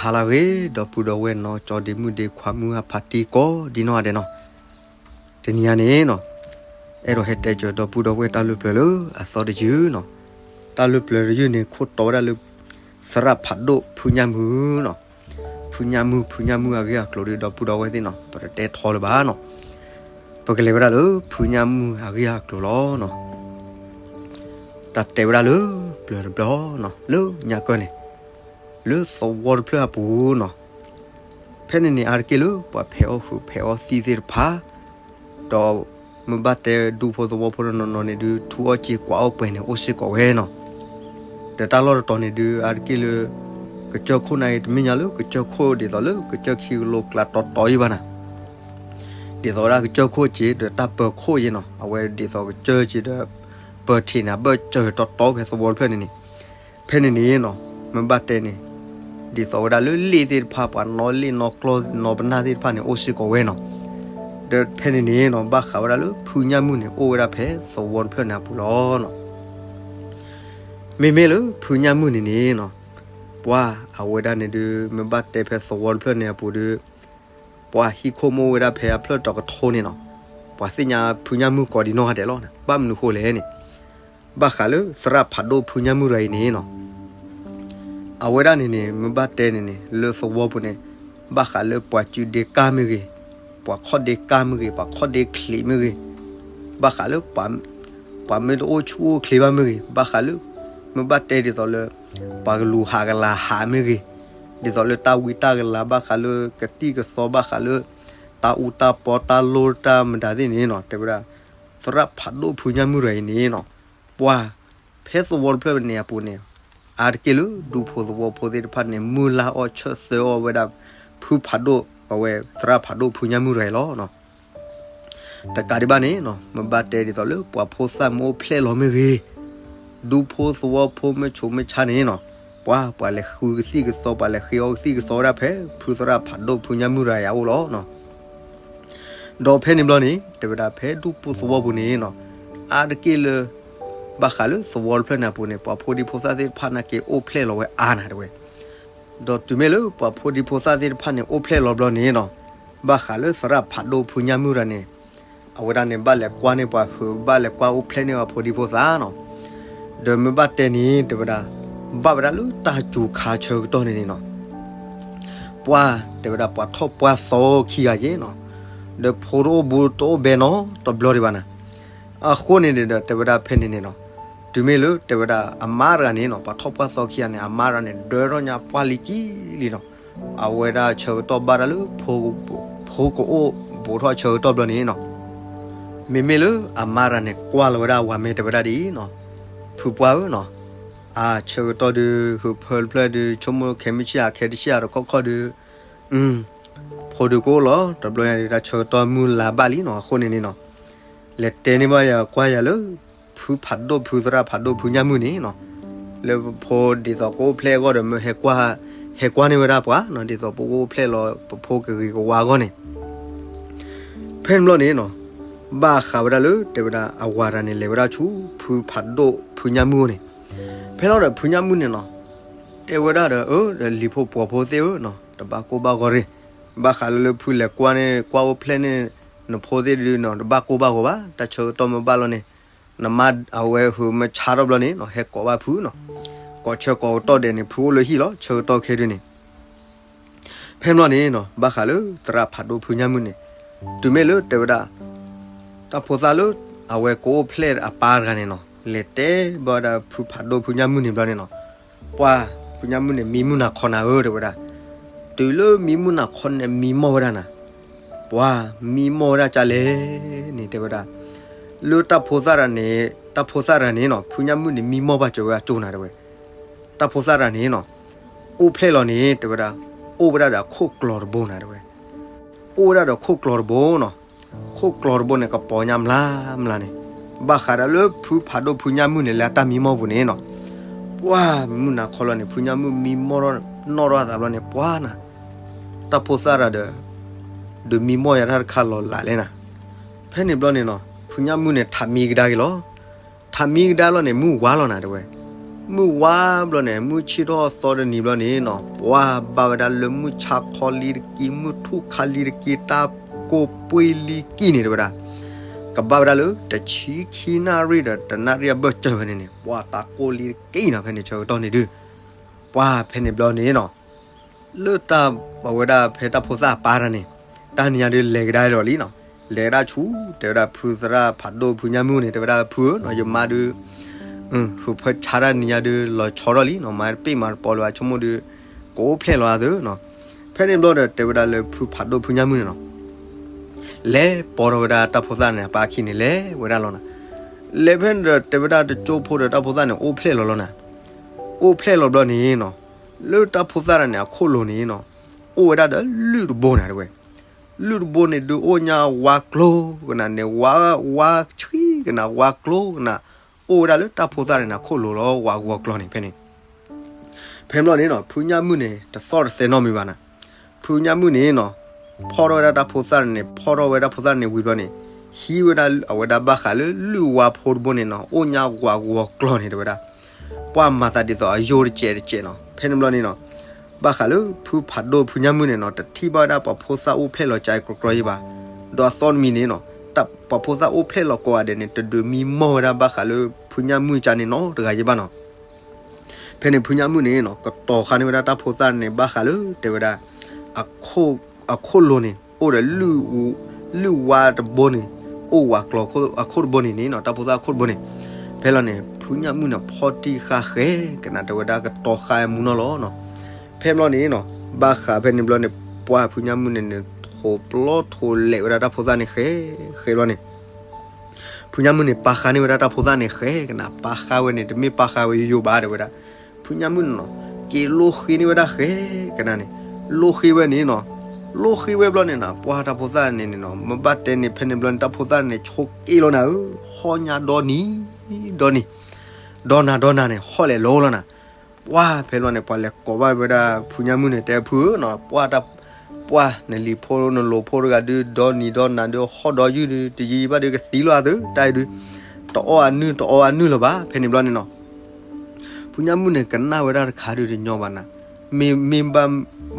ဟါလၢအဂ့ၤ ဒီပုၢ်ဒီဝဲၢ်နီၢ်ကၠီဒ့မုၣ်ဒ့ခွါမုၢ်အဖါတံၢ်ကိးဒ်နီၢ်ဂၤဒဲးနီၤ, တနံၤအံၤန့ၣ်နီၤ, အဲၣ်ဒိးဟဲတဲစၢၤဒီပုၢ်ဒီဝဲၢ်တၢ်လၢပျၢၤလၢအသီတယုၢ်နီၤ, တၢ်လၢပျၢၤတယုၢ်န့ၣ် ခိၣ်တီဝဲဒၣ်လၢ သရၣ်ဖးဒိၣ်ဖုညၣ်မုၢ်နီၤ, ဖုညၣ်မုၢ် ဖုညၣ်မုၢ်အဂ့ၢ်အကျိၤဒီး ဒီပုၢ်ဒီဝဲၢ်သ့ၣ်နီၤ ပတတဲထီလၢၤဘၣ်နီၤ, ပကလဲၤဝဲဒၣ်လၢဖုညၣ်မုၢ်အဂ့ၢ်အကျိၤလီၤနီၤ. တၢ်တဲဝဲဒၣ်လၢပျၢၤတဘျီနီၤ လၢညါကၢၢ်န့ၣ် လၢသဝီတဖျၢၣ်အပူၤနီၤ, ဖဲန့ၣ်န့ၣ် အါတက့ၢ်လၢပှၤဖဲးအီၣ်ဟုးဖဲးအီၣ်သံၣ်သ့ၣ်တဖၣ်, ဒီးမ့ၢ်ဘၣ်တဲဒူဖိသဝီဖိနီၢ်နီၢ်န့ၣ်ဒုး ထူအီၣ်စ့ကွၢ်အီၣ်ပှဲၤန့ၣ် အိၣ်စ့ၢ်ကီးဝဲနီၤ. ဒီးတၢ်လီၢ်တတီၤန့ၣ်ဒုး အါတက့ၢ်လၢ ကစၢၢ်ခိၣ်န့ၣ် တမ့ၢ်ညါလၢကစၢၢ်ခိၣ်ဒ်သိးလၢကစၢၢ်ခံကလိကျါတီတီအံၤဘၣ်နၤ, ဒ်သိးဝဲဒၣ်ကစၢၢ်ခိၣ်က့ၤဒီးတၢ်ပၢၤခိၣ်ယဲနီၤ အဝဲဒ်သိးကစၢၢ်က့ၤဒီး ပၢၤထံးန့ၣ် အဘၢၣ်စၢၤတီတီဖဲသဝီတဖျၢၣ်န့ၣ်န့ၣ်, ဖဲန့ၣ်န့ၣ်နီၤ မ့ၢ်ဘၣ်တဲန့ၣ် ဒ်သိးဝဲဒၣ်လၢလ့ၣ်သ့ၣ်တဖၣ် ပှၤနီၣ်လ့ၣ်နီၣ်ကျီၢ်နီၣ်ပနၢ်သ့ၣ်တဖၣ်န့ၣ် အိၣ်စ့ၢ်ကီးဝဲနီၤ. ဒီးဖဲန့ၣ်န့ၣ်နီၤ ဘၣ်ဃးဝဲဒၣ်လၢဖုညၣ်မုၢ်န့ၣ် အိၣ်ဝဲဒၣ်ဖဲသဝီတဖျၢၣ်န့ၣ်အပူၤလီၤနီၤ. မ့မ့ၢ်လၢဖုညၣ်မုၢ်န့ၣ်န့ၣ်နီၤ, ပှၤအဝဲဒၣ်န့ၣ်ဒုး မ့ၢ်ဘၣ်တဲဖဲသဝီတဖျၢၣ်န့ၣ်အပူၤဒီး ပှၤဟံးခိၣ်မ့ၢ်အိၣ်ဝဲဒၣ်ဖဲအဖျၢၣ်တီၤကထိန့ၣ်နီၤ, ပှၤသ့ၣ်ညါဖုညၣ်မုၢ်ကိးဒ်နီၢ်ဂၤဒဲးလီၤ. ဘၣ်မနုၤဃိလဲၣ်န့ၣ်, ဘၣ်ဃးလၢသရၣ်ဖးဒိၣ်ဖုညၣ်မုၢ်တဂၤအံၤန့ၣ်နီၤ, အဝဲဒၣ်န့ၣ်န့ၣ် မ့ၢ်ဘၣ်တဲန့ၣ်န့ၣ် လၢသဝီပူၤန့ၣ် ဘၣ်ဃးလၢပှၤစုဒ့ကၢ်မ့ၢ်ဂ့ၤ, ပှၤခီၣ်ဒ့ကၢ်မ့ၢ်ဂ့ၤ, ပှၤခီၣ်ဒ့ချံးမ့ၢ်ဂ့ၤ, ဘၣ်ဃးလၢ ပှၤမ့ၢ်တအိၣ်ဆူၣ်အိၣ်ချ့ဘၣ်မ့ၢ်ဂ့ၤ, ဘၣ်ဃးလၢ မ့ၢ်ဘၣ်တဲဒ်သိးလၢ ပှၤကလူၤဟးကလၤဟးမ့ၢ်ဂ့ၤ, ဒ်သိးလၢတၢ်ဝံတၢ်ကလၤ ဘၣ်ဃးလၢကသံၣ်ကသီ ဘၣ်ဃးလၢ တၢ်အူတၢ်ပီတၢ်လိၣ်တၢ်မတၤသ့ၣ်န့ၣ်နီၤ, တဲဝဲဒၣ် သရၣ်ဖးဒိၣ်ဖုညၣ်မုၢ်တဂၤအံၤန့ၣ်နီၤ, ပှၤဖဲသဝီတဖျၢၣ်န့ၣ်အပူၤန့ၣ် အါတက့ၢ်လၢဒူဖိသဝီဖိသ့ၣ်တဖၣ်န့ၣ် မုၢ်လၢ်အီၣ်ဆၢၣ်သၢအီၣ်ဝဲဒၣ် ဖုဖးဒိၣ် အဝဲသရၣ်ဖးဒိၣ်ဖုညၣ်မုၢ်တဂၤအံၤလီၤနီၤ. တကးဒံးဘၣ်န့ၣ်နီၤ မ့ၢ်ဘၣ်တဲဒ်သိးလၢပှၤဖိသၣ်မ့ၢ်အိၣ်ဖျဲၣ်လီၤမ့ၢ်ဂ့ၤ, ဒူဖိသဝီဖိမ့ၢ်ဆိးမ့ၢ်ဆါန့ၣ်နီၤ, ပှၤ ပှၤလဲၤဃုကသံၣ်ကသီ ပှၤလဲၤဃ့အီၣ်ကသံၣ်ကသီဝဲဒၣ်ဖဲ ဖုသရၣ်ဖးဒိၣ်ဖုညၣ်မုၢ်တဂၤအံၤအအိၣ်လီၤနီၤ. ဒီးဖဲန့ၣ်ဘျီန့ၣ် တဲဝဲဒၣ်ဖဲဒူဖိသဝီပူၤန့ၣ်နီၤ, အါတက့ၢ်လၢ ဘၣ်ဃးလၢသဝီတဖျၢၣ်န့ၣ်အပူၤန့ၣ် ပှၤဖိဒံဖိသၣ်သ့ၣ်တဖၣ်နာ်က့အိၣ်ဖျဲၣ်လီၤဝဲအါနၤတဲဝဲ. ဒီးတုၤမ့ၢ်လၢပှၤဖိဒံဖိသၣ်သ့ၣ်တဖၣ်န့ၣ် အိၣ်ဖျဲၣ်လီၤဘျီန့ၣ်နီၤ, ဘၣ်ဃးလၢသရၣ်ဖးဒိၣ်ဖုညၣ်မုၢ်တဂၤန့ၣ် အဝဲဒၣ်န့ၣ် ဘၣ်လဲၤကွၢ်န့ၢ်ပှၤဟုး ဘၣ်လဲၤကွၢ်အိၣ်ဖျဲၣ်န့ၢ်ပှၤဖိဒံဖိသၣ်နီၤ. ဒီးမ့ၢ်ဘၣ်တဲန့ၣ် တဲဝဲဒၣ် ဘၣ်ဝဲဒၣ်လၢတၢ်စူၤခါဆၢကတီၢ်န့ၣ်န့ၣ်နီၤ, ပှၤ တဲဝဲဒၣ်ပှၤထီၣ်ပှၢ်သီခံဂၤယဲနီၤ, ဒီးဖိတအိၣ်ဘိတအိၣ်ဘဲနီတဘျီဒံးဘၣ်နၤ. အဃိန့ၣ်ဒီး တဲဝဲဒၣ်ဖဲန့ၣ်န့ၣ်နီၤ, တုၤမ့ၢ်လၢတဲဝဲဒၣ်အမါတဂၤန့ၣ်နီၤ ပှၤထီၣ်ပှၢ်သီခံဂၤန့ၣ် အမါတဂၤန့ၣ် ဒၢထီၣ်ညါပှၢ်လံကံလံနီၤ, အဝဲဒၣ်ဆၢကတီၢ်ဘၣ်ဒၣ်လၢ ဖိကအိၣ်ဘူးထီၣ်ဆၢကတီၢ်ဘျီန့ၣ်နီၤ, မ့မ့ၢ်လၢအမါတဂၤန့ၣ် ကွၢ်လီၤဝဲဒၣ်အဝၤမဲာ်တဲဝဲဒၣ်ဒ်အံၤနီၤ, ဖုပှၢ်ဧၢနီၤ, အဆၢကတီၢ်ဒုး ဟုးဖၢတဖျၢၣ်ဒုး ဆိကမိၣ်ခဲမုၢ်ဆံးဧါ ခဲတဆံးဧါတခီခီဒုး အ ဖိဒုးကအိၣ်လီၤ တဘျီညါဒုး တၢ်ဆၢကတီၢ်မုၢ်လါဘၣ်လံနီၤ. အဃိန့ၣ်န့ၣ်နီၤ, လဲၤတဲန့ၢ်ဘၣ်ယၤကွၢ်ယၤလၢ ဖုဖးဒိၣ်ဖုသရၣ်ဖးဒိၣ်ဖုညၣ်မုၢ်န့ၣ်နီၤ, လၢပဖိဒ်သိးကအိၣ်ဖျဲၣ်အဂီၢ်ဒီး မ့ၢ်ဟဲကွၢ် ဟဲကွၢ်န့ၢ်ဝဲဒၣ်ပှၤနီၤ ဒ်သိးပကအိၣ်ဖျဲၣ်လီၤပဖိကဂ့ၤကဝါအဂီၢ်န့ၣ် ဖဲန့ၣ်ဘျီန့ၣ်နီၤ, ဘၣ်ဃးဝဲဒၣ်လၢ တဲဝဲဒၣ်အဝၤတဂၤန့ၣ် လဲၤဝဲဒၣ်ဆူ ဖုဖးဒိၣ်ဖုညၣ်မုၢ်အအိၣ်န့ၣ်, ဖဲလီၤဒီးဖုညၣ်မုၢ်န့ၣ်နီၤ, တဲဝဲဒၣ်ဒီး အၢ ဒီးလံၤဖိပှီၤဖိသ့ၣ်ဧၢနီၤ တဘၣ်ကိၢ်ဘၣ်ဂီၤရ့ၣ်, ဘၣ်ဃးလၢလၢဖုလဲၤကွၢ်န့ၣ် ကွၢ်အိၣ်ဖျဲၣ်န့ၢ် နဖိသ့ၣ်ဒုးနီၤ တဘၣ်ကိၢ်ဘၣ်ဂီၤဘၣ် တၢ်ဆၢကတီၢ်မ့ၢ်ဘၣ်လီၤန့ၣ်, နမါအဝဲဟုးမ့ၢ်ဆါထီၣ်ဘျီန့ၣ်နီၤ ဟဲကိးဘၣ်ဖုနီၤ, ကိးဆၢကိးကတီၢ်ဒဲးန့ၣ် ဖုအိၣ်လၢဟံၣ်လီၤ ဆၢကတီၢ်ခဲဒုးန့ၣ် ဖဲန့ၣ်ဘျီန့ၣ်နီၤ ဘၣ်ဃးလၢသရၣ်ဖးဒိၣ်ဖုညၣ်မုၢ်န့ၣ်, တုၤမ့ၢ်လၢတဲဝဲဒၣ် တၢ်ဖိသၣ်လၢ အဝဲကအိၣ်ဖျဲၣ်အပၢ်တဂၤန့ၣ်နီၤ လဲၤတဲဘၣ်ဝဲဒၣ်ဖုဖးဒိၣ်ဖုညၣ်မုၢ်န့ၣ်ဘျီန့ၣ်နီၤ, ပှၤ ဖုညၣ်မုၢ်န့ၣ် မံမုၢ်နၤခီနၤဧၢ တဲဝဲဒၣ်, တုၤလၢမံမုၢ်နၤခီန့ၣ် မံမီၢ်ဝဲဒၣ်နၤ, ပှၤ မံမီၢ်ဝဲဒၣ်ကလဲၣ်န့ၣ် တဲဝဲဒၣ်, လၢတၢ်ဖိသၣ်တဂၤန့ၣ် တၢ်ဖိသၣ်တဂၤန့ၣ်နီၤ ဖုညၣ်မုၢ်န့ၣ် မံမီၢ်ဘၣ်စၢၤဝဲအကၠိၢ်နၤတဲဝဲ တၢ်ဖိသၣ်တဂၤန့ၣ်နီၤ အိၣ်ဖျဲၣ်လီၤန့ၣ် တဲဝဲဒၣ် အိၣ်ဝဲဒၣ်ဒီးအခိၣ်ကျီၤတဘိနၤတဲဝဲ, အိၣ်ဝဲဒၣ်ဒီးခိၣ်ကျီၤတဘိနီၤ, ခိၣ်ကျီၤတဘိန့ၣ် ကပီၤညါမျါမျါန့ၣ်, ဘၣ်ဃးဒီးလၢဖုဖးဒိၣ်ဖုညၣ်မုၢ်န့ၣ် လၢအတၢ်မံမီၢ်ပူၤန့ၣ်နီၤ, ပှၤ မံမုၢ်နၤခီလီၤန့ၣ် ဖုညၣ်မုၢ်မံမီၢ်ထီၣ်နီၣ်ထီၣ်အသးဘျီန့ၣ် ပှၤနၤ, တၢ်ဖိသၣ်တဂၤဒီး ဒုးမံမီၢ်ယၤတၢ်တခါလီၤလးလဲၣ်နၤ, ဖဲန့ၣ်ဘျီန့ၣ်နီၤ ဖုညၣ်မုၢ်န့ၣ် ထးမံကဒါက့ၤလီၤ ထးမံကဒါလီၤန့ၣ် မုၢ်ဝါလီၤနၤတဲဝဲ, မုၢ်ဝါဘျီန့ၣ် မုၢ်ဆ့ၣ်ထီၣ်သီတနံၤဘျီန့ၣ်နီၤ ပှၤဘၣ်ဝဲဒၣ်လၢမုၢ်ဆါခီလံတက့ၢ် မုၢ်ထူၣ်ခါလံတက့ၢ် တၢ်ကိၢ်ပှ့ၤလံကံၢ်န့ၣ်တဲဝဲဒၣ်, ကဘၣ်ဝဲဒၣ်လၢတဆံခံနၣ်ရံၣ်ဒီးတနၣ်ရံၣ်အဘၢၣ်စၢၤဝဲန့ၣ်န့ၣ် ပှၤတၢ်ကိၢ်လံတက့ၢ်နီၤ ဖဲန့ၣ်ဆၢကတီၢ်န့ၣ်ဒုး ပှၤဖဲန့ၣ်ဘျီန့ၣ်နီၤ လၢတၢ်အဝဲဒၣ်ဖဲတၢ်ဖိသၣ်အပၢ်တၢ်န့ၣ် တၢ်နံၤညါဒုးလဲၤကဒါလီၤလံနီၤ, လဲၤကဒါဆူ တဲဝဲဒၣ်ဖုသရၣ်ဖးဒိၣ်ဖုညၣ်မုၢ်န့ၣ် တဲဝဲဒၣ်ဖုဧၢနီၤ ယမါဒုး ဟုးဖၢဆါတၢ်နံၤညါဒုးလီၤဆီထီၣ်လံနီၤ မၤတပ့ၢ်မၤတပီၤလၢၤဘၣ် ဆိကမိၣ်ဒုး ကအိၣ်ဖျဲၣ်လီၤအသးနီၤ, ဖဲန့ၣ်ဘျီဒီးတဲဝဲဒၣ်လၢဖုဖးဒိၣ်ဖုညၣ်မုၢ်န့ၣ်နီၤ လဲၤပိာ်ထီၣ်ဝဲဒၣ်တၢ်ဖိသၣ်န့ၣ် အပၢ်အခံန့ၣ် လဲၤဝဲဒၣ်လီၤနီၤ, လဲၤဖဲန့ၣ်ဒီးတဲဝဲဒၣ်တကၠိဖိဒီးတၢ်ဖိသၣ်န့ၣ် အိၣ်ဖျဲၣ်လီၤလီၤနီၤ, အိၣ်ဖျဲၣ်လီၤဘျီန့ၣ်နီၤ, လၢတၢ်ဖိသၣ်တၢ်န့ၣ် အခိၣ်လိၤန့ၣ်နီၤ, အိၣ်ဝဲဒၣ်ဒီးလုၢ်တဘိန့ၣ်တဲဝဲ, လုၢ်တဘိန့ၣ်ဒုးအိၣ်ညါဝါကျိကနၣ်န့ၣ် ဝါ ဝါဆှံကနၣ် ဝါကျိကနၣ်, အိၣ်ဝဲဒၣ်လၢတၢ်ဖိသၣ်တၢ်န့ၣ် အခိၣ်လိၤလီၤ ဝါဂီၤကျိန့ၣ် ဖဲန့ၣ် ဖဲဘျီန့ၣ်နီၤ ဖုညၣ်မုၢ်န့ၣ် တသီၣ်တသဲနီတမံၤဘၣ်နီၤ, ဖုညၣ်မုၢ်န့ၣ်နီၤ, ဖီၣ်ထီၣ်ဝဲဒၣ်တၢ်ဖိသၣ်န့ၣ် ဖီၣ်ထီၣ်ဝဲတၢ်ဖိသၣ်န့ၣ်ဝံၤဘျီန့ၣ်, ဟံးဝဲဒၣ်အဝဲဒၣ်ဘၣ်ဃးလၢလုၢ်ဝါဖိတဘိန့ၣ်နီၤ အိၣ်ညါဝါဂီၤကျိန့ၣ်တဲဝဲဒၣ်, ပှၤမၤသးဒ်သိးအယိာ်တစဲးတစဲးနီၤ, ဖဲန့ၣ်ဘျီန့ၣ်နီၤဘၣ်ဃးလၢဖုဖးဒိၣ်ဖုညၣ်မုၢ်န့ၣ်နီၤ တထံၣ်ဘၣ်ဝဲဒၣ်ပှၤဖိသၣ်အိၣ်ဖျဲၣ်လီၤကါအံၤကြီကြီယံၤဘၣ်, ဒီးအသီတမံၤန့ၣ်နီၤ, ပှၤဖိသၣ်အိၣ်ဖျဲၣ်လီၤကိးဂၤဒဲးန့ၣ် တဒုးမံမီၢ်ဝဲဒၣ်ဘၣ်ဃးလၢဖုညၣ်မုၢ်ကါန့ၣ်နီတဂၤယံၤဘၣ်နီၤ. ဖဲန့ၣ်ဖုညၣ်မုၢ်န့ၣ်နီၤ ကတီၤဃာ်န့ၢ်ဝဲဒၣ်တၢ်ဖိသၣ်န့ၣ် ဘၣ်ဃးလၢတဲဝဲဒၣ် အခိၣ်လိၤန့ၣ် အိၣ်ဒီး လုၢ်ဝါတဘိန့ၣ်, အိၣ်ဝါကျိၤအခိၣ်တဘိန့ၣ်န့ၣ်နီၤ တၢ်ဖိသၣ်အခိၣ်တဘိန့ၣ်, ဖဲလီၤန့ၣ် ဖုညၣ်မုၢ်န့ၣ် ဖီၣ်တံၢ်ဃာ်ဃဲကနၣ် တဲဝဲဒၣ်ကတီၤဃာ်မူနီၢ်လီၤနီၤ. ဖဲဘျီန့ၣ်နီၤ ဘၣ်ဃးဖဲန့ၣ်ဘျီန့ၣ် ပှၤဖုညၣ်မုၢ်န့ၣ်န့ၣ် ထိးပျီထိးလဲၤဝဲဒၣ်တၢ်ဖိသၣ်န့ၣ်ဃဲ, ဃဲဘျီန့ၣ် ဖုညၣ်မုၢ်န့ၣ် ပာ်ဃာ်န့ၢ်ဝဲဒၣ်တၢ်ဖိသၣ်န့ၣ်ဃဲကနၣ်, ပာ်ဃာ်ဝဲန့ၣ် တမ့ၢ်ပာ်ဃာ်ဝဲယိယိဘၣ်တဲဝဲဒၣ်, ဖုညၣ်မုၢ်န့ၣ်နီၤ က့ၤလိဃ့န့ၢ်ဝဲဒၣ်ဃဲကနၣ်န့ၣ်, လိဃ့ဝဲန့ၣ်နီၤ, လိဃ့ဝဲဘျီန့ၣ်နီၤ ပှၤတၢ်ဖိသၣ်န့ၣ်န့ၣ်နီၤ မ့ၢ်ဘၣ်တဲန့ၣ် ဖဲန့ၣ်ဘျီန့ၣ် တၢ်ဖိသၣ်န့ၣ် ဆိးက့လီၤနၤဧၢ, ဟီၣ်ညါဒီနံၤ ဒီနံၤ, ဒီနၤဒီနၤန့ၣ် ဟီၣ်လဲၤလီၤလီၤနၤ. ပှၤဖဲလီၤန့ၣ် ပှၤလဲၤကိးဘၣ်ဝဲဒၣ်ဖုညၣ်မုၢ်န့ၣ် တဲဖုဧၢနီၤ, ပှၤတၢ် ပှၤနလံၤဖိနလိၤဖိတဂၤဒုး ဒီနံၤဒီနၤဒုး ဟီၣ်ဒီယုၢ်ဒုး တယံာ်ဘၣ်ဒုးကသံလီၤအသး တၢ်အံၤဒုး တအီၣ်အနုၢ် တအီအနုၢ်လၢၤဘၣ် ဖဲန့ၣ်ဘျီန့ၣ်နီၤ. ဖုညၣ်မုၢ်န့ၣ် ကနၣ်ဝဲဒၣ်တခါဒုးတညီဘၣ်နၤ, မ့ၢ် မ့ၢ်ဘၣ်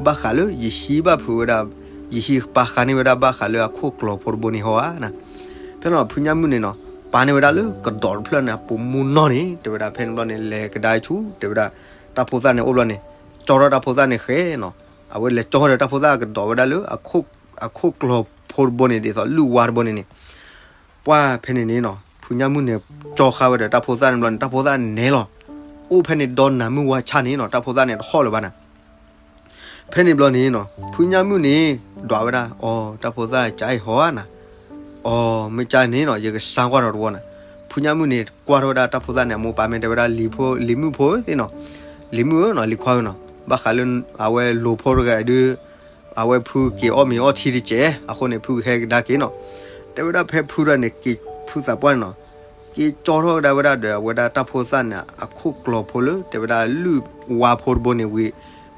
ဘၣ်ဃးလၢယဟံးဘၣ်ဖုးဝဲဒၣ်, ယဟံးပာ်ဃာ်န့ၢ်ဝဲဒၣ်ဘၣ်ဃးလၢအခိၣ်ကျိၤဖိတဘိန့ၣ်ဟီဧါနၤ. ဖဲန့ၣ်ဖုညၣ်မုၢ်န့ၣ်နီၤ ပာ်န့ၢ်ဝဲဒၣ်လၢကဒီးတဖျၢၣ်န့ၣ် အပူၤမူနီၢ်န့ၣ် တဲဝဲဒၣ် ဖဲန့ၣ်ဘျီန့ၣ် လဲၤကဒါဆူ တဲဝဲဒၣ် တၢ်ဖိသၣ်န့ၣ်အိၣ်ဘျီန့ၣ် ကၠီထီၣ်တၢ်ဖိသၣ်န့ၣ်ဃဲနီၤ. အဝဲလဲၤကၠီထီၣ်ဒီးတၢ်ဖိသၣ်ကဒီးဝဲဒၣ်လၢ အခိၣ်ကျိၤဖိတဘိန့ၣ် ဒ်သိးလုၢ်ဝါတဘိန့ၣ်န့ၣ် ပှၤဖဲန့ၣ်န့ၣ်နီၤ ဖုညၣ်မုၢ်န့ၣ် ကၠီဃာ်ဝဲဒီးတၢ်ဖိသၣ်န့ၣ်ဘျီန့ၣ် တၢ်ဖိသၣ်န့ၣ်နဲလီၤ. အိၣ်ဖဲန့ၣ်ဒီနၤမုၢ်ဝါဆါန့ၣ်နီၤ တၢ်ဖိသၣ်န့ၣ်တဟီၣ်လၢၤဘၣ်နၤ. ဖဲန့ၣ်ဘျီန့ၣ်နီၤ ဖုညၣ်မုၢ်န့ၣ် ဒွးဝဲဒၣ် အီၤ တၢ်ဖိသၣ်ကါအံၤဟီဧါနၤ. အီၤ မ့ၢ်ကါန့ၣ်နီၤ ယကစါကွၢ်ထီၣ်တဝီနၤ. ဖုညၣ်မုၢ်န့ၣ် ကွၢ်ထီၣ်ဝဲဒၣ်တၢ်ဖိသၣ်န့ၣ် အမိၢ်ပၢ်မ့ၢ်တဲဝဲဒၣ် လံၤမုၣ်ဖိသ့ၣ်နီၤ, လံၤမုၣ်ဧၢနီၤ လံၤခွါဧၢနီၤ ဘၣ်ဃးလၢ အဝဲလိၤဖိတဂၤဒုး အဝဲဖုက့ၤအီၣ်မ့ၤအီထံတစဲး အဃိန့ၣ် ဖုကဟဲကဒါက့ၤနီၤ. တဲဝဲဒၣ်ဖဲဖုဒၣ်န့ၣ် က့ၤဖုသးပှၢ်န့ၣ်နီၤ က့ၤကၠီထီၣ်ကဒါဝဲဒၣ်ဒီး အဝဲဒၣ်တၢ်ဖိသၣ်န့ၣ် အခိၣ်ကျိၤဖိလၢ တဲဝဲဒၣ်လုၢ်ဝါဖိတဘိန့ၣ်ဝံၤ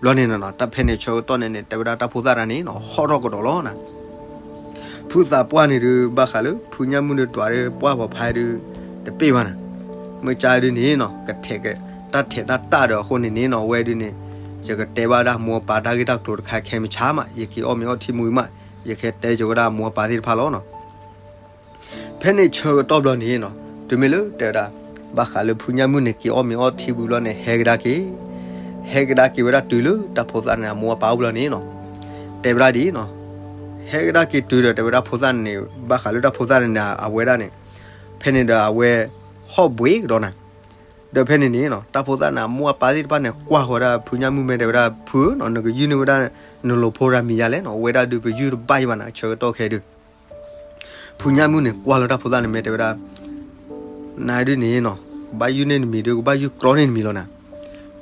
ဘျီန့ၣ်နီၤ တၢ်ဖဲန့ၣ်ဆၢကတီၢ်န့ၣ်န့ၣ် တဲဝဲဒၣ်တၢ်ဖိသၣ်တၢ်န့ၣ်နီၤ ဟီၣ်ထီၣ်ကဒီးလီၤနၤ. ဖုသးပှၢ်န့ၣ်ဒုး ဘၣ်ဃးလၢ ဖုညၣ်မုၢ်ဒုးဒွးဒီး ပှၢ်ပီၤဖးဒုး တပ့ၢ်ဘၣ်နၤ. မ့ၢ်ကါဒုးန့ၣ်နီၤ ကထဲး တၢ်ထဲးတၢ်တၢ်ဒီးအဃိန့ၣ်န့ၣ်နီၤ ဝဲဒုးန့ၣ် ယကတဲဘၣ်ဒၣ်မိၢ်ပၢ်တၢ်ဂ့ၢ်တၢ်ကျိၤတခါခဲမုၢ်ဆါမး ယက့ၤအီၣ်မ့ၤအီထံမူၤမး ယကဟဲတဲက့ၤဝဲဒၣ်မိၢ်ပၢ်သ့ၣ်တဖၣ်လီၤနီၤ. ဖဲန့ၣ်ဆၢကတီၢ်ဘျီန့ၣ်နီၤ တုၤမ့ၢ်လၢတဲဝဲဒၣ် ဘၣ်ဃးလၢဖုညၣ်မုၢ်န့ၣ် က့ၤအီၣ်မ့ၤအီထံဝံၤဘျီန့ၣ် ဟဲကဒါက့ၤ ဟဲကဒါက့ၤဝဲဒၣ်တုၤလၢတၢ်ဖိသၣ်န့ၣ် အမိၢ်အပၢ်အိၣ်ဘျီန့ၣ်နီၤ တဲဝဲဒၣ်ဒ်နီၤ ဟဲကဒါက့ၤတုၤဒီးတဲဝဲဒၣ်ဖိသၣ်န့ၣ် ဘၣ်ဃးလၢတၢ်ဖိသၣ်န့ၣ်န့ၣ် အဝဲဒၣ်န့ၣ် ဖဲန့ၣ်ဒီးအဝဲ ဟီၣ်ဘှံးကဒီးနၤ ဒီးဖဲန့ၣ်န့ၣ်နီၤ တၢ်ဖိသၣ်န့ၣ် အမိၢ်အပၢ်သ့ၣ်တဖၣ်န့ၣ် ကွၢ်ဃီၤဝဲဒၣ်ဖုညၣ်မုၢ်မ့ၢ်တဲဝဲဒၣ် ဖုဧၢနီၤ နကယုၢ်န့ၢ်ဝဲဒၣ် နလိၤဖိတၢ်မံၤယါလဲၣ်နီၤ အဝဲဒၣ်ဒုးပယုၢ်တဘၣ်ယံၤဘၣ်နၤ ဆၢကတီၢ်ခဲဒုး ဖုညၣ်မုၢ်န့ၣ် ကွၢ်လၢတၢ်ဖိသၣ်န့ၣ်မ့ၢ်တဲဝဲဒၣ် နဒုးန့ၣ်နီၤ ကဘၣ်ယုၢ်န့ၢ်နမံၤဒုး ကဘၣ်ယုၢ်ကြီန့ၢ်နမံၤလီၤနၤ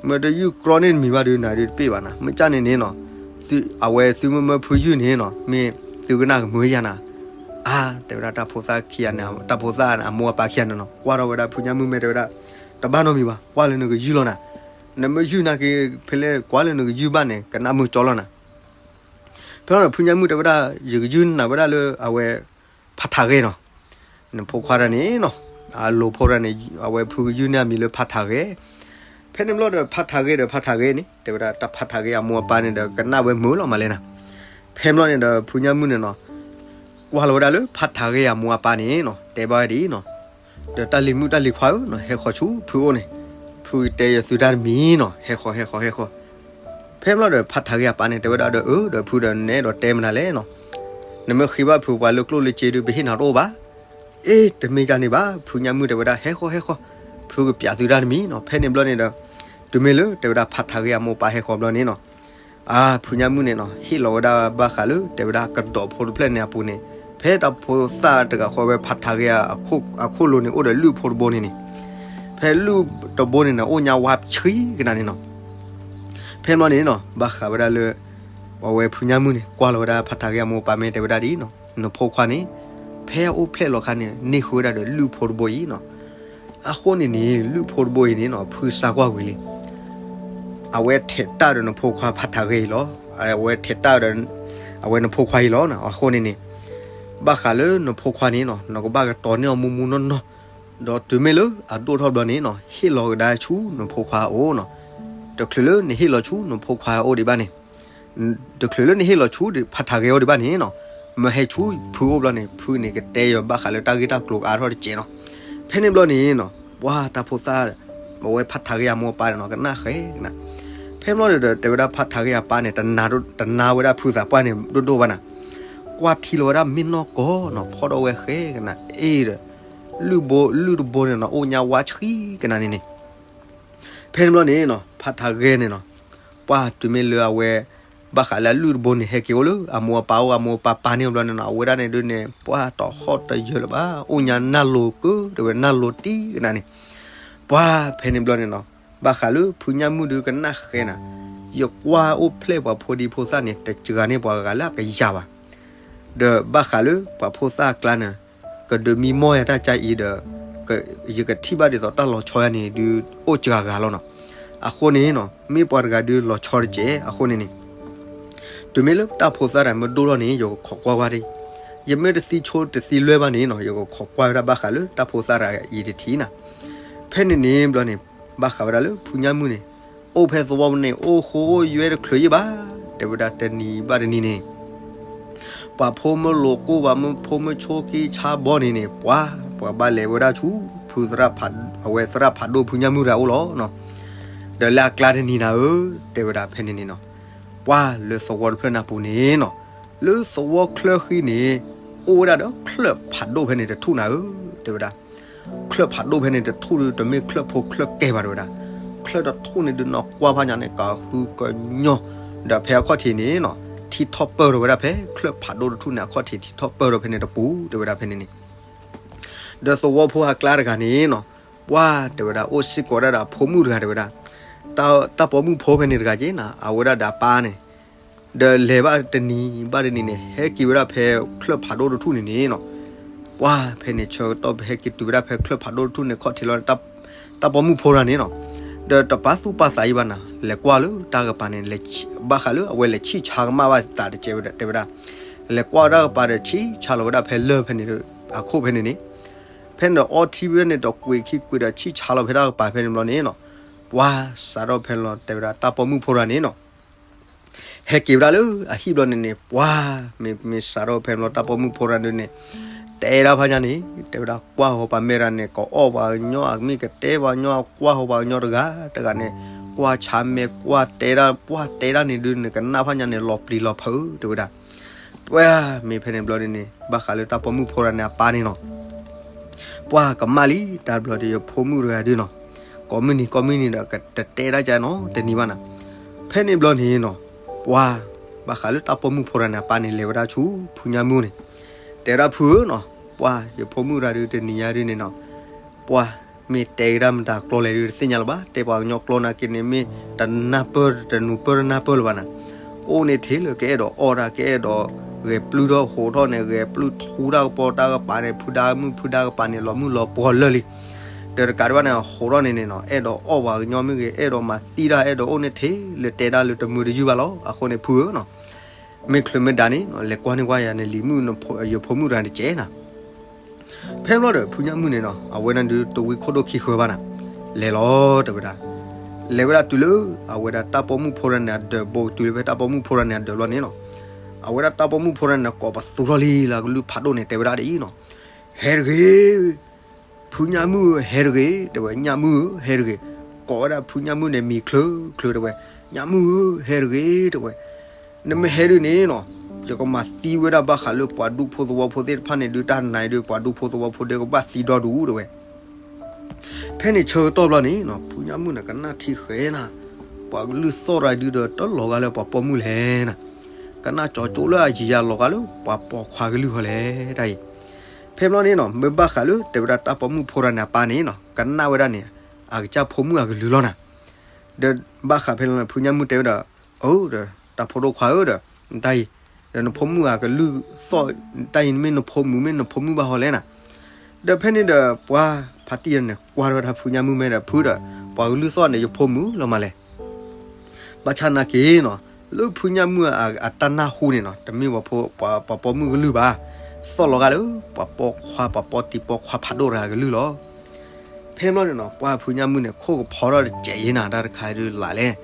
မ့ၢ်တယုၢ်ကြီန့ၢ်နမံၤဘၣ်ဒုး နဒုးတပ့ၢ်ဘၣ်နၤ မ့ၢ်ကၢ်န့ၣ်န့ၣ်နီၤ အဝဲသုမ့ၢ်မၢဖုယုၢ်န့ၣ်နီၤ မ့ၢ်သုကနၣ်ကမုာ်ယါနၤ အါ တဲဝဲဒၣ်တၢ်ဖိသၣ်ခံဂၤန့ၣ် တၢ်ဖိသၣ်အမိၢ်အပၢ်ခံဂၤန့ၣ်နီၤ ကွၢ်ထီၣ်ဝဲဒၣ်ဖုညၣ်မုၢ်မ့ၢ်တဲဝဲဒၣ် တဘၣ်နီတမံၤဘၣ် ကွၢ်လၢနကယုၢ်လီၤနၤ နမ့ၢ်ယုၢ်နာ်က့ ဖဲလဲၣ်ကွၢ်လၢနကယုၢ်ဘၣ်န့ၣ် ကနၣ်မုာ်ကၠီလီၤနၤ ဖဲလီၤန့ၣ် ဖုညၣ်မုၢ်တဲဝဲဒၣ် ယကယုၢ်နၤဝဲဒၣ်လၢအဝဲ ဖးထးဂဲၤနီၤ နဖိခွါတၢ်န့ၣ်နီၤ အလိၤဖိတၢ်န့ၣ် အဝဲဖုကယုၢ်န့ၢ်အမံၤလၢဖးထးဂဲၤ ဖဲန့ၣ်ဘျီဒီး ဖးထးဂဲၤဒီး ဖးထးဂဲၤန့ၣ် တဲဝဲဒၣ် တၢ်ဖးထးဂဲၤအမိၢ်အပၢ်န့ၣ်ဒီး ကနၣ်ဝဲမုာ်လီၤမးလဲၣ်နၤ. ဖဲန့ၣ်ဘျီန့ၣ်ဒီး ဖုညါမုၣ်န့ၣ်နီၤ ကွၢ်လီၤဝဲဒၣ်လၢဖးထးဂဲၤအမိၢ်အပၢ်န့ၣ်နီၤ တဲဘၣ်ဝဲဒ်အံၤနီၤ, ဒီးတၢ်လံၤမုၣ်တၢ်လံၤခွါဧၢနီၤ, ဟဲဃီၤဆူဖုအိၣ်န့ၣ်, ဖုတဲယသုတၢ်တမံၤနီၤ, ဟဲဃီၤ ဟဲဃီၤ ဟဲဃီၤ. ဖဲန့ၣ်ဘျီဒီး ဖးထးဂဲၤအပၢ်န့ၣ် တဲဝဲဒၣ်ဒီး အၢ ဒီးဖုဒီး နအဲၣ်ဒိးတဲမနုၤလဲၣ်နီၤ, နမ့ၢ်ဃ့ဘၣ်ဖုပှၤလၢကျိၣ်လၢစ့ဒီး ပဟ့ၣ်နၤတအိၣ်ဘၣ်. အ့ တမ့ၢ်ဒ်န့ၣ်ဘၣ်, ဖုညါမုၣ်တဲဝဲဒၣ် ဟဲဃီၤ ဟဲဃီၤ, ဖုကပျးသုတၢ်တမံၤနီၤ. ဖဲန့ၣ်ဘျီန့ၣ်ဒီး တုၤမ့ၢ်လၢတဲဝဲဒၣ် ဖးထးဂဲၤအမိၢ်အပၢ်ဟဲဃီၤဘျီန့ၣ်နီၤ, အါ ဖုညါမုၣ်န့ၣ်နီၤ ဟ့ၣ်လီၤဝဲဒၣ်ဘၣ်ဃးလၢ တဲဝဲဒၣ်ကဒီးဖိတဖျၢၣ်န့ၣ်အပူၤန့ၣ်, ဖဲတၢ်ဖိသၣ်တဂၤဃီဝဲဖးထးဂဲၤအခိၣ်လိၤန့ၣ် အိၣ်ဒီးလုၢ်ဖိတဘိန့ၣ်န့ၣ်, ဖဲလုၢ်တဘိန့ၣ်န့ၣ် အိၣ်ညါဝါဆှံကနၤန့ၣ်နီၤ. ဖဲန့ၣ်ဘျီန့ၣ်နီၤ ဘၣ်ဃးဝဲဒၣ်လၢ အဝဲဖုညါမုၣ်န့ၣ် ကွၢ်လီၤဝဲဒၣ်ဖးထးဂဲၤအမိၢ်အပၢ်မ့ၢ်တဲဝဲဒၣ်ဒ်အံၤနီၤ, နဖိခွါန့ၣ် ဖဲအအိၣ်ဖျဲၣ်လီၤခါန့ၣ် န့ၢ်ဃုာ်ဝဲဒၣ်ဒီးလုၢ်ဖိတဘိအံၤနီၤ. အဃိန့ၣ်န့ၣ် လုၢ်ဖိတဘိအံၤန့ၣ်နီၤ ဖုစါကွၢ်ဝံၤလံ အဝဲထဲးတၢ်ဒီးနဖိခွါဖးထးဂဲၤအံၤလီၤ. အဝဲထဲးတၢ်ဒီး အဝဲနဖိခွါအံၤလီၤ. အဃိန့ၣ်န့ၣ် ဘၣ်ဃးလၢနဖိခွါန့ၣ်နီၤ နကဘၣ်ကတီၤန့ၢ်အီၤမူမူနီၢ်နီၢ်, ဒီးတုၤမ့ၢ်လၢအဒိၣ်ထီၣ်ဘျီန့ၣ်နီၤ ဟ့ၣ်လီၤကဒါဆူနဖိခွါအအိၣ်နီၤ. တချုးလၢနဟ့ၣ်လီၤဆူနဖိခွါအအိၣ်ဒံးဘၣ်န့ၣ် တချုးလၢနဟ့ၣ်လီၤဆူဖးထးဂဲၤအအိၣ်ဒံးဘၣ်န့ၣ်နီၤ, မ့ၢ်ဟဲဆူဖုအိၣ်ဘျီန့ၣ် ဖုန့ၣ်ကတဲယၤဘၣ်ဃးလၢတၢ်ဂ့ၢ်တၢ်ကျိၤကအါထီၣ်တစဲးနီၤ. ဖဲန့ၣ်ဘျီန့ၣ်နီၤ ပှၤတၢ်ဖိသၣ် အဝဲဖးထးဂဲၤအမိၢ်အပၢ်န့ၣ်နီၤ ကနၣ်ဃဲကနၤ. ဖဲန့ၣ်ဘျီဒီး တဲဝဲဒၣ်ဖးထးဂဲၤအပၢ်န့ၣ် တနာ်ဝဲဒၣ်ဖုသးပှၢ်န့ၣ်ဒိၣ်ဒိၣ်ဘၣ်နၤ, ကွၢ်ထံလီၤဝဲဒၣ်မ့ၢ်နီၢ်ကီၢ်နီၤ ဖီၣ်ဒီးဝဲဃဲကနၤ အ့ဒီး လုၢ်ဘိ လုၢ်တဘိန့ၣ်နီၤ အိၣ်ညါဝါဆှံကနၤန့ၣ်န့ၣ် ဖဲန့ၣ်ဘျီန့ၣ်နီၤ ဖးထးဂဲၤန့ၣ်နီၤ ပှၤတုၤမ့ၢ်လၢအဝဲ ဘၣ်ဃးလၢအလုၢ်တဘိန့ၣ် ဟဲက့ၤအိၣ်လၢအမိၢ်အပၢ်အိၣ် အမိၢ်အပၢ်ပာ်န့ၢ်အီၤဘျီန့ၣ်နီၤ အဝဲဒၣ်န့ၣ်ဒုးန့ၣ် ပှၤတဟီၣ်တယၢၤလၢၤဘၣ် အိၣ်ညါနၢ်လိၤကၢ တဲဝဲနၢ်လိၤတံၢ်ကနၤန့ၣ် ပှၤဖဲန့ၣ်ဘျီန့ၣ်နီၤ ဘၣ်ဃးလၢဖုညါမုၣ်ဒုးကနၣ်ဃဲနၤ ယကွၢ်အိၣ်ဖျဲၣ်ပှၤဖိဒံဖိသၣ်န့ၣ် တစှၤန့ၢ်ပှၤဂၤလၢအကယၤဘၣ် ဒီးဘၣ်ဃးလၢပှၤဖိသၣ်အကျါန့ၣ် ကဒုးမံမီၢ်ယၤတၢ်ကါအံၤဒီး ယကထံၣ်ဘၣ်ဒ်သိးတၢ်လီၤဆီယၤန့ၣ်ဒုး အိၣ်စှၤဂၤလီၤနီၤ. အဃိန့ၣ်နီၤ မ့ၢ်ပှၤတဂၤဒုးလီၤဆီတကဲး အဃိန့ၣ်န့ၣ် တုၤမ့ၢ်လၢတၢ်ဖိသၣ်တဂၤမ့ၢ်ဒိၣ်ထီၣ်န့ၣ် ယကခိးကွၢ်ဝဲဒၣ်, ယမ့ၢ်တသံဆိတသံလွဲဘၣ်န့ၣ်နီၤ ယကခိးကွၢ်ဝဲဒၣ်ဘၣ်ဃးလၢတၢ်ဖိသၣ်တဂၤအံၤတထံၣ်နၤ. ဖဲန့ၣ်န့ၣ်ဘျီန့ၣ် ဘၣ်ဃးဝဲဒၣ်လၢဖုညါမုၣ်န့ၣ် အိၣ်ဖဲသဝီပူၤန့ၣ် အိၣ်ဃိအိၣ်ယွဲတချုးယံာ်ဘၣ်, တဲဝဲဒၣ်တနံၤဘၣ်တနံၤန့ၣ် ပှၤဖိမုၣ်လိၤကိၢ်ဘၣ် မုၣ်ဖိမုၣ်ဆိက့ဆါဘီန့ၣ်န့ၣ် ပှၤ ပှၤဘၣ်လဲၤဝဲဒၣ်ဆူ ဖုသရၣ်ဖး အဝဲသရၣ်ဖးဒိၣ်ဖုညါမုၣ်တဂၤအိၣ်လီၤနီၤ. ဒီးလၢအကျါတနံၤနၤဧၢ, တဲဝဲဒၣ်ဖဲန့ၣ်န့ၣ်နီၤ ပှၤလၢသဝီတဖျၢၣ်နၢ်ပူၤန့ၣ်နီၤ လၢသဝီချၢဃံန့ၣ် အိၣ်ဝဲဒၣ်ဒီးချၢၣ်ဖးဒိၣ်ဖဲန့ၣ်တထူၣ်နၤဧၢ, တဲဝဲဒၣ် ချၢၣ်ဖးဒိၣ်ဖဲန့ၣ်တထူၣ်ဒုး တမ့ၢ်ချၢၣ်ဖိချၢၣ်ကဲဘၣ်တဲဝဲဒၣ်, ချၢၣ်တထူၣ်န့ၣ်ဒုးနီၤ ကွၢ်ဖးညါန့ၣ် ကဟုကညီၢ်, ဒီးဖဲအခီၣ်ထံးန့ၣ်နီၤ ထံထီၣ်ပၢၢ်ထီၣ်ဝဲဒၣ်ဖဲ ချၢၣ်ဖးဒိၣ်တထူၣ်န့ၣ် အခီၣ်ထံးထံထီၣ်ပၢၢ်ထီၣ်ဖဲန့ၣ်တပူၤ တဲဝဲဒၣ်ဖဲန့ၣ်န့ၣ် ဒီးသဝီဖိအကျါတဂၤန့ၣ်နီၤ ပှၤတဲဝဲဒၣ် အိၣ်စ့ၢ်ကီးဒၣ်ဒီးအဖိမုၣ်တဂၤတဲဝဲဒၣ်, တၢ်ပိာ်မုၣ်ဖိဖဲန့ၣ်တဂၤက့ၤနၤ အဝဲဒၣ်ဒီးအပၢ်န့ၣ် ဒီးလဲၤဘၣ်တနံၤဘၣ်တနံၤန့ၣ် ဟဲက့ၤဝဲဒၣ်ဖဲချၢၣ်ဖးဒိၣ်တထူၣ်န့ၣ်န့ၣ်နီၤ, ပှၤဖဲန့ၣ်ဆၢကတီၢ်ဟဲက့ၤတုၤဝဲဒၣ်ဖဲချၢၣ်ဖးဒိၣ်တထူၣ်န့ၣ် ခီၣ်ထံးလီၤန့ၣ် တၢ်ပိာ်မုၣ်ဖိတဂၤန့ၣ်နီၤ, ဒီးတပာ်သူၣ်ပာ်သးအံၤဘၣ်နၤ လဲၤကွၢ်လၢတၢ်ကပၤန့ၣ် ဘၣ်ဃးလၢအဝဲလဲၤဆံၣ်ဆါကမၣ်ဘၣ်သးတကဲးဝဲဒၣ်တဲဝဲဒၣ်, လဲၤကွၢ်တၢ်ကပၤဒီးဆံၣ်ဆါလီၤဝဲဒၣ်ဖဲလၢၢ်ဖဲန့ၣ် အခိၣ်ဖဲန့ၣ်န့ၣ်, ဖဲန့ၣ်ဒီးအီထံဖဲန့ၣ်ဒီးကွံာ်ခံကွံာ်ဒီးဆံၣ်ဆါလီၤဖဲတၢ်ကပၤဖဲန့ၣ်ဘျီန့ၣ်နီၤ, ပှၤစးထီၣ်ဖဲန့ၣ်လီၤတဲဝဲဒၣ် တၢ်ပိာ်မုၣ်ဖိတဂၤန့ၣ်နီၤ ဟဲက့ၤဝဲဒၣ်လၢအဟံၣ်ဘျီန့ၣ်န့ၣ် ပှၤ မ့ၢ် မ့ၢ်စးထီၣ်ဖဲန့ၣ်လီၤ တၢ်ပိာ်မုၣ်ဖိတဂၤန့ၣ်န့ၣ် တဲဒၣ်ဖးညါန့ၣ် တဲဝဲဒၣ်ကွၢ်ဃီၤပှၤမဲာ်တဂၤန့ၣ် ကအီၣ်ပှၤကညီ အမ့ၢ်ကတဲပှၤကညီ ကွၢ်ဃီၤပှၤကညီတဂၤတဂၤန့ၣ် ကွၢ်ဆါမဲာ် ကွၢ်တဲဒၣ် ကွၢ်တဲဒၣ်န့ၣ်ဒုးန့ၣ် ကနၣ်ဖးညါန့ၣ် လီၤပျံၤလီၤဖုး တဲဝဲဒၣ် ပှၤ မ့ၢ်ဖဲန့ၣ်ဘျီန့ၣ်န့ၣ် ဘၣ်ဃးလၢတၢ်ပိာ်မုၣ်ဖိတဂၤန့ၣ်အပၢ်န့ၣ်နီၤ ပှၤကမၣ်လံ တၢ်ဘျီဒီးယဖိမုၣ်တဂၤဒုးနီၤ ကိးမုၢ်နံၤကိးမုၢ်နံၤဒီး ကတတဲဒၣ်ကနီၤ တနံၤဘၣ်နၤ ဖဲန့ၣ်ဘျီန့ၣ်နီၤ ပှၤ ဘၣ်ဃးလၢတၢ်ပိာ်မုၣ်ဖိတဂၤန့ၣ် အပၢ်န့ၣ်လဲၤဝဲဒၣ်ဆူ ဖုညါမုၣ်န့ၣ် တဲဝဲဒၣ်ဖုဧၢနီၤ ပှၤ ယဖိမုၣ်တဂၤဒုးတနံၤညါဒုးန့ၣ်နီၤ ပှၤ မ့ၢ်တဲကဒါမတၤကျိၤလဲၣ်ဒုးတသ့ၣ်ညါလၢၤဘၣ် တဲပှၤကညီကျိၤနာ်က့န့ၣ် မ့ၢ်တနၢ်ပၢၢ်တနူၤပၢၢ်တနၢ်ပၢၢ်လၢၤဘၣ်နၤ ကအိၣ်န့ၣ်ထဲလၢကအဲၣ်ဒိးအီၣ်တၢ် ကအဲၣ်ဒိးဂဲၤပျုၢ်ထီၣ်ဟိးထီၣ်န့ၣ် ဂဲၤပျုၢ်ထူတၢ်ကပီၤတၢ်ကပၤန့ၣ် ဖုဒါမုၣ်ဖုဒါကပၤန့ၣ် လီၤမုၢ်လီၤပှီၤလၢာ်လံ ဒီးတကးဒံးဘၣ်န့ၣ် ဟိးထီၣ်န့ၣ်န့ၣ်နီၤ အဲၣ်ဒိးအီၣ်ပှၤကညီမ့ၢ်ဂ့ၤ အဲၣ်ဒိးမၤသံတၢ် အဲၣ်ဒိးအိၣ်န့ၣ်ထဲလၢတဲဒၣ်လၢတမုာ်တယုၢ်ဘၣ်လီၤ အဃိန့ၣ်ဖုဧၢနီၤ မ့ၢ်ချုးမ့ၢ်ဒါန့ၣ် လဲၤကွၢ်န့ၢ်ကွၢ်ယၤန့ၣ် လံၤမုၣ် ယဖိမုၣ်တဂၤန့ၣ်တကဲးနၤ ဖဲဘျီဒီး ဖုညါမုၣ်န့ၣ်နီၤ အဝဲန့ၣ်ဒုးတဝံခိၣ်ဒိၣ်ခံဃၢၤဘၣ်နၤ လဲၤလီၤတဲဝဲဒၣ် လဲၤဝဲဒၣ်တုၤလၢ အဝဲဒၣ်တၢ်ပိာ်မုၣ်ဖိတဂၤန့ၣ်အဒၢးဘိ တုၤလၢဖဲတၢ်ပိာ်မုၣ်ဖိတဂၤန့ၣ်အဒၢးဘျီန့ၣ်နီၤ, အဝဲဒၣ်တၢ်ပိာ်မုၣ်ဖိတဂၤန့ၣ် ကိးပသူထီၣ်လံလၢအကလုၢ်ဖးဒိၣ်န့ၣ် တဲဝဲဒၣ်ဒ်အံၤနီၤ, ဟဲတဂ့ၤ ဖုညၣ်မုၣ်ဧၢ ဟဲတဂ့ၤ တဲဝဲ, ညၣ်မုၣ်ဧၢ ဟဲတဂ့ၤ. ကိးဝဲဒၣ်ဖုညၣ်မုၣ်န့ၣ် မံၤချၢချၢ တဲဝဲ, ညၣ်မုၣ်ဧၢ ဟဲတဂ့ၤ တဲဝဲ, နမ့ၢ်ဟဲဒုးန့ၣ်နီၤ, ယကမၤသံဝဲဒၣ်ဘၣ်ဃးလၢပှၤဒူဖိသဝီဖိသ့ၣ်တဖၣ်န့ၣ်ဒုး တၢ်နၤဒုး ပှၤဒူဖိသဝီဖိဒီးကဘၣ်သံဒီဒူၣ် တဲဝဲ. ဖဲန့ၣ်ဆၢကတီၢ်ဘျီန့ၣ်နီၤ ဖုညၣ်မုၣ်န့ၣ် ကနၣ်ထံဃဲနၤ, ပှၤကလုၢ်သီၣ်ရၤဒုးဒီး တလီၤဂာ်လၢပှၤပိာ်မုၣ်လဲၣ်နၤ, ကနၣ်ကၠီကၠိလၢအယံၤယၤ လီၤဂာ်လၢပှၤပိာ်ခွါကလုၢ်ဟီလဲၣ်တၢ်အံၤ. ဖဲဘျီန့ၣ်နီၤ မ့ၢ်ဘၣ်ဃးလၢ တဲဝဲဒၣ်တၢ်ပိာ်မုၣ်ဖိတဂၤန့ၣ်အပၢ်န့ၣ်နီၤ ကနၣ်ဝဲဒၣ်န့ၣ် အကစၢ်ဖိမုၣ်အကလုၢ်လီၤနၤ. ဒီးဘၣ်ဃးဖဲန့ၣ် ဖုညၣ်မုၣ်တဲဝဲဒၣ်, အၢ ဒီး တၢ်ဖိဒိၣ်ခွါဧၢဒီး တၢ်အံၤ, ဒီးနဖိမုၣ်အကလုၢ်သီၣ် တၢ်အံၤ မ့ၢ်နဖိမုၣ် မ့ၢ်နဖိမုၣ်ဘၣ်ဟီလဲၣ်နၤ. ဒီးဖဲန့ၣ်ဒီး ပှၤဖါတံၢ်န့ၣ် ကွၢ်ထီၣ်ဝဲဒၣ်ဖုညၣ်မုၣ် မ့ၢ်ဒီး ဖုဒီး ပှၤကလုၢ်သီၣ်န့ၣ် ယဖိမုၣ်လီၤမးလဲၣ်. ဘၣ်ဆၣ်နာ်က့နီၤ လၢဖုညၣ်မုၣ်အတၢ်နၢ်ဟူန့ၣ်နီၤ တမ့ၢ်ပှၤပိာ်မုၣ်ကလုၢ်ဘၣ်, သီၣ်လီၤဂာ်လၢ ပှၤပိာ်ခွါ ပှၤပိာ်တံၤပိာ်ခွါဖးဒိၣ်တဂၤကလုၢ်လီၤ. ဖဲဘျီန့ၣ်နီၤ ပှၤဖုညၣ်မုၣ်န့ၣ် ခိၣ်ကဖီထီၣ်တစဲးယဲနၤ တၢ်တခါဒုးလၢ်လဲၣ်.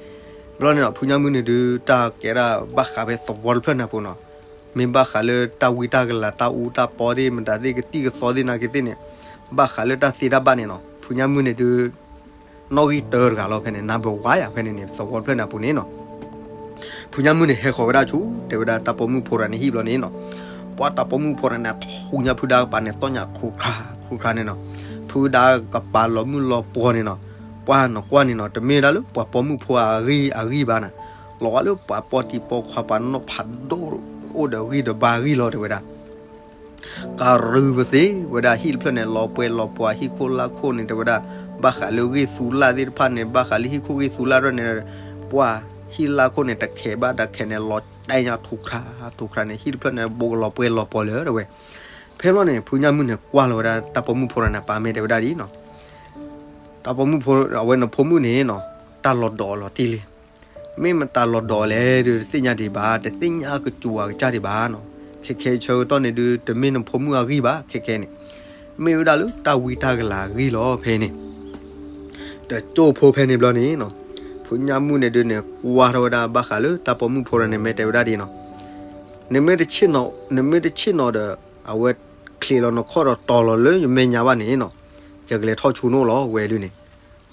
ဘျီန့ၣ်နီၤ ဖုညၣ်မုၣ်န့ၣ်ဒုး တၢ်ကဲဒၣ်ဘၣ်ဃးဖဲသဝီတဖျၢၣ်န့ၣ်အပူၤနီၤ, မ့ၢ်ဘၣ်ဃးလၢတၢ်ဝံတၢ်ကလၤ တၢ်အူတၢ်ပီသ့ၣ် မတၤသ့ၣ် ကသံၣ်ကသီသ့ၣ်နာ်က့သ့ၣ်န့ၣ်, ဘၣ်ဃးလၢတၢ်သ့တၢ်ဘၣ်န့ၣ်နီၤ ဖုညၣ်မုၣ်န့ၣ်ဒုး နီၣ်ဂံၢ်တၢတဂၤလီၤဖဲန့ၣ် နၢ်ဘၢဝါယၤဖဲန့ၣ်န့ၣ် သဝီတဖျၢၣ်န့ၣ်အပူၤန့ၣ်နီၤ. ဖုညၣ်မုၣ်န့ၣ် ဟဲဃီၤဝဲဒၣ်ဆူ တဲဝဲဒၣ်တၢ်ပိာ်မုၣ်ဖိတဂၤန့ၣ်ဟံၣ်ဘျီန့ၣ်နီၤ, ပှၤတၢ်ပိာ်မုၣ်ဖိတဂၤန့ၣ် ထူညါဖုဒါကပၤန့ၣ် သီၣ်ညါခူခါခူခါန့ၣ်နီၤ, ဖုဒါကပၤလီၤမုၢ်လီၤပှီၤန့ၣ်နီၤ, ပှၤနီၢ်ကွၢ်န့ၣ်နီၤ တမ့ၢ်ဒၣ်လၢပှၤပိာ်မုၣ်ဖိအဂံၢ်အဂံၢ်ဘၣ်နၤ, လီၤဂာ်လၢပှၤပိာ်တံၤပိာ်ခွါ ပှၤနီၢ်ဖးဒိၣ် အိၣ်ဒီးဂံၢ်ဒီးဘါဂံၢ်လီၤ တဲဝဲဒၣ် ကရုပသ့ဝဲဒၣ်ဟံၣ်တဖျၢၣ်န့ၣ် လီၤပှဲၤလီၤပှီၤ ဟံၣ်ခိၣ်လၢခိၣ်န့ၣ် တဲဝဲဒၣ် ဘၣ်ဃးလၢဂ့ၢ်သူလၢ်သ့ၣ်တဖၣ်န့ၣ် ဘၣ်ဃးလၢဟံၣ်ခိၣ်ဂ့ၢ်သူလၢ်ဒီးန့ၣ် ပှၤဟံၣ်လၢခိၣ်န့ၣ် တခဲးဘၣ်တခဲးန့ၣ် လီၤတဲညါထူခါထူခါန့ၣ် ဟံၣ်တဖျၢၣ်န့ၣ် ဘိးကလီၤပှဲၤလီၤပှီၤလၢၤ တဲဝဲ. ဖဲဘျီန့ၣ် ဖုညၣ်မုၣ်န့ၣ် ကွၢ်လီၤဝဲဒၣ်တၢ်ပိာ်မုၣ်ဖိတဂၤန့ၣ် ပၢ်မ့ၢ်တဲဝဲဒၣ်ဒ်နီၤ တၢ်ပိာ်မုၣ်ဖိ အဝဲနဖိမုၣ်န့ၣ်နီၤ တၢ်လီၤဒီးအီၤလီၤတံၢ်လံ. မ့ၢ်မတၤလီၤဒီးအီၤလဲၣ်ဒီး တသ့ၣ်ညါဒံးဘၣ်, တသ့ၣ်ညါအကစူၤအကစၢ်ဒံးဘၣ်နီၤ. ခဲခဲဆၢကတီၢ်န့ၣ်ဒုး တမ့ၢ်နဖိမုၣ်အဂံၢ်ဘၣ်, ခဲခဲန့ၣ် မ့ၢ်ဝဲဒၣ်လၢတၢ်ဝံတၢ်ကလၤအဂံၢ်လီၤ ဖဲန့ၣ်. တကၠိဖိဖဲန့ၣ်ဘျီန့ၣ်နီၤ, ဖုညၣ်မုၣ်န့ၣ်ဒုးန့ၣ် ကွၢ်ထီၣ်ဝဲဒၣ်ဘၣ်ဃးလၢတၢ်ပိာ်မုၣ်ဖိတဂၤန့ၣ် မ့ၢ်တဲဝဲဒၣ်ဒ်နီၤ, နမ့ၢ်တဆ့ၣ်နီၤ, နမ့ၢ်တဆ့ၣ်နီၤဒီး အဝဲချံးလီၤနခီၣ်ဒီးတီၤလီၤလၢယမဲာ်ညါဘၣ်န့ၣ်နီၤ, ယကလဲၤထီၣ်ဆူနအိၣ်လီၤ ဝဲဒုးန့ၣ်.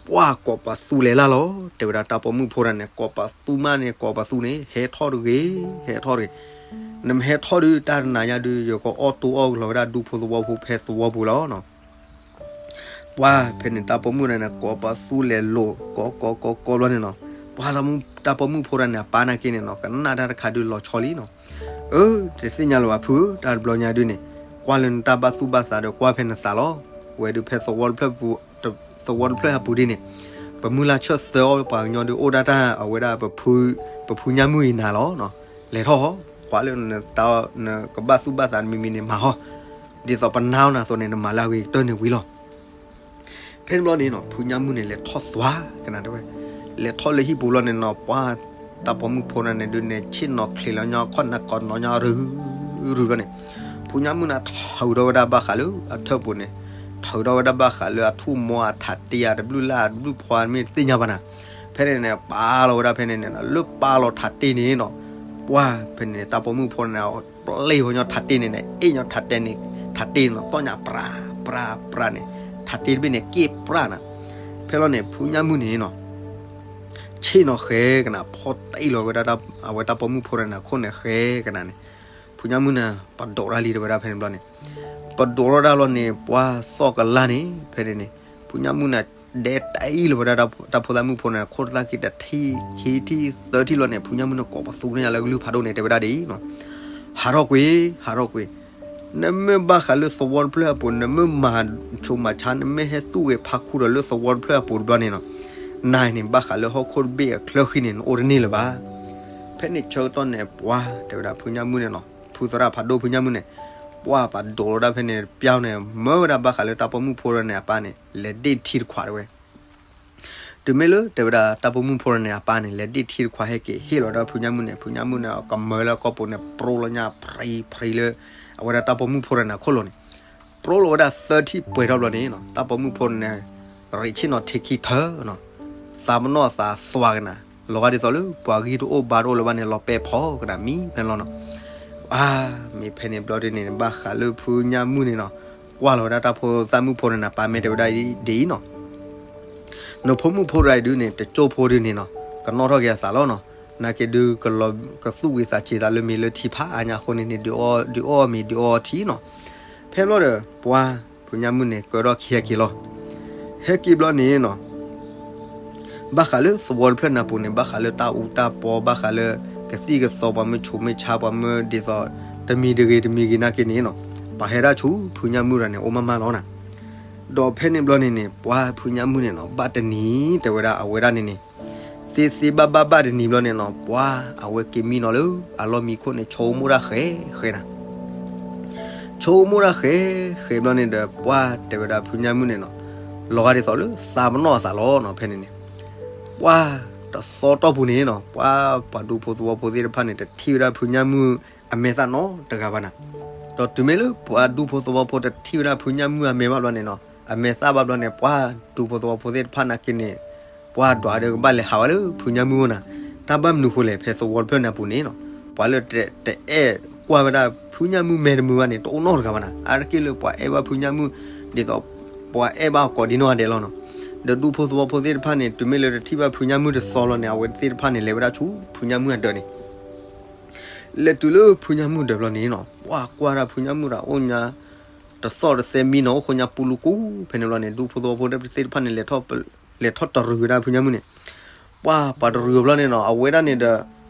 ပှၤကိးပသူလဲၤလၢ်လီၤ, တဲဝဲဒၣ်တၢ်ပိာ်မုၣ်ဖိတဂၤန့ၣ် ကိးပသူမးန့ၣ် ကိးပသူန့ၣ် ဟဲထီၣ်တဂ့ၤ, ဟဲထီၣ်တဂ့ၤ. နမ့ၢ်ဟဲထီၣ်ဒုး တၢ်တနၤညါဒုး ယကအီၣ်တိၢ်အီၣ်ကလီၤဝဲဒၣ်ဒူဖိသဝီဖိဖဲသဝီပူၤလီၤနီၤ. ပှၤဖဲန့ၣ် တၢ်ပိာ်မုၣ်တဂၤန့ၣ် ကိးပသူလဲၤလိာ် ကိးကိးကိးကိးဘျီန့ၣ်နီၤ, ပှၤတၢ်ပိာ်မုၣ်ဖိတဂၤန့ၣ် အပၢ်နာ်က့န့ၣ်နီၤ ကနၣ်တၢ်တခါဒုးလီၤဆီလံနီၤ. အၢ တသ့ၣ်ညါလၢၤဘၣ်ဖုဧၢ, တၢ်တဘျီညါဒုးန့ၣ် ကွၢ်လၢနတၢ်ဘၣ်သူၣ်ဘၣ်သးဒီး ကွၢ်ဖဲနသးလီၤ. ဝဲဒုးဖဲသဝီတဖျၢၣ်ပူၤ သဝီတဖျၢၣ်အပူၤဒ်န့ၣ် ပမုၢ်လၢ်ဆၢၣ်သၢအီၤပှၤကညီဒုး အိၣ်ဒၣ်တၢ်အဝဲဒၣ် ပဖုညၣ်မုၣ်အံၤနၤလီၤ. လဲၤထီၣ် ကွၢ်လၢနကဘၣ်သူၣ်ဘၣ်သးမံၤမံၤန့ၣ်မၤဟီ, ဒ်သိးပနါအီၤနၤအသိးန့ၣ် နမၤလၢအဂ့ၤကတၢၢ်န့ၣ်ဝံၤလီၤ. ဖဲန့ၣ်ဘျီန့ၣ်နီၤ ဖုညၣ်မုၣ်န့ၣ် လဲၤထီၣ်သွါကနၤတဲဝဲ, လဲၤထီၣ်လၢဟံၣ်ပူၤလီၤန့ၣ်နီၤ ပှၤတၢ်ပိာ်မုၣ်ဖိတဂၤန့ၣ်ဒုးန့ၣ် ဆ့ၣ်နီၤချံးလီၤညီခီၣ်နၢ်ကိးနီၤညီရုၢ်ရုၢ်ဘျီန့ၣ်, ဖုညၣ်မုၣ်န့ၣ် ထုးထီၣ်ဝဲဒၣ်ဘၣ်ဃးလၢအထၢၣ်ပူၤန့ၣ်, ထုးထီၣ်ဝဲဒၣ်ဘၣ်ဃးလၢအထူၣ်မီအထးတ့ၢ်ဧါ တဘျုးလၢ်တဘျုးဖှီၣ်မ့ၢ်တသ့ၣ်ညါဘၣ်နၤ. ဖဲန့ၣ်န့ၣ် ပာ်လီၤဝဲဒၣ်ဖဲန့ၣ်န့ၣ် လၢပာ်လီၤထးတ့ၢ်န့ၣ်နီၤ, ပှၤဖဲန့ၣ်န့ၣ် တၢ်ပိာ်မုၣ်ဖိန့ၣ် ပျဲၢ်ဟီညီထးတ့ၢ်န့ၣ်န့ၣ် အ့ၣ်ညီထးတ့ၢ်န့ၣ်, ထးတ့ၢ်န့ၣ်နီၤ သီၣ်ညါပြးပြးပြးန့ၣ်, ထးတ့ၢ်တဘ့ၣ်န့ၣ် က့ၣ်ပြးနၤ. ဖဲလီၤန့ၣ် ဖုညၣ်မုၣ်န့ၣ်နီၤ ဆ့ၣ်နီၤဃဲကနၤ ဖီၣ်တ့ၢ်လီၤဝဲဒၣ် အဝဲတၢ်ပိာ်မုၣ်ဖိတဂၤန့ၣ် အခိၣ်န့ၣ်ဃဲကနၤန့ၣ်, ဖုညၣ်မုၣ်န့ၣ် ပဒိးတၢ်လံတဲဝဲဒၣ်ဖဲန့ၣ်ဘျီန့ၣ်, ပဒိးထီၣ်တၢ်လီၤန့ၣ် ပှၤသီၣ်ကလၢ်န့ၣ် ဖဲန့ၣ်န့ၣ် ဖုညၣ်မုၣ်န့ၣ် ဒဲတ့ၢ်လီၤဝဲဒၣ်တၢ်ဖိသၣ်မုၣ်ဖိန့ၣ် ခိၣ်တသၣ်ခံတထံၣ်ခံထံၣ်သၢထံၣ်လီၤန့ၣ် ဖုညၣ်မုၣ်န့ၣ် ကိးပသူန့ၢ်ယၤလၢကလုၢ်ဖးဒိၣ်န့ၣ် တဲဝဲဒၣ်ဒ်အံၤနီၤ, ဟးထီၣ်ကွံာ် ဟးထီၣ်ကွံာ်, နမ့ၢ်ဘၣ်ဃးလၢသဝီတဖျၢၣ်အပူၤ နမ့ၢ်မၤဆိမၤဆါ နမ့ၢ်ဟဲသူၣ်ဂဲၤဖးခူဒီးလၢသဝီတဖျၢၣ်အပူၤတဘျီန့ၣ်နီၤ, နၤန့ၣ် ဘၣ်ဃးလၢဟီၣ်ခိၣ်တဘ့ၣ်အချၢဃံန့ၣ် နအိၣ်တန့ၢ်လၢၤဘၣ်. ဖဲန့ၣ်ဆၢကတီၢ်န့ၣ် ပှၤတဲဝဲဒၣ်ဖုညၣ်မုၣ်န့ၣ်နီၤ ဖုသရၣ်ဖးဒိၣ်ဖုညၣ်မုၣ်န့ၣ် ပှၤပဒိးထီၣ်ဒၣ်ဖဲန့ၣ် ပျီန့ၣ် မၢဝဲဒၣ်ဘၣ်ဃးလၢတၢ်ပိာ်မုၣ်ဖိတဂၤန့ၣ် အပၢ်န့ၣ် လဲၤဒ့ၣ်ထံတခွးတဲဝဲ တုၤမ့ၢ်လၢတဲဝဲဒၣ်တၢ်ပိာ်မုၣ်ဖိတဂၤန့ၣ် အပၢ်န့ၣ် လဲၤဒ့ၣ်ထံတခွးဟဲက့ၤဟ့ၣ်လီၤဝဲဒၣ်ဖုညၣ်မုၣ်န့ၣ် ဖုညၣ်မုၣ်န့ၣ် အကမၢလၢအကီၢ်ပူၤန့ၣ် ပရိလီၤညါဖရံဖရံလၢ အဝဲဒၣ်တၢ်ပိာ်မုၣ်ဖိတဂၤန့ၣ်အခိၣ်လိၤန့ၣ်, ပရိလီၤဝဲဒၣ်သၢထံၣ်ပှဲၤထီၣ်ဘျီန့ၣ်နီၤ တၢ်ပိာ်မုၣ်ဖိတဂၤန့ၣ် ရ့းဆ့ၣ်နီၤထံခံထၢနီၤ, သ သးပနီၣ်အသးသွါကနၤ, လီၤဂာ်ဒ်သိးလၢပှၤဂံၢ်တအိၣ်ဘါတအိၣ်လၢၤဘၣ်န့ၣ် လီၤပဲာ်ဖီကနၤမံဖဲန့ၣ်လီၤနီၤ. အါ, မ့ၢ်ဖဲန့ၣ်ဘျီဒ်န့ၣ် ဘၣ်ဃးလၢဖုညၣ်မုၣ်န့ၣ်နီၤ, ကွၢ်လီၤဝဲဒၣ်တၢ်ဖိသၣ်မုၣ်ဖိန့ၣ်နၤ, ပာ်မဲာ်တဲဝဲဒၣ်ဒ်အံၤနီၤ, နဖိမုၣ်ဖိတဂၤအံၤဒုးန့ၣ် တကၠိဖိဒုးန့ၣ်နီၤ, ကနီၣ်ထီၣ်က့ၤအသးလီၤနီၤ. နာ်က့ဒုး ကသူၣ်ဝံၤသးစ့ၤသးလၢမ့ၤလၢထံဖးအါညါအဃိန့ၣ်န့ၣ် ဒုးအီၣ်မ့ၤဒုးအီထံနီၤ. ဖဲဘျီဒီး ပှၤဖုညၣ်မုၣ်န့ၣ် ကၢထီၣ်ခံဟဲက့ၤလီၤ. ဟဲက့ၤဘျီန့ၣ်နီၤ ဘၣ်ဃးလၢသဝီတဖျၢၣ်န့ၣ်အပူၤန့ၣ် ဘၣ်ဃးလၢတၢ်အူတၢ်ပီ ဘၣ်ဃးလၢကသံၣ်ကသီ ပှၤမၢဆိးမၢဆါ ပှၤမၢဒ်သိး တမံၤတဂ့ၤတမံၤဂ့ၤနာ်က့န့ၣ်နီၤ, ပှၤဟဲဒၣ်ဆူဖုညၣ်မုၣ်တဂၤန့ၣ် အိၣ်မးမးလီၤနၤ. ဒီးဖဲန့ၣ်ဘျီန့ၣ်န့ၣ် ပှၤဖုညၣ်မုၣ်န့ၣ်နီၤ ဘၣ်တနံၤ တဲဝဲဒၣ်အဝဲဒၣ်န့ၣ်န့ၣ် သ့သ့ဘၣ်ဘၣ်ဘၣ်တနံၤဘျီန့ၣ်နီၤ ပှၤအဝဲက့ၤမံနီၤလၢအလီၢ်မံခိၣ်န့ၣ် ဆိကမိၣ်တၢ်ဃဲဃဲနၤ ဆိကမိၣ်တၢ်ဃဲဃဲဘျီန့ၣ်ဒီး ပှၤတဲဝဲဒၣ်ဖုညၣ်မုၣ်န့ၣ်နီၤ, လီၤဂာ်ဒ်သိးလၢသးပနီၣ်အသးလီၤနီၤ ဖဲန့ၣ်န့ၣ်, ပှၤတသီတီၢ်ပူၤန့ၣ်နီၤ ပှၤပှၤဒူဖိသဝီဖိသ့ၣ်တဖၣ်န့ၣ် တထံၣ်ဝဲဒၣ်ဖုညၣ်မုၣ်အမဲာ်သၣ်နီတဂၤဘၣ်နၤ. ဒီးတုၤမ့ၢ်လၢပှၤဒူဖိသဝီဖိတထံၣ်ဝဲဒၣ်ဖုညၣ်မုၣ်အမဲာ်ဘၣ်ဘျီန့ၣ်နီၤ အမဲာ်သၣ်ဘၣ်ဘျီန့ၣ် ပှၤဒူဖိသဝီဖိသ့ၣ်တဖၣ်နာ်က့န့ၣ် ပှၤဒွးဒီးကဘၣ်လဲၤဟးဝဲလၢဖုညၣ်မုၣ်အိၣ်နၤ. တၢ်ဘၣ်မနုၤဃိလဲၣ် ဖဲသဝီတဖျၢၣ်န့ၣ်အပူၤန့ၣ်နီၤ ပှၤလၢတအဲၣ်ကွၢ်ဝဲဒၣ်ဖုညၣ်မုၣ်မဲာ်တမုာ်ဘၣ်န့ၣ် တအိၣ်နီတဂၤဘၣ်နၤ. အါတက့ၢ်လၢပှၤအဲၣ်ဘၣ်ဖုညၣ်မုၣ် ဒ်သိးပှၤအဲၣ်ဘၣ်အကိးဒံနီၢ်ဂၤဒဲးလီၤနီၤ. ဒီးဒူဖိသဝီဖိသ့ၣ်တဖၣ်န့ၣ် တုၤမ့ၢ်လၢတထံၣ်ဘၣ်ဖုညၣ်မုၣ်တသီလီၤန့ၣ် အဝဲသ့ၣ်တဖၣ်န့ၣ် လဲၤဝဲဒၣ်ဆူဖုညၣ်မုၣ်အဒၢးန့ၣ် လဲၤတုၤလၢဖုညၣ်မုၣ်ဒၢးဘျီန့ၣ်နီၤ ပှၤကွၢ်ဒၣ်ဖုညၣ်မုၣ်တဂၤအိၣ်ညါ တသီၣ်တသဲမံနီၤ အိၣ်ဃိညါပူလူကူ ဖဲန့ၣ်ဘျီန့ၣ် ဒူဖိသဝီဖိသ့ၣ်တဖၣ်န့ၣ် လဲၤထီၣ်တရံးဝဲဒၣ်ဖုညၣ်မုၣ်န့ၣ်, ပှၤပှၤတရံးအီၤဘျီန့ၣ်နီၤ အဝဲဒၣ်န့ၣ်ဒီး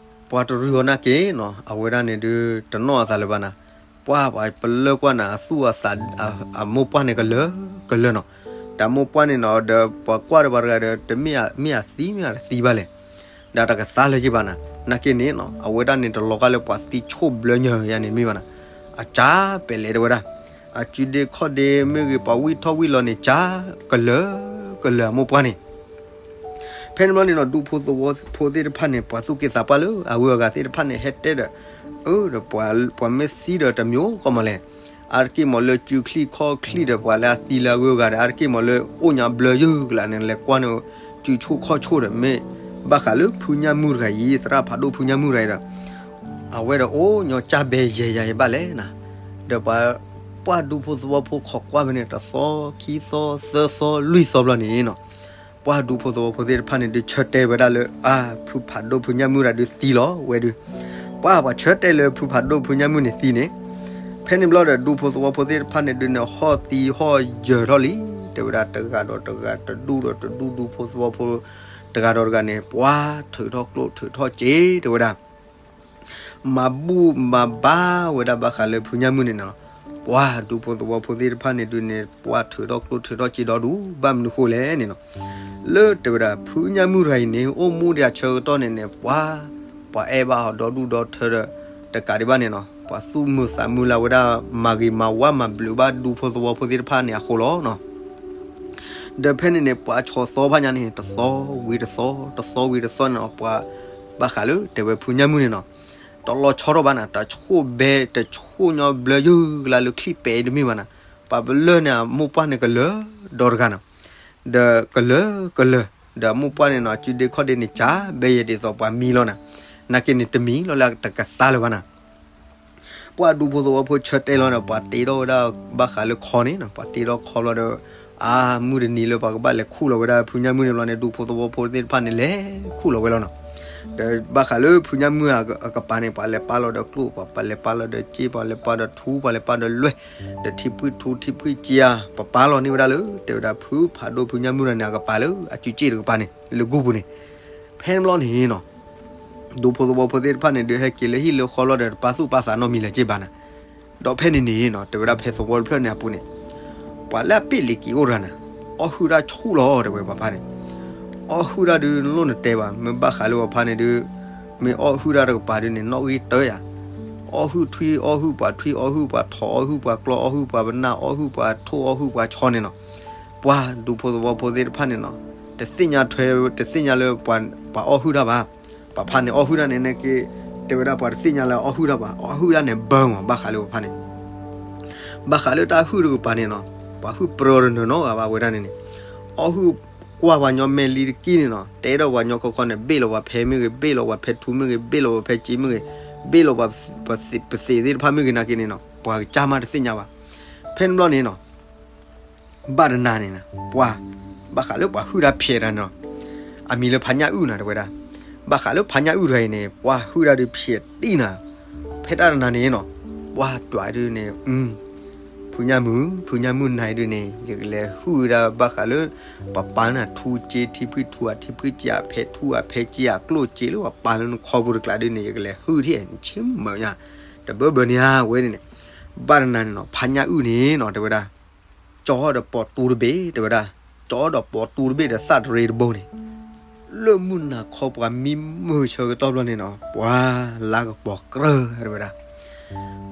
ပှၤတရံးအီၤနာ်က့နီၤ အဝဲဒၣ်န့ၣ်ဒုး တနီၣ်အသးလၢၤဘၣ်နၤ. ပှၤပှၤပလၢကွၢ်နၤ အသူၣ်အသး အမိၢ်ပှၢ်န့ၣ်ကလၢၤကလၢၤနီၤ. တၢ်မိၢ်ပှၢ်န့ၣ်နီၤ ဒီးပှၤကွၢ်ဒီးပှၤတဂၤဒီး တမ့ၢ်အသံမ့ၢ်အတသံဘၣ်လဲၣ် ဒီးတကသါလၢၤယ့ၢ်ဘၣ်နၤ. နာ်က့န့ၣ်နီၤ အဝဲဒၣ်န့ၣ် တလီၤဂာ်လၢပှၤသံဆိၣ်ဘျၢညါယါန့ၣ်တမ့ၢ်ဘၣ်နၤ. အကၢ်ပဲာ်လဲၤတဲဝဲဒၣ် အစုဒ့ခီၣ်ဒ့မ့ၢ်ဂ့ၤ ပှၤဝံၣ်ထီၣ်ဝံၣ်လီၤန့ၣ် ကၢ်ကလၢၤကလၢၤအမိၢ်ပှၢ်န့ၣ် ဖဲန့ၣ်ဘျီန့ၣ်နီၤ ဒူဖိသဝီဖိသ့ၣ်တဖၣ်န့ၣ် ပှၤသူၣ်က့သးပှၢ်လၢအဂုၤအဂၤသ့ၣ်တဖၣ်န့ၣ် ဟဲတဲဒီး အၢ ဒီးပှၤမ့ၢ်သံဒီးတမံၤအိၣ်ကီးမးလဲၣ်. အါတက့ၢ်မးလၢစုချံၣ်ခီၣ်ချံၣ်ဒီး ပှၤလၢအသံလၢအဂုၤအဂၤဒီး အါတက့ၢ်မးလၢအိၣ်ညါဘျၢယုၢ်ကလးန့ၣ် လဲၤကွၢ်န့ၣ် စုဆိၣ်ခီၣ်ဆိၣ်ဒီး မ့ၢ်ဘၣ်ဃးလၢဖုညၣ်မုၣ်တဂၤအံၤ သရၣ်ဖးဒိၣ်ဖုညၣ်မုၣ်တဂၤအံၤဒီး အဝဲဒီးအိၣ်ညီကၢ်ဘဲယဲယၤယဘၣ်လဲၣ်နၤ. ဒီးပှၤ ပှၤဒူဖိသဝီဖိခိးကွၢ်ဖဲန့ၣ် တသီ ခံသီ သၢသီ လွံၢ်သီဘျီန့ၣ်နီၤ, ပှၤဒူဖိသဝီဖိသ့ၣ်တဖၣ်န့ၣ်ဒုးဆၢတဲာ်ဝဲဒၣ်လၢ အါ ဖုဖးဒိၣ်ဖုညၣ်မုၣ်တဂၤဒုးသံလီၤဝဲဒုး, ပှၤပှၤဆၢတဲာ်လၢဖုဖးဒိၣ်ဖုညၣ်မုၣ်န့ၣ်သံန့ၣ်, ဖဲန့ၣ်ဘျီဒီး ဒူဖိသဝီဖိသ့ၣ်တဖၣ်န့ၣ်ဒုးန့ၣ် ဟီၣ်သံဟီၣ်ယၢၤထီၣ်လံ, တဲဝဲဒၣ်တဂၤဒီးတဂၤ တဒူၣ်ဒီးတဒူၣ် ဒူဖိသဝီဖိ တဂၤဒီးတဂၤန့ၣ် ပှၤထုးထီၣ်ကျိၣ်ထုးထီၣ်စ့ တဲဝဲဒၣ် မၤဘူၣ်မၤဘါဝဲဒၣ်ဘၣ်ဃးလၢဖုညၣ်မုၣ်န့ၣ်နီၤ, ပှၤဒူဖိသဝီဖိသ့ၣ်တဖၣ်န့ၣ်ဒုးန့ၣ် ပှၤထုးထီၣ်ကျိၣ်ထုးထီၣ်စ့ဒီဒူၣ် ဘၣ်မနုၤဃိလဲၣ်န့ၣ်နီၤ, လၢတဲဝဲဒၣ် ဖုညၣ်မုၣ်တဂၤအံၤန့ၣ် အိၣ်မူဒံးအဆၢကတီၢ်န့ၣ်န့ၣ် ပှၤ ပှၤအဲၣ်ဘၣ်အီၤဒီဒူၣ်ဒီထၢဒီး တကးဒံးဘၣ်န့ၣ်နီၤ ပှၤသူၣ်မုာ်သးမုာ်လၢဝဲဒၣ် မၤဂ့ၤမၤဝါမၤဘျုးဘၣ်ဒူဖိသဝီဖိသ့ၣ်တဖၣ်န့ၣ်အဃိလီၤနီၤ. ဒီးဖဲန့ၣ်န့ၣ် ပှၤဆီၣ်သီဖးညါန့ၣ် တသီဝံၤတသီ တသီဝံၤတသီန့ၣ်နီၤ ပှၤ ဘၣ်ဃးလၢတဲဝဲဖုညၣ်မုၣ်န့ၣ်နီၤ, တလီၤဆီထီၣ်ဘၣ်နၤ, တဆိၣ်ဘဲ တဆိၣ်ညီဘျၢယုၢ်ကလါလၢချံၣ်ပဲာ်တမ့ၢ်ဘၣ်နၤ, ပှၤပလၢၢ်န့ၣ် အမိၢ်ပှၢ်န့ၣ်ကလၢၤဒီတဂၤနီၤ, ဒီးကလၢၤကလၢၤ ဒီးအမိၢ်ပှၢ်န့ၣ်နီၤ အစုဒ့ခီၣ်ဒ့န့ၣ် ကၢ်ဘဲယဲဒ်သိးပှၤမံလီၤနၤ, နာ်က့န့ၣ်တမံၤလီၤလၢတကသါလၢၤဘၣ်နၤ. ပှၤဒူဖိသဝီဖိဆၢတဲာ်လီၤဒီး ပှၤတ့ထီၣ်ဝဲဒၣ်ဘၣ်ဃးလၢခီန့ၣ်နီၤ, ပှၤတ့ထီၣ်ခီဘျီဒီး အါ မုၢ်တနံၤလၢပှၤကဘၣ်လဲၤခူၣ်လီၤဝဲဒၣ်ဖုညၣ်မုၣ်န့ၣ်ဘျီန့ၣ် ဒူဖိသဝီဖိသ့ၣ်တဖၣ်န့ၣ် လဲၤခူၣ်လီၤဝဲလီၤနီၤ. ဒီးဘၣ်ဃးလၢဖုညၣ်မုၣ်အကပၤန့ၣ် ပှၤလဲၤပာ်လီၤဒီးကျိၣ် ပှၤလဲၤပာ်လီၤဒီးစ့ ပှၤလဲၤပာ်ဒီးထူ ပှၤလဲၤပာ်ဒီးလွဲၢ် ဒီးထံဖှံၣ်ထူထံဖှံၣ်စ့ဧါ ပပာ်လီၤန့ၢ်ဝဲဒၣ်လၢ တဲဝဲဒၣ်ဖုဖးဒိၣ်ဖုညၣ်မုၣ်တဂၤန့ၣ် အကပၤလၢအစုစ့ၣ်တကပၤန့ၣ် လၢဂူၢ်ပူၤန့ၣ် ဖဲန့ၣ်ဘျီန့ၣ်နီၤ ဒူဖိသဝီဖိသ့ၣ်တဖၣ်န့ၣ်ဒုး ဟဲက့ၤလၢဟံၣ်လၢဃီလီၤဒီး တပာ်သူၣ်ပာ်သးနီတမံၤလၢၤက့ဘၣ်နၤ. ဒီးဖဲန့ၣ်န့ၣ်နီၤ တဲဝဲဒၣ်ဖဲသဝီတဖျၢၣ်န့ၣ်အပူၤန့ၣ် ပှၤလၢအပ့ၢ်လံၤက့ၤအိၣ်တဂၤန့ၣ် အီၣ်ဟုၣ်တၢ်ဆူၣ်လီၤ တဲဝဲပှၤဖါန့ၣ်, အီၣ်ဟုၣ်တၢ်ဒုး နလိၣ်နတဲဘၣ် မ့ၢ်ဘၣ်ဃးလၢပှၤဖါန့ၣ်ဒုး မ့ၢ်အီၣ်ဟုၣ်တၢ်တကပၤဒုးန့ၣ် နီၣ်ဂံၢ်တၢၢ်ယၤ, အီၣ်ဟုၣ်ထွံ အီၣ်ဟုၣ်ပှၤထွံ အီၣ်ဟုၣ်ပှၤထိး အီၣ်ဟုၣ်ပှၤကျီ အီၣ်ဟုၣ်ပှၤပနၢ် အီၣ်ဟုၣ်ပှၤထိၣ် အီၣ်ဟုၣ်ပှၤဆီန့ၣ်နီၤ, ပှၤဒူဖိသဝီဖိသ့ၣ်တဖၣ်န့ၣ်နီၤ တသ့ၣ်ညါထွဲ တသ့ၣ်ညါလၢ ပှၤအီၣ်ဟုၣ်တၢ်ဘၣ်, ပှၤဖါန့ၣ်အီၣ်ဟုၣ်တၢ်န့ၣ် နက့ တဲဝဲဒၣ်ပှၤတသ့ၣ်ညါလၢအီၣ်ဟုၣ်တၢ်ဘၣ်, အီၣ်ဟုၣ်တၢ်န့ၣ်ဘၢမး ဘၣ်ဃးလၢပှၤဖါန့ၣ် ဘၣ်ဃးလၢတၢ်ဟုၣ်တကပၤန့ၣ်နီၤ ပှၤဟုၣ်ပြၢတနီၤနီၤဂၤဘၣ်ဝဲဒၣ်န့ၣ်န့ၣ်, အီၣ်ဟုၣ် ကွၢ်ပှၤညီမဲာ်လံတကံၢ်န့ၣ်နီၤ, တဲထီၣ်ပှၤညီခီခီန့ၣ် ဘ့ၣ်လီၤပှၤဖဲမ့ၢ်ဂ့ၤ, ဘ့ၣ်လီၤပှၤဖဲထူမ့ၢ်ဂ့ၤ, ဘ့ၣ်လီၤပှၤဖဲစ့မ့ၢ်ဂ့ၤ, ဘ့ၣ်လီၤပှၤပသ့ၣ်သ့ၣ်တဖၣ်မ့ၢ်ဂ့ၤနာ်က့န့ၣ်နီၤ, ပှၤကစၢ်မးတသ့ၣ်ညါဘၣ်. ဖဲန့ၣ်ဘျီန့ၣ်နီၤ ဘၣ်တနၤန့ၣ်နီၤ ပှၤ ဘၣ်ဃးလၢပှၤဟုၣ်တၢ်ဖျဲးတၢ်န့ၣ်နီၤ, အမံၤလၢဖါညၣ်အုၣ်နီၤ တဲဝဲဒၣ်. ဘၣ်ဃးလၢဖါညၣ်အုၣ်တဂၤအံၤန့ၣ် ပှၤဟုၣ်တၢ်ဒုးဖျဲးတံၢ်နၤ, ဖဲတၢ်တနၤန့ၣ်နီၤ ပှၤတွၤဒုးန့ၣ် ဖုညၣ်မုၣ်, ဖုညၣ်မုၣ်နၤဒုးန့ၣ် ယကလဲၤဟုၣ်ဝဲဒၣ်ဘၣ်ဃးလၢ ပှၤပာ်နၤထူစ့ ထံဖှံထူအထံဖှံစ့ အဖဲထူအဖဲစ့ အကျိၣ်စ့လၢပှၤပာ်လၢနခီပူၤတကျးဒုးန့ၣ် ယကလဲၤဟုၣ်ထံၣ် နဆ့မုာ်ညါ တဘၢဘၢန့ၣ်ဧါဝဲန့ၣ်န့ၣ်. ဘၣ်တနၤန့ၣ်နီၤ ဖါညၣ်အုၣ်န့ၣ်နီၤ တဲဝဲဒၣ် ကၠီဒီးပိာ်တူတဘ့ၣ် တဲဝဲဒၣ်, ကၠီဒီးပိာ်တူတဘ့ၣ်ဒီးသၣ်တရ့တဘိန့ၣ် လၢမုၢ်နၤခီပှၤမံမုာ်ဆၢကတီၢ်ဘျီန့ၣ်နီၤ ပှၤလါကပီၤကြၢၢ် တဲဝဲဒၣ်.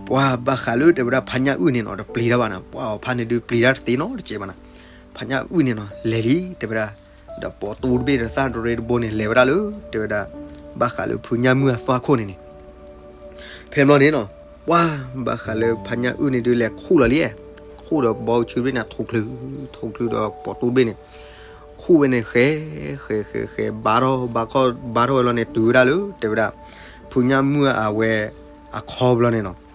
ပှၤဘၣ်ဃးလၢတဲဝဲဒၣ်ဖါညၣ်အုၣ်န့ၣ်နီၤ တပျံၤတၢ်ဘၣ်နၤ, ပှၤအီၤဖါန့ၣ်ဒုးပျံၤတၢ်တသ့နီတစဲးဘၣ်နၤ. ဖါညၣ်အုၣ်န့ၣ်နီၤ လဲၤလံ တဲဝဲဒၣ်, ဒီးပိာ်တူတဘ့ၣ်ဒီးသၣ်တရ့တဘိန့ၣ် လဲၤဝဲဒၣ်လၢ တဲဝဲဒၣ် ဘၣ်ဃးလၢဖုညၣ်မုၣ်အသွၣ်ခိၣ်န့ၣ်န့ၣ် ဖဲဘျီန့ၣ်နီၤ ပှၤဘၣ်ဃးလၢဖါညၣ်အုၣ်န့ၣ်ဒုးလဲၤခူၣ်လီၤလံ, ခူၣ်ဒီးဘီကဆူဘ့ၣ်န့ၣ် ထိၣ်ချုး, ထိၣ်ချုးဒီးပိာ်တူတဘ့ၣ်န့ၣ် ခူၣ်ဝဲန့ၣ်ဃဲ, ဃဲဃဲဃဲ ဘါထီၣ်ဘါခီၣ်ဘါထီၣ်ဝဲလီၤန့ၣ် တုၤဝဲဒၣ်လၢ တဲဝဲဒၣ် ဖုညၣ်မုၣ်အဝဲ အခီဘျီန့ၣ်နီၤ.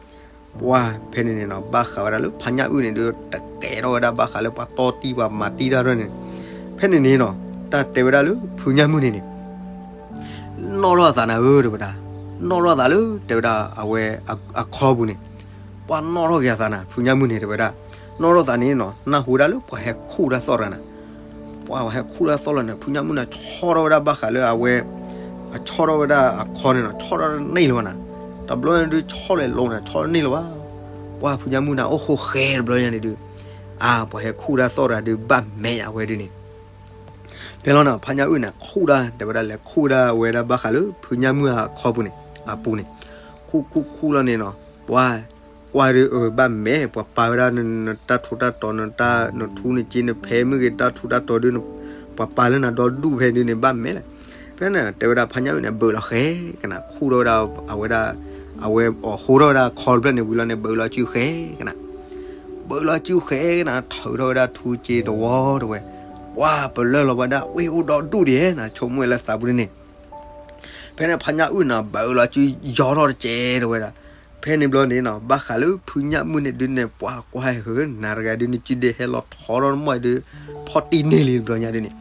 ပှၤဖဲန့ၣ်န့ၣ်နီၤ ဘၣ်ဃးဝဲဒၣ်လၢဖါညၣ်အုၣ်န့ၣ်ဒုး တကဲထီၣ်ဝဲဒၣ်ဘၣ်ဃးလၢပှၤတီတံၢ်ပှၤမၤတံၢ်တၢ်ရဲၣ်န့ၣ်, ဖဲန့ၣ်န့ၣ်နီၤ တၢ်တဲဝဲဒၣ်လၢဖုညၣ်မုၣ်န့ၣ်န့ၣ် နီၣ်ထီၣ်အသးနၤဧၢ တဲဝဲဒၣ်, နီၣ်ထီၣ်အသးလၢ တဲဝဲဒၣ် အဝဲ အခီပူၤန့ၣ်, ပှၤနီၣ်ထီၣ်က့ၤအသးနၤ ဖုညၣ်မုၣ်န့ၣ် တဲဝဲဒၣ်, နီၣ်ထီၣ်သးန့ၣ်နီၤ နၢ်ဟူဝဲဒၣ်လၢပှၤဟဲခူၣ်တၢ်သီၣ်တဂၤနၤ, ပှၤဟဲခူၣ်တၢ်သီၣ်လီၤန့ၣ် ဖုညၣ်မုၣ်န့ၣ် ဆီထီၣ်ဝဲဒၣ်ဘၣ်ဃးလၢအဝဲ အဆီထီၣ်ဝဲဒၣ်အခီန့ၣ်နီၤ ဆီထီၣ်တန့ၢ်လၢၤဘၣ်နၤ, တဘျီန့ၣ်ဒုးဆီလဲၤလိၤနၤ ဆီတန့ၢ်လၢၤဘၣ်, ပှၤဖုညၣ်မုၣ်န့ၣ် အိၣ်ဃိဃဲတဘျီညါန့ၣ်ဒုး အါ ပှၤဟဲခူၣ်တၢ်သီၣ်တဂၤဒုးဘၣ်မဲာ်အဝဲဒုးန့ၣ် ဖဲလီၤန့ၣ် ဖါညၣ်အုၣ်န့ၣ် ခူၣ်ဒၣ် တဲဝဲဒၣ်လဲၤခူၣ်ဒၣ်ဝဲဒၣ်ဘၣ်ဃးလၢ ဖုညၣ်မုၣ်အခီပူၤန့ၣ် အပူၤန့ၣ်, ခူၣ်ခူၣ်ခူၣ်လီၤန့ၣ်နီၤ, ပှၤ ကွၢ်ဒုးအၢ ဘၣ်မဲာ် ပှၤပာ်ဝဲဒၣ် နတၢ်ထူးတၢ်တီၤ နတၢ် နထူနစ့ နဖဲမ့ၢ်ဂ့ၤ တၢ်ထူးတၢ်တီၤဒုး ပှၤပာ်လၢနၤဒီဒူၣ်ဖဲဒုးန့ၣ် ဘၣ်မဲာ်လဲၣ်. ဖဲန့ၣ် တဲဝဲဒၣ်ဖါညၣ်အုၣ်န့ၣ် ဘၢးလီၤဃဲကနၤ ခူၣ်ထီၣ်ဝဲဒၣ် အဝဲဒၣ် အဝဲအီၣ်ဟိထီၣ်ဝဲဒၣ်အခီတဖျၢၣ်န့ၣ်ဝံၤလီၤန့ၣ် ဘၢးလီၤစုဃဲကနၤ ဘၢးလီၤစုဃဲကနၤ ထုးထီၣ်ဝဲဒၣ်ထူစ့တဝီတဝဲ, ပှၤပလၢၢ်လီၤဝဲဒၣ် ဝ့ၢ်အိၣ်ဒီဒူၣ်ဒံးဧါ နဆိကမိၣ်ဝဲလၢသးပူၤန့ၣ်, ဖဲန့ၣ်ဖါညၣ်အုၣ်န့ၣ် ဘၢးလီၤစုယီၤထီၣ်တကဲတဝဲဒၣ်, ဖဲန့ၣ်ဘျီန့ၣ်နီၤ ဘၣ်ဃးလၢဖုညၣ်မုၣ်န့ၣ်ဒုးန့ၣ် ပှၤကွၢ်ဟဲ နၤတဂၤဒုး နစုဒ့ဟဲလီၤထီထီၣ်တမီၢ်ဒုး ဖီၣ်တံၢ်န့ၢ်လံတဘျီညါဒုးန့ၣ်,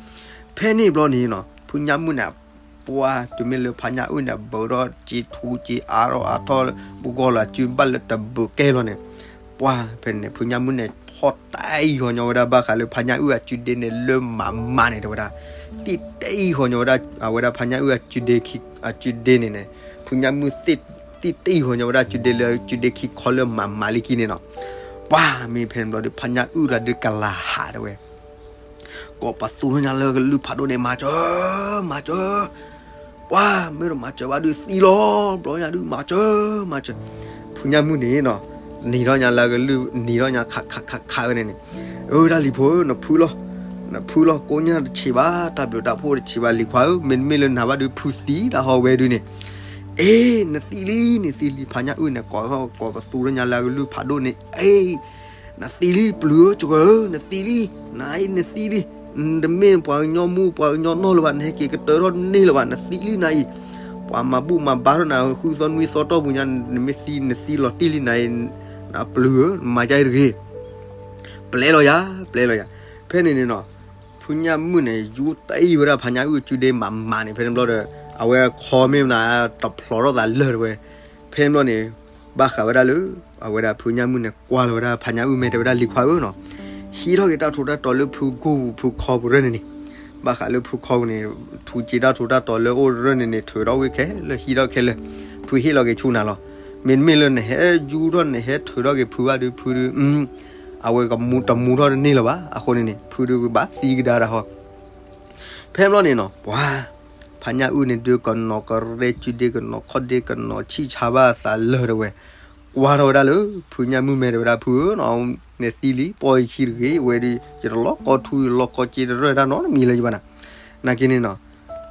ဖဲန့ၣ်ဘျီန့ၣ်နီၤ ဖုညၣ်မုၣ်န့ၣ် ပှၤတုၤမ့ၢ်လၢဖါညၣ်အုၣ်န့ၣ် ဘၢးထီၣ်စ့ထူစ့အါထီၣ်အါထီၣ် ပဂီၢ်လီၤစုဘၣ်လၢတဘၢးကဲဘျီန့ၣ်, ပှၤဖဲန့ၣ် ဖုညၣ်မုၣ်န့ၣ် ဖီၣ်တံၢ်ဃီညီဝဲဒၣ်ဘၣ်ဃးလၢဖါညၣ်အုၣ်အစုဒ့န့ၣ် လၢမးမးန့ၣ် တဲဝဲဒၣ်, သ့ၣ်တံၢ်ဃီညီဝဲဒၣ် အဝဲဒၣ်ဖါညၣ်အုၣ်အစုဒ့ခံ အစုဒ့န့ၣ်န့ၣ်, ဖုညၣ်မုၣ်သ့ၣ်တံၢ်ဃီညီဝဲဒၣ်အစုဒ့လၢအစုဒ့ခံခီလၢမးမးလံခံန့ၣ်နီၤ, ပှၤမ့ၢ်ဖဲန့ၣ်ဘျီဒီး ဖါညၣ်အုၣ်တဂၤဒုးကလၤဟးတဲဝဲ ကိးပသူထီၣ်ညါလၢကလုၢ်ဖးဒိၣ်န့ၣ် မၤစၢၤ, မၤစၢၤ, ပှၤမ့ၢ်တမၤစၢၤဘၣ်ဒုးသံလီၤ, ဘျီညါဒုးမၤစၢၤ, မၤစၢၤ, ဖုညၣ်မုၣ်န့ၣ်နီၤ, နံၤထီၣ်ညါလၢကလုၢ် နံၤထီၣ်ညါခးခးခးခးဝဲန့ၣ်န့ၣ်, အၢ တၢ်လံၤဖိဧၢ နဖုလီၤ, နဖုလီၤ ကိညၢ်တဆံးဘၣ် တၢ်ဘျုးတၢ်ဖှိၣ်တဆံးဘၣ် လံၤခွါဧၢ, မ့တမ့ၢ်လၢနၤဘၣ်ဒုး ဖုသံတၢ်ဟီဝဲဒုးန့ၣ်, အ့ နသံလံ နသံလံ, ဖါညၣ်အုၣ်န့ၣ် ကိးထီၣ်ကိးပသူထီၣ်ညါလၢကလုၢ်ဖးဒိၣ်န့ၣ်, အ့ နသံလံ ပျုၤဧၢ ကဂၢၢ်ဧၢ နသံလံ, နအံၤနသံလံ, တမ့ၢ်ပှၤကညီမူပှၤကညီနီၢ်လၢၤဘၣ်, နဟဲက့ၤကတၢၢ်ထီၣ်တန့ၢ်လၢၤဘၣ်, နသံလံနအံၤ, ပှၤမၤဘူၣ်မၤဘါထီၣ်နၤ ဃုသီနွံသီတီၢ်ပူၤညါ, နမ့ၢ်သံနသံလီၤတံၢ်လံနအံၤ, နပျုၤဧၢ နမၤယါအံၤတဂ့ၤ, ပျဲလီၤယၤ ပျဲလီၤယၤ, ဖဲန့ၣ်န့ၣ်နီၤ, ဖုညၣ်မုၣ်န့ၣ် ယူတံၢ်ဝဲဒၣ်ဖါညၣ်အုၣ်စုဒ့မးမးန့ၣ် ဖဲန့ၣ်ဘျီဒီး, အဝဲခီမ့ၢ်မနုၤတဖျိးထီၣ်သးလၢာ်တဝဲ, ဖဲန့ၣ်ဘျီန့ၣ်, ဘၣ်ဃးဝဲဒၣ်လၢ, အဝဲဒၣ်ဖုညၣ်မုၣ်န့ၣ် ကွၢ်လီၤဝဲဒၣ်ဖါညၣ်အုၣ်မဲာ်တဲဝဲဒၣ်လံၤခွါဧၢနီၤ, ဟံးထီၣ်က့ၤတၢ်ထူးတၢ်တီၤလၢဖုကိၢ်ပူၤဖုခီပူၤရၢၢ်န့ၣ်န့ၣ်, ဘၣ်ဃးလၢဖုခီပူၤန့ၣ်, ထူစ့တၢ်ထူးတၢ်တီၤလၢအိၣ်ရၢၢ်န့ၣ်န့ၣ် ထုးထီၣ်ဝဲခဲလၢာ်ဟံးထီၣ်ခဲလၢာ်, ဖုဟ့ၣ်လီၤက့ၤဆူနၤလီၤ, မ့တမ့ၢ်လၢနဟဲယူထီၣ်နဟဲထုးထီၣ်က့ၤဖုဘၣ်ဒီးဖုဒီး အဝဲကမူတမူထီၣ်တန့ၢ်လၢၤဘၣ်, အဃိန့ၣ်န့ၣ် ဖုဒုးဘၣ်သံကဒါတၢ်ဟီ, ဖဲဘျီန့ၣ်နီၤ ပှၤ, ဖါညၣ်အုၣ်န့ၣ်ဒုးကနီၤကရဲစုဒ့ကနီၤခီၣ်ဒ့ကနီၤဆံၣ်ဆါဘၣ်အသးလၢာ်တဝဲ, ကွၢ်ထီၣ်ဝဲဒၣ်လၢ, ဖုညၣ်မုၣ်မဲာ်တဲဝဲဒၣ်ဖုဧၢနီၤ, နသံလံ ပီၢ်ယခံတဂ့ၤ အဝဲဒုး ယတလီၤကီထူယတလီၤကီစ့တရၢၢ်တၢ်နီတမံၤလၢၤယဘၣ်နၤ, နာ်က့န့ၣ်နီၤ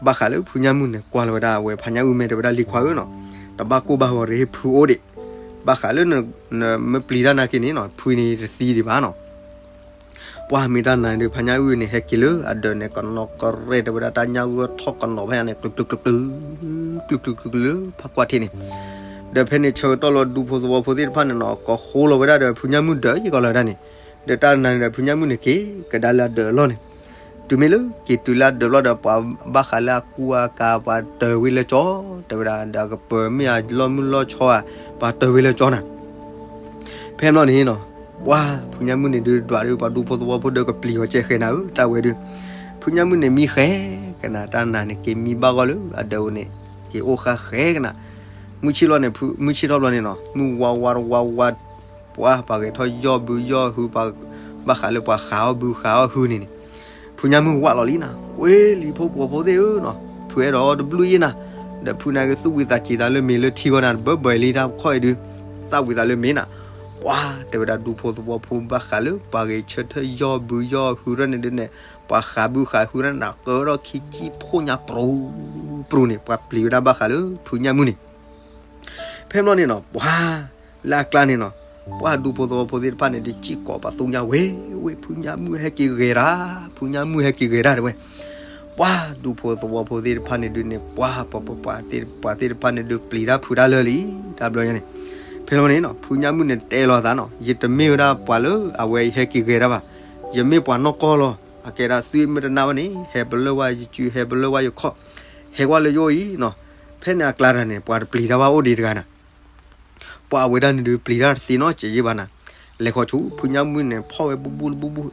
ဘၣ်ဃးလၢဖုညၣ်မုၣ်န့ၣ်ကွၢ်လီၤဝဲဒၣ်အဝဲဖါညၣ်အုၣ်မဲာ်တဲဝဲဒၣ်လံၤခွါဧၢနီၤ, တဘၣ်ကိၢ်ဘၣ်ဂီၤတဂ့ၤ ဖုအိၣ်ဒံး, ဘၣ်ဃးလၢနမ့ၢ်ပျံၤတၢ်နာ်က့န့ၣ်နီၤ ဖုန့ၣ်တသံဒံးဘၣ်နီၤ, ပှၤမ့ၢ်တၢ်နၤဒုး ဖါညၣ်အုၣ်န့ၣ် ဟဲက့ၤလၢအဒၢးန့ၣ် ကနီၤကရဲ တဲဝဲဒၣ် တၢ်ညၣ်ဂိၢ်ထီၣ်ကနီၤဖဲညါန့ၣ် ကျုးကျုးကျုးကျုး ကျုးကျုးကျုးကျုးလၢဖးကွၢ်ထံးန့ၣ်. ဒီးဖဲန့ၣ်ဆၢကတီၢ်လီၤ ဒူဖိသဝီဖိသ့ၣ်တဖၣ်န့ၣ်နီၤ ကိးဃိလီၤဝဲဒၣ်ဒီး ဖုညၣ်မုၣ်ဒၢးယံၤကီးလီၤဝဲဒၣ်န့ၣ်. ဒီးတၢ်နၤန့ၣ်ဒီး ဖုညၣ်မုၣ်န့ၣ်က့ၤကဒါလၢအဒၢးအလီၢ်န့ၣ်. တုၤမ့ၢ်လၢက့ၤတုၤလၢအဒၢးလီၢ်ဒီး ပှၤဘၣ်ဃးလၢအကူအကၤ ပှၤတၢၤဝဲလၢကၠီ တဲဝဲဒၣ် ဒီးအကပၢၤမ့ၢ်အလီၢ်မုၢ်လီၢ်ဆီဧါ ပှၤတၢၤဝဲလၢကၠီနၤ. ဖဲန့ၣ်ဘျီန့ၣ်နီၤ ပှၤဖုညၣ်မုၣ်န့ၣ်ဒုး ဒွးဒုး ပှၤဒူဖိသဝီဖိဒီး ကပျံၤအီၤကဲဃဲနၤဧၢ တၢ်ဝဲဒုး. ဖုညၣ်မုၣ်န့ၣ်မံဃဲကနၤ တၢ်နၤန့ၣ် က့ၤမံဘၣ်ဂီၢ်လၢအဒၢးန့ၣ် က့ၤအိၣ်ဃာ်ဃဲကနၤ. မုၢ်ဆ့ၣ်လီၤန့ၣ် မုၢ်ဆ့ၣ်ထီၣ်ဘျီန့ၣ်နီၤ မုၢ်ဝါဝါတဝါဝါ ပှၤပှၤဂဲၤထီၣ်ယီၢ်ဘုယီၢ်ဟု ဘၣ်ဃးလၢပှၤဃးအီၣ်ဘုဃးအီၣ်ဟုန့ၣ်န့ၣ် ဖုညၣ်မုၣ်ဝးလီၤလံနၤ. ဝ့ၢ်လံၤဖိပိာ်ဖိသ့ၣ်ဧၢနီၤ, ဖုအဲၣ်ဒိးအီၣ်တဘျုးယဲၢ်နၤ, ဒီးဖုန့ၣ်ကသူၣ်ဝံသးစူၤသးလၢမ့ၤလၢထံဂီၢ်နၤ တဘၢဘၢအံၤလံ တၢ်ခီၣ်အံၤဒုး, သၣ်ဝံသးလၢမ့ၤနၤ. ပှၤတဲဝဲဒၣ်ဒူဖိသဝီဖိ ဘၣ်ဃးလၢပှၤဂဲၤဆၢထၢၣ်ယီၢ်ဘုယီၢ်ဟုရၢ်န့ၣ်ဒုးန့ၣ်, ပှၤဃးဘုဃးဟုရၢ်န့ၣ် ကၢထီၣ်ခံကံၣ်ဖိညါပြူၤပြူၤန့ၣ် ပှၤပျံၤဝဲဒၣ်ဘၣ်ဃးလၢဖုညၣ်မုၣ်န့ၣ် ဖဲမ့ၢ်န့ၣ်နီၤ ပှၤလၢအကျါန့ၣ်နီၤ, ပှၤဒူဖိသဝီဖိသ့ၣ်တဖၣ်န့ၣ်ဒုး စံၣ်ကိးပသူညါဝဲ, ဝ့ၢ်ဖုညၣ်မုၣ်ဟဲက့ၤဂဲၤတၢ်, ဖုညၣ်မုၣ်ဟဲက့ၤဂဲၤတၢ်တဲဝဲ. ပှၤဒူဖိသဝီဖိသ့ၣ်တဖၣ်န့ၣ်ဒုးန့ၣ် ပှၤပှၤပှၤပှၤသ့ၣ်တဖၣ်န့ၣ်ဒုး ပျံၤတၢ်ဖုးတၢ်လၢာ်လံ တၢ်ဘျီညါန့ၣ်. ဖဲမ့ၢ်န့ၣ်နီၤ ဖုညၣ်မုၣ်န့ၣ်တဲလီၤသးနီၤ, ယတမ့ၢ်ဝဲဒၣ်ပှၤလၢအဝဲယဟဲက့ၤဂဲၤတၢ်ဘၣ်, ယမ့ၢ်ပှၤနီၢ်ကီၢ်လီၤ. အကဲဒၣ်သုမ့ၢ်တနာ်ဝဲန့ၣ် ဟဲပလၢၢ်ဝဲယစု ဟဲပလၢၢ်ဝဲယခီၣ်, ဟဲကွၢ်လၢယအိၣ်အံၤနီၤ. ဖဲန့ၣ်အကျါတဂၤန့ၣ် ပှၤတပျံၤတၢ်ဘၣ်အိၣ်ဒံးတဂၤနၤ ပှၤအဝဲဒၣ်န့ၣ်ဒုး ပျံၤတၢ်တသ့နီတစဲးယဲၢ်ဘၣ်နၤ. လဲၤဃီၤဆူ ဖုညၣ်မုၣ်န့ၣ် ဖီၣ်ဝဲဘူၣ်ဘူၣ်တဘူၣ်ဘူၣ်,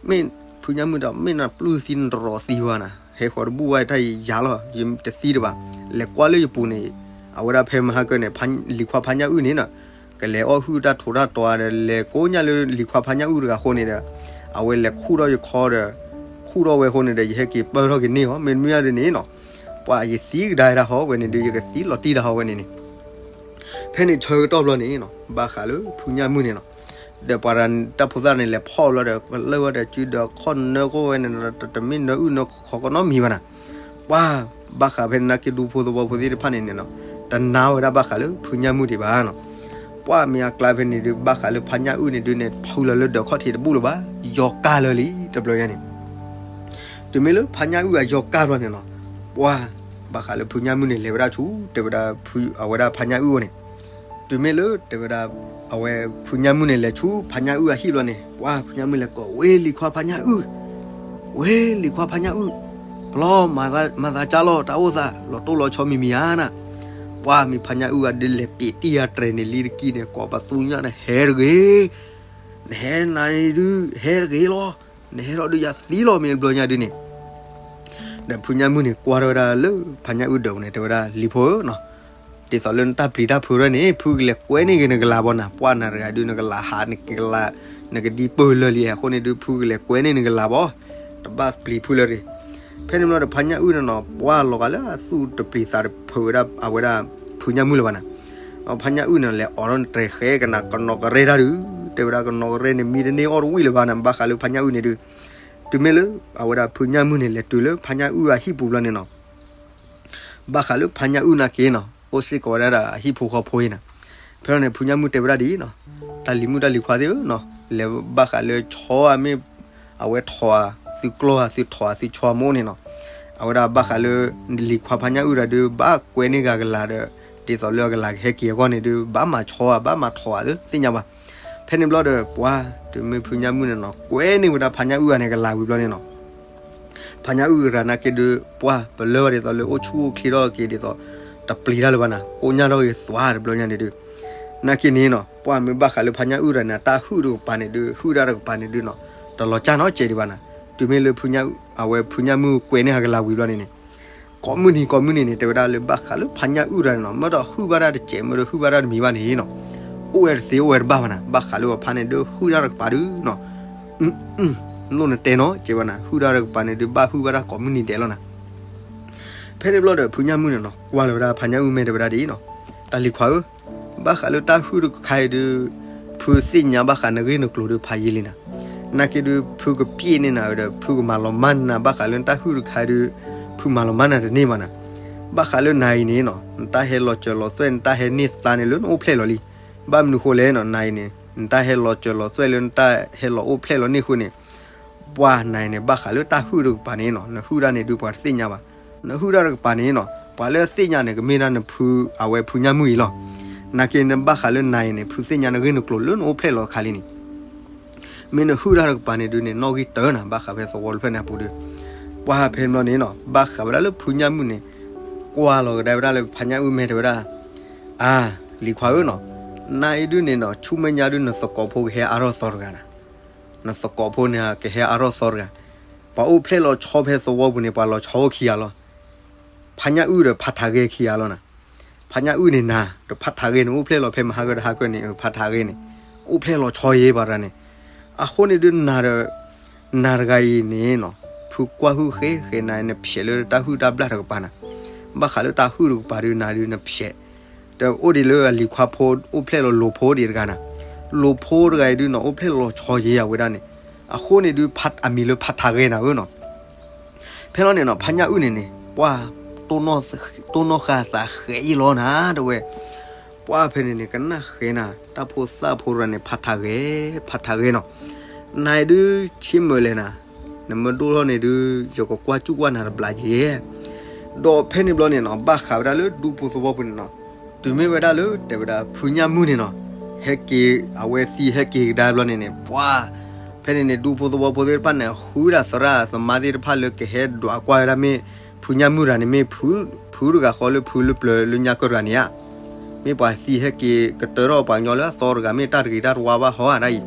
မ့ၢ်ဖုညၣ်မုၣ်ဒီး မ့ၢ်နပျုၢ်သံနတရီးသံဝဲနၤ, ဟဲဃီၤတဘူၣ်ဝဲတၢ်ယၤလီၤ, ယတသံတဘၣ်. လဲၤကွၢ်လၢယပူၤန့ၣ်, အဝဲဒၣ်ဖဲမဟါကၢန့ၣ် လံၤခွါဖါညၣ်အုၣ်န့ၣ်နီၤ, ကလဲၤအီၣ်ဟုၣ်တၢ်ထိးတၢ်တီၤဒီး လဲၤကိးညၣ်လၢလံၤခွါဖါညၣ်အုၣ်တဂၤအဃိန့ၣ်ဒီး, အဝဲလဲၤခူၣ်ထီၣ်ယခီဒီး, ခူၣ်ထီၣ်ဝဲအဃိန့ၣ်ဒီး ယဟဲက့ၤပၢၢ်ထီၣ်က့ၤန့ၢ်အီၤ, မ့တမ့ၢ်ဒ်န့ၣ်နီၤ ပှၤယသံကဒါဝဲဒၣ်ဟီဝဲန့ၣ်ဒုး ယကသံလီၤတံၢ်ဒၣ်ဟီဝဲန့ၣ်န့ၣ်. ဖဲန့ၣ်ဆၢကတီၢ်ဘျီန့ၣ်နီၤ ဘၣ်ဃးလၢဖုညၣ်မုၣ်န့ၣ်နီၤ, ဒီးပှၤတၢ်ဖိသၣ်န့ၣ် လဲၤဖီၣ်ဘျီဒီး ပလၢၢ်ဝဲဒီးစုဒီးခီၣ်နၢကိၢ်ဝဲန့ၣ် တမ့ၢ်နၢအုၣ်နၢခီကနီတမံၤဘၣ်နၤ. ပှၤဘၣ်ဃးဖဲန့ၣ် နာ်က့ဒူဖိသဝီဖိသ့ၣ်တဖၣ်န့ၣ်န့ၣ်နီၤ, တနာ်ဝဲဒၣ်ဘၣ်ဃးလၢဖုညၣ်မုၣ်ဒံးဘၣ်နီၤ. ပှၤမ့ၢ်အကျါဖဲန့ၣ်ဒုး ဘၣ်ဃးလၢဖါညၣ်အုၣ်န့ၣ်ဒုးန့ၣ် ဖုလီၤလၢဒၢးခီၣ်ထံးတဘူၣ်လၢၤဘၣ်, ယီၤကၢ်လၢာ်လံ တဘျီညါန့ၣ်. တုၤမ့ၢ်လၢဖါညၣ်အုၣ်အယီၤကၢ်ဘျီန့ၣ်နီၤ, ပှၤဘၣ်ဃးလၢဖုညၣ်မုၣ်န့ၣ် လဲၤဝဲဒၣ်ဆူ တဲဝဲဒၣ်ဖု အဝဲဒၣ်ဖါညၣ်အုၣ်အအိၣ်န့ၣ်. တုၤမ့ၢ်လၢတဲဝဲဒၣ် အဝဲဖုညၣ်မုၣ်န့ၣ် လဲၤဆူဖါညၣ်အုၣ်အဟံၣ်ဘျီန့ၣ်, ပှၤဖုညၣ်မုၣ်လဲၤကိး ဝ့ၢ်လံၤခွါဖါညၣ်အုၣ်, ဝ့ၢ်လံၤခွါဖါညၣ်အုၣ်, ပျီ မၤသးကၢ်လီၤ တၢ်အိၣ်သး လီၤတိၢ်လီၤဆီမံၤမံၤဧါနၤ. ပှၤမ့ၢ်ဖါညၣ်အုၣ်ဂၤဒုး လဲၤပ့းတံၢ်အတြဲၤန့ၣ်လံတကံန့ၣ် ကိးပသူညါန့ၣ် ဟဲတဂ့ၤ, နဟဲနၤဒုး ဟဲတဂ့ၤလီၤ, နဟဲထီၣ်ဒုးယၤသံလီၤ မ့ၢ်ဘျီညါဒုးန့ၣ်. ဒီးဖုညၣ်မုၣ်န့ၣ် ကွၢ်ထီၣ်ဝဲဒၣ်လၢဖါညၣ်အုၣ်ဒၢးပူၤန့ၣ် တဲဝဲဒၣ် လံၤဖိဧၢနီၤ, ဒ်သိးလၢနတၢ်ပျံၤတၢ်ဖုးထီၣ်န့ၣ် ဖုကလဲၤကွဲန့ၢ်က့ၤနကလၤဘီနၤ, ပှၤနၤတဂၤဒုး နကလၤဟး နကလၤ နကဒံပၢၢ်လၢာ်လံ အဃိန့ၣ်ဒုး ဖုကလဲၤကွဲန့ၢ်နကလၤဘီ, တဘၣ်ပျံၤဖုလၢၤတဂ့ၤ. ဖဲန့ၣ်ဘျီဒီး ဖါညၣ်အုၣ်န့ၣ်နီၤ ပှၤလီၤဂာ်လၢအသူၣ်တပျံၤသးတဖုးဝဲဒၣ် အဝဲဒၣ်ဖုညၣ်မုၣ်လၢၤဘၣ်နၤ. ဖါညၣ်အုၣ်န့ၣ် လဲၤအိးထီၣ်တြဲၤဃဲကနၤ ကနီၤကရဲတၢ်ဒုး, တဲဝဲဒၣ်ကနီၤကရဲန့ၣ် မံတန့ၢ်အီၣ်တဝံၣ်လၢၤဘၣ်နၤ ဘၣ်ဃးလၢဖါညၣ်အုၣ်န့ၣ်ဒုး. တုၤမ့ၢ်လၢ အဝဲဒၣ်ဖုညၣ်မုၣ်န့ၣ် လဲၤတုၤလၢဖါညၣ်အုၣ်အဟံၣ်ပူၤဘျီန့ၣ်နီၤ, ဘၣ်ဃးလၢဖါညၣ်အုၣ်နာ်က့နီၤ အိၣ်စ့ၢ်ကီးဝဲဒၣ်ဒီးအဟံၣ်ဖိဃီဖိအံၤနၤ. ဖဲန့ၣ် ဖုညၣ်မုၣ်တဲဝဲဒၣ်ဒ်အံၤနီၤ, တၢ်လံၤမုၣ်တၢ်လံၤခွါသ့ၣ်ဧၢနီၤ, လဲၤဘၣ်ဃးလၢဆီဧါ မ့ၢ်အဝဲထိးဧါ သုကျီၢ်ဧါ သုထိးဧါ သုဆီမ့ၢ်အိၣ်န့ၣ်နီၤ, အဝဲဒၣ်ဘၣ်ဃးလၢ လံၤခွါဖါညၣ်အုၣ်တဂၤဒုး ဘၣ်ကွဲန့ၢ်ဂၤကလၤဒီး ဒ်သိးလၢအကလၤကဟဲက့ၤအဂီၢ်န့ၣ်ဒုး ဘၣ်မၤဆီဧါ ဘၣ်မၤထိးဧါ သ့ၣ်ညါဘၣ်. ဖဲန့ၣ်ဘျီဒီး ပှၤတုၤမ့ၢ်ဖုညၣ်မုၣ်န့ၣ်နီၤ ကွဲန့ၢ်ဝဲဒၣ်ဖါညၣ်အုၣ်ဂၤန့ၣ် ကလၤဝံၤဘျီန့ၣ်နီၤ ဖါညၣ်အုၣ်တဂၤနာ်က့ဒုး ပှၤပလၢၢ်ဝဲဒ်သိးလၢအိၣ်ဆူၣ်အိၣ်ချ့ထီၣ်က့ၤဒ်သိး တပျံၤတၢ်လၢၤဘၣ်နၤ ကိညၢ်ထီၣ်က့ၤသွါတဘျီညါန့ၣ်ဒုး နာ်က့န့ၣ်နီၤ ပှၤမ့ၢ်ဘၣ်ဃးလၢဖါညၣ်အုၣ်တဂၤန့ၣ် တၢ်ဟုၣ်တကပၤန့ၣ်ဒုး ဟုၣ်တၢ်တကပၤန့ၣ်ဒုးနီၤ တလီၤကၢ်နီတစဲးဒံးဘၣ်နၤ. တုၤမ့ၢ်လၢဖုညၣ် အဝဲဖုညၣ်မုၣ်ကွဲန့ၢ်ဟးကလၤဝံၤဘျီန့ၣ်န့ၣ် ကိးမုၢ်နံၤကိးမုၢ်နံၤန့ၣ် တဲဝဲဒၣ်လၢဘၣ်ဃးလၢဖါညၣ်အုၣ်တဂၤန့ၣ်နီၤ မ့ၢ်တဟုၣ်ဘၣ်တၢ်တစဲး မ့ၢ်တဟုၣ်ဘၣ်တၢ်တမံၤဘၣ်န့ၣ်နီၤ အိၣ်ဝဲတသ့အိၣ်ဝဲတဘၣ်ဘၣ်နၤ ဘၣ်ဃးလၢအဖါန့ၣ်ဒုး ဟုၣ်တၢ်တကပၤဒုးနီၤ လိၣ်နတဲနီၤ ကဲဝဲနၤ ဟုၣ်တၢ်တကပၤန့ၣ်ဒုး ဘၣ်ဟုၣ်ဘၣ်တၢ်ကိးမုၢ်နံၤဒဲးလီၤနၤ. ဖဲန့ၣ်ဘျီဒီး ဖုညၣ်မုၣ်န့ၣ်နီၤ ကွၢ်လီၤဝဲဒၣ်ဖါညၣ်အုၣ်မဲာ်တဲဝဲဒၣ်ဒ်အံၤနီၤ တၢ်လံၤခွါဧၢ ဘၣ်ဃးလၢတၢ်ဟုၣ်တခါအံၤဒုး ဖုသ့ၣ်ညါဘၣ်ဃးနဂ့ၢ်နကျိၤဒုးဖးယံာ်လံနၤ. နာ်က့ဒုး ဖုကပျဲန့ၢ်နၤဝဲဒီး ဖုကမၤလီၤမၢ်နၤဘၣ်ဃးလၢတၢ်ဟုၣ်တခါအံၤဒုး ဖုမၤလီၤမၢ်နၤတန့ၢ်ဘၣ်နၤ. ဘၣ်ဃးလၢနၤအံၤန့ၣ်နီၤ နတၢ်ဟဲလီၤစၢၤလီၤသွဲၣ် နတၢ်ဟဲန့ၢ်သါန့ၣ်လၢနအိၣ်ဖျဲၣ်လီၤလံ. ဘၣ်မနုၤဃိလဲၣ်နီၤ နၤအံၤန့ၣ် နတၢ်ဟဲလီၤစၢၤလီၤသွဲၣ်လၢနတၢ်ဟဲလီၤအိၣ်ဖျဲၣ်လီၤန့ၢ်ဃိန့ၣ် ပှၤနၤအံၤန့ၣ် ဘၣ်ဃးလၢတၢ်ဟုၣ်တကပၤန့ၣ်နီၤ နဟုၣ်တၢ်န့ၣ်ဒုးပှၤတသ့ၣ်ညါဘၣ်. နဟုၣ်တၢ်တကပၤန့ၣ်နီၤ ပှၤလၢအသ့ၣ်ညါန့ၣ် ကမ့ၢ်ဒၣ်နဖု အဝဲဖုညၣ်မုၢ်အံၤလီၤ. နာ်က့နဘၣ်ဃးလၢနၤအံၤန့ၣ် ဖုသ့ၣ်ညါနဂ့ၢ်နကျိၤလၢနအိၣ်ဖျဲၣ်လီၤအခါလံန့ၣ် မ့ၢ်နဟုၣ်တၢ်တကပၤန့ၣ်ဒုးန့ၣ် နီၣ်ဂံၢ်တၢနၤ ဘၣ်ဃးဖဲသဝီတဖျၢၣ်န့ၣ်အပူၤဒီး ပှၤဖဲန့ၣ်ဘျီန့ၣ်နီၤ ဘၣ်ဃးဝဲဒၣ်လၢဖုညၣ်မုၢ်န့ၣ် ကွၢ်လီၤကဒါဝဲဒၣ်လၢဖုညၣ်မုၢ် မ့ၢ်တဲဝဲဒၣ်, အါ, လံၤခွါဧၢနီၤ, နၤအံၤဒုးန့ၣ်နီၤ ဆူမဲာ်ညါဒုး နသကိးဖိကဟဲအါထီၣ်သီတဂၤနၤ, နသကိးဖိန့ၣ်ကဟဲအါထီၣ်သီတဂၤ, ပှၤအိၣ်ဖျဲၣ်လီၤဆီဖဲသဝီပူၤန့ၣ် ပှၤလီၤဆီအိၣ်ခံဂၤလီၤ. ဖုညၣ်အုၣ်ဒီးဖးထးဂဲခံဂၤလီၤနၤ. ဖုညၣ်အုၣ်န့ၣ်နၤ ဒီးဖးထးဂဲန့ၣ် အိၣ်ဖျဲၣ်လီၤဖဲမဟါကၢ တဟါကၢန့ၣ် ဖးထးဂဲန့ၣ် အိၣ်ဖျဲၣ်လီၤဆီယဲပှၤတဂၤန့ၣ်. အဃိန့ၣ်ဒုးနၤဒီး နၤတဂၤအံၤန့ၣ်နီၤ ဖုကွၢ်ဟုၣ်ဃဲဃဲနၤ နဖျဲးလၢတၢ်ဟုၣ်တၢ်ဘျၣ်တကပၤနၤ, ဘၣ်ဃးလၢတၢ်ဟုၣ်တကပၤဒုးနၤဒုးနဖျဲး ဒီးအိၣ်ဒံးလၢအလံၤခွါဖိ အိၣ်ဖျဲၣ်လီၤလိၤဖိဒံးတဂၤနၤ, လိၤဖိတဂၤအံၤဒုးနီၤ အိၣ်ဖျဲၣ်လီၤဆီယဲအဝဲဒၣ်န့ၣ်, အဃိန့ၣ်ဒုး အမံၤလၢဖးထးဂဲနၤဧၢနီၤ. ဖဲလီၤန့ၣ်နီၤ ဖုညၣ်အုၣ်န့ၣ်န့ၣ် ပှၤ တိၢ်နီၣ်ဃာ်သးဃဲအံၤလီၤနၤ တဲဝဲ, ပှၤဖဲန့ၣ်န့ၣ် ကနၣ်ဃဲနၤ တၢ်ဖိသၣ်ဖိတဂၤန့ၣ် ဖးထးဂဲ ဖးထးဂဲနီၤ, နၤအံၤဒုးဆ့မၢၢ်လဲၣ်နၤ, နမ့ၢ်ဒိၣ်ထီၣ်န့ၣ်ဒုး ယကကွၢ်စူၣ်ကွၢ်နၤတဘျီယဲ ဒီးဖဲန့ၣ်ဘျီန့ၣ်နီၤ ဘၣ်ဃးဝဲဒၣ်လၢဒူဖိသဝီဖိန့ၣ်နီၤ, တုၤမ့ၢ်ဝဲဒၣ်လၢတဲဝဲဒၣ် ဖုညၣ်မုၢ်န့ၣ်နီၤ ဟဲက့ၤ အဝဲသံဟဲက့ၤကဒါဘျီန့ၣ်န့ၣ် ပှၤ ဖဲန့ၣ်န့ၣ် ဒူဖိသဝီဖိသ့ၣ်တဖၣ်န့ၣ် ဃုဒၣ်သရၣ်သမါသ့ၣ်တဖၣ်လၢကဟဲဒွးကွၢ်ဝဲဒၣ်မ့ၢ် ဖုညၣ်မုၢ်တဂၤန့ၣ် မ့ၢ်ဖုတဂၤဃီလၢဖုလၢပျၢၤလၢညါကၢၢ်တဂၤန့ၣ်ဧါ, မ့ၢ်ပှၤသံဟဲက့ၤကတၢၢ်ထီၣ်ပှၤကညီလၢအသီတဂၤ မ့ၢ်တၢ်တဂ့ၤတၢ်တဝါဘၣ်ဟီဧါဒၣ်အံၤ,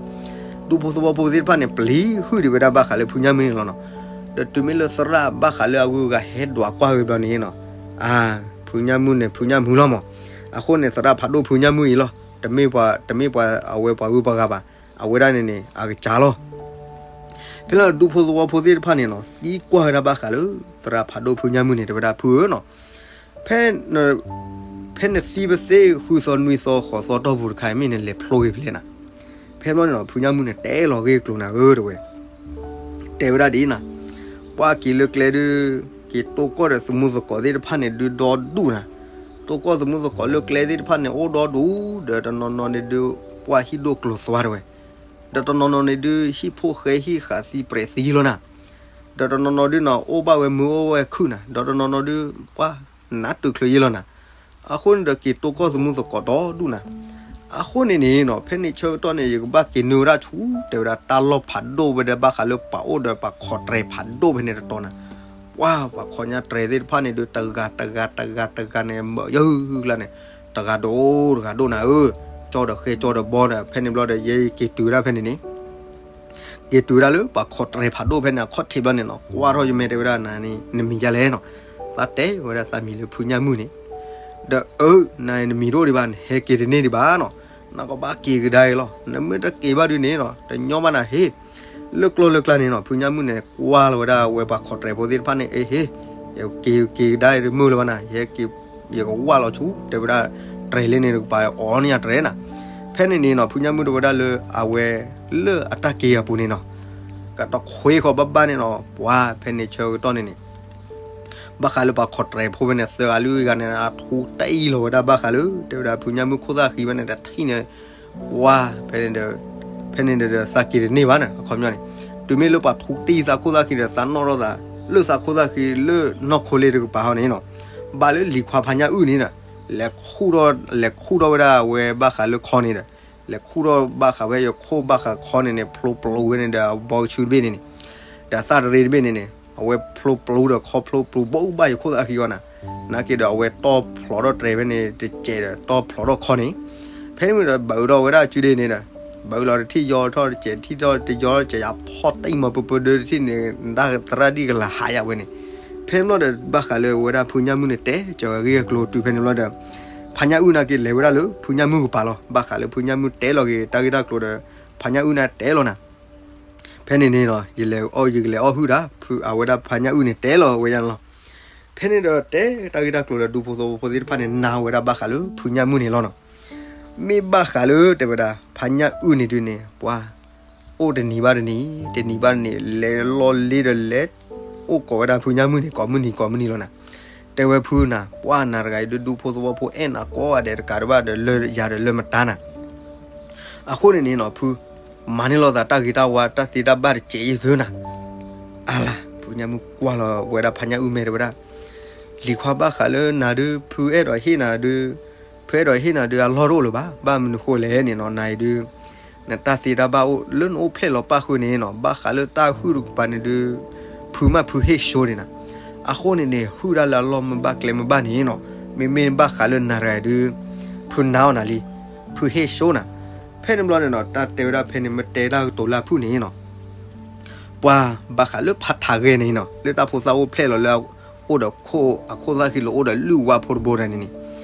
ဒူဖိသဝီဖိသ့ၣ်တဖၣ်န့ၣ် ပျံၤဟုၣ်ဒံးဝဲဒၣ်ဘၣ်ဃးလၢဖုညၣ်မုၢ်န့ၣ်လီၤနီၤ. ဒီးတုၤမ့ၢ်လၢသရၣ်ဘၣ်ဃးလၢအဂုၤအဂၤဟဲဒွးကွၢ်ဝဲဘျီန့ၣ်နီၤ, အါ, ဖုညၣ်မုၢ်န့ၣ် ဖုညၣ်မုၢ်လီၤမး, အဃိန့ၣ် သရၣ်ဖးဒိၣ်ဖုညၣ်မုၢ်အံၤလီၤ, တမ့ၢ်ပှၤ တမ့ၢ်ပှၤအဝဲပှၤဂုၤပှၤဂၤဘၣ်, အဝဲဒၣ်န့ၣ်န့ၣ် အကစၢ်လီၤ. ဖဲလၢဒူဖိသဝီဖိသ့ၣ်တဖၣ်န့ၣ်နီၤ သံကွၢ်ဝဲဒၣ်ဘၣ်ဃးလၢ သရၣ်ဖးဒိၣ်ဖုညၣ်မုၢ်န့ၣ် တဲဝဲဒၣ်ဖုဧၢနီၤ, ဖဲ ဖဲနသံပသ့ၣ်ဃုသီနွံသီဃိးသီတီၢ်ပူၤတခါ မ့ၢ်နလဲၤဖျိက့ၤဖဲလဲၣ်နၤ. ဖဲဘျီန့ၣ်နီၤ ဖုညၣ်မုၢ်န့ၣ် တဲလီၤဂ့ၢ်ကျိၤနၤဧၢ တဲဝဲ, တဲဝဲဒၣ်ဒ်အံၤနၤ, ပှၤက့ၤလၢကျဲဒုး က့ၤတိၢ်ကီၢ်ဒီးသမူသကိးသ့ၣ်တဖၣ်န့ၣ်ဒုးဒီဒူၣ်နၤ, တိၢ်ကီၢ်သမူသကိးလၢကျဲသ့ၣ်တဖၣ်န့ၣ် အိၣ်ဒီဒူၣ် ဒီးတနီၤနီၤန့ၣ်ဒုး ပှၤဟံၣ်ဒိၣ်ကျိၤသွါတဲဝဲ, ဒီးတနီၤနီၤန့ၣ်ဒုး ဟံၣ်ဖိဃဲဟံၣ်ဃာ်သံပြဲးသံလီၤနၤ, ဒီးတနီၤနီၤဒုးနီၤ အိၣ်ဘၣ်ဝဲမုာ်အိၣ်ဝဲခုၣ်နၤ, ဒီးတနီၤနီၤဒုး ပှၤနးတုာ်ချုးယ့လီၤနၤ. အဃိန့ၣ်ဒီးက့ၤတိၢ်ကီၢ်သမူသကိးဒီဒူၣ်နၤ. အဃိန့ၣ်န့ၣ်နီၤ ဖဲန့ၣ်ဆၢကတီၢ်န့ၣ် ယကဘၣ်က့ၤနုာ်ဝဲဒၣ်ဆူ တဲဝဲဒၣ်တၢ်လီၢ်ဖးဒိၣ်ဝဲဒၣ်ဘၣ်ဃးလၢပှၤအိၣ်ဒီးပှၤခီၣ်တြဲၤဖးဒိၣ်ဖဲန့ၣ်တတီၤနၤ. ပှၤ ပှၤခီၣ်ညါတြဲၤသ့ၣ်တဖၣ်န့ၣ်ဒုး တဂၤတဂၤတဂၤတဂၤန့ၣ် မၢယၢ်ဟုၣ်ဟုၣ်ကျါန့ၣ် တဂၤဒိၣ်တဂၤဒိၣ်နၤဧၢ, ကၠီဒီးဃဲကၠီဒီးဘီဒီး ဖဲန့ၣ်ဘျီဒီး ယဲယက့ၤတုၤဝဲဒၣ်ဖဲန့ၣ်န့ၣ် က့ၤတုၤဝဲဒၣ်လၢပှၤခီၣ်တြဲၤဖးဒိၣ်ဖဲန့ၣ် အခီၣ်ထံးဘျီန့ၣ်နီၤ ကွၢ်ထီၣ်ယမဲာ်တဲဝဲဒၣ်နၤန့ၣ် နမံၤယၤလဲၣ်နီၤ. သးတဲဝဲဒၣ်သးမံၤလၢဖုညၣ်မုၢ်န့ၣ်, ဒီးအၢ နၤနမံၤတအိၣ်ဒံးဘၣ် နဟဲက့ၤတန့ၢ်ဒံးဘၣ်နီၤ, နကဘၣ်က့ၤကဒါအံၤလီၤ. နမ့ၢ်တက့ၤဘၣ်ဒုးန့ၣ်နီၤ တညီဘၣ်နၤဟ့ၣ်. လၢကျိလၢကျါန့ၣ်နီၤ ဖုညၣ်မုၢ်န့ၣ် ကွၢ်လီၤဝဲဒၣ်ဝဲပှၤခီၣ်တြဲၤဖိသ့ၣ်တဖၣ်န့ၣ် အ့ဟ့ၣ် ယက့ၤက့ၤကဒါအံၤတမုာ်လၢၤဘၣ်နၤ ယဟဲက့ၤ ယကဝၢ်လီၤဆူ တဲဝဲဒၣ် တြဲၤလၢန့ၣ်တကပၤ အီၣ်န့ၢ်ယတြဲၤနၤ. ဖဲန့ၣ်န့ၣ်နီၤ ဖုညၣ်မုၢ်တဲဝဲဒၣ်လၢအဝဲ လၢအတၢ်က့ၤအပူၤန့ၣ်နီၤ ကတခွ့ဃီၤဘၣ်ဘၣ်န့ၣ်နီၤ ပှၤဖဲန့ၣ်ဆၢကတီၢ်န့ၣ်န့ၣ် ဘၣ်ဃးလၢပှၤခီၣ်တြဲၤဖိဖဲန့ၣ် သၢဂၤလွံၢ်ဂၤန့ၣ် အထူတံၢ်လီၤဝဲဒၣ်ဘၣ်ဃးလၢ တဲဝဲဒၣ်ဖုညၣ်မုၢ်ခိၣ်သၣ်ဃံဖဲန့ၣ် တထံၣ်န့ၣ် ဝါ ဖဲန့ၣ်ဒီး ဖဲန့ၣ်ဒီးသးက့ၤတန့ၢ်ဘၣ်န့ၣ် အခီပညီန့ၣ် တုၤမ့ၢ်လၢပှၤထူတံၢ်သးခိၣ်သၣ်ဃံဒီး သးနီၣ်ထီၣ်သး လၢသးခိၣ်သၣ်ဃံလၢနီၢ်ခိလ့တကပၤဟီန့ၣ်နီၤ ဘၣ်လၢလံၤခွါဖုညၣ်အုၣ်န့ၣ်ဒီး လဲၤခူၣ်ထီၣ် လဲၤခူၣ်ထီၣ်ဝဲဒၣ်အဝဲဘၣ်ဃးလၢခီန့ၣ်ဒီး လဲၤခူၣ်ထီၣ်ဘၣ်ဃးဝဲယခိၣ်ဘၣ်ဃးခီန့ၣ်န့ၣ် ဖျိပျိဝဲန့ၣ်ဒီး အဘီကဆူတဘ့ၣ်န့ၣ်န့ၣ် ဒီးအသၣ်တရံးတဘ့ၣ်န့ၣ်န့ၣ် အဝဲဖျိပျိဒီးခီဖျိပျိဘၣ်ဘၣ်ယခိၣ်သၣ်ဃံအီၤနၤ နာ်က့ဒီးအဝဲတီၢ်ဖျိးထီၣ်တြဲၤဖဲန့ၣ်တစဲးဒီး တီၢ်ဖျိးထီၣ်ခီန့ၣ် ဖဲန့ၣ်ဒီးဘၣ်အၢထီၣ်ဝဲဒၣ်စုဒ့န့ၣ်ဒီး ဘၣ်အၢလီၤတထံၣ်ယီၤထီၣ်တစဲး ထံၣ်ထီၣ်တယီၤတစဲး ယဖီၣ်တံၢ်မီၤပၢပၢဒၢတထံၣ်န့ၣ် ဒၣ်သရၣ်ဒ်ကလၤဟးယၤဝဲန့ၣ် ဖဲန့ၣ်ဘျီဒီးဘၣ်ဃးလၢဝဲဒၣ်ဖုညၣ်မုၢ်န့ၣ် တဲကၢၤဂ့ၢ်အကျိၤတုၤဖဲန့ၣ်ဘျီဒီး ဖုညၣ်အုၣ်နာ်က့လဲၤဝဲဒၣ်လၢဖုညၣ်မုၢ်ကပၤလီၤ ဘၣ်ဃးလၢဖုညၣ်မုၢ်တဲလီၤက့ၤတၢ်ဂ့ၢ်တၢ်ကျိၤဒီး ဖုညၣ်အုၣ်န့ၣ်တဲလီၤနၤ ဖဲန့ၣ်န့ၣ်နီၤ ယလဲၤအီၣ် ယကလဲၤအီၣ်ဟုၣ်ဒၣ် ဖုအဝဲဒၣ်ဖုညၣ်အုၣ်န့ၣ်တဲလီၤဝဲယၤန့ၣ်လီၤ. ဖဲန့ၣ်ဒီးတဲတၢ်ဂ့ၢ်တၢ်ကျိၤဒီး ဒူဖိသဝီဖိသ့ၣ်တဖၣ်န့ၣ် နာ်ဝဲဒၣ်ဘၣ်ဃးလၢဖုညၣ်မုၢ်န့ၣ်လီၤနီၤ. မ့ၢ်ဘၣ်ဃးလၢတဲဝဲဒၣ် ဖုညၣ်အုၣ်န့ၣ်ဒုးန့ၣ် ပှၤ အိၣ်တနံၤဘၣ်တနံၤ တနံၤဘၣ်တနံၤ လဲၤလီၤလ့ဒီးလဲၤ အိၣ်ကိးဝဲဒၣ်ဖုညၣ်မုၢ်န့ၣ် ကိးမုၢ်နံၤကိးမုၢ်နံၤလီၤနၤ. တဲဝဲဖုနၤ ပှၤနၤတဂၤအံၤဒုး ဒူဖိသဝီဖိအဲၣ်နၤကိးဂၤဒဲးတကးတဘၣ်ဒီး လၢယၤဒီးလၢမတၤနၤ အဃိန့ၣ်န့ၣ်နီၤ ဖု မၤန့ၢ်လိာ်သးတၢ်ဂ့ၤတၢ်ဝါ တၢ်သ့တၢ်ဘၣ်တစဲးယသုနၤ အါလါ ဖုညၣ်မုၣ်ကွၢ်လီၤဝဲဒၣ်ဖါညၣ်အုၣ်မဲာ်တဲဝဲဒၣ်, လံၤခွါဘၣ်ဃးလၢနၤဒုး ဖုအဲၣ်ဒိးဟ့ၣ်နၤဒုး, ဖုအဲၣ်ဒိးဟ့ၣ်နၤဒုး အလီၢ်တအိၣ်လၢၤဘၣ်, ဘၣ်မနုၤဃိလဲၣ်န့ၣ်နီၤ နၤအံၤဒုး နတၢ်သ့တၢ်ဘၣ်အိၣ်လၢနအိၣ်ဖျဲၣ်လီၤပၣ်ဃုာ်န့ၣ်နီၤ ဘၣ်ဃးလၢတၢ်ဟုၣ်တကပၤန့ၣ်ဒုး ဖုမးဖုဟ့ၣ်ဆိန့ၣ်နၤ, အဃိန့ၣ်န့ၣ် ဟုၣ်ဒၣ်လၢအလီၢ်မ့ၢ်ဘၣ်ကျဲမ့ၢ်ဘၣ်န့ၣ်နီၤ မ့မ့ၢ်ဘၣ်ဃးလၢနၤတဂၤဒုး ဖုနာ်အီၤနၤလံ, ဖုဟ့ၣ်ဆိနၤ, ဖဲန့ၣ်ဘျီန့ၣ်နီၤ တၢ်တဲဝဲဒၣ်ဖဲန့ၣ် မ့ၢ်တဲတၢ်ကတိၤလၢအဖုၣ်န့ၣ်နီၤ ပှၤဘၣ်ဃးလၢဖးထးဂဲၤန့ၣ်နီၤ လၢတၢ်ဖိသၣ်အိၣ်ဖျဲၣ်လီၤလၢ အိၣ်ဒီးခိၣ်အခိၣ်သၣ်ဃံလီၤအိၣ်ဒီးလုၢ်ဝါဖိတဘိတဂၤန့ၣ်န့ၣ်,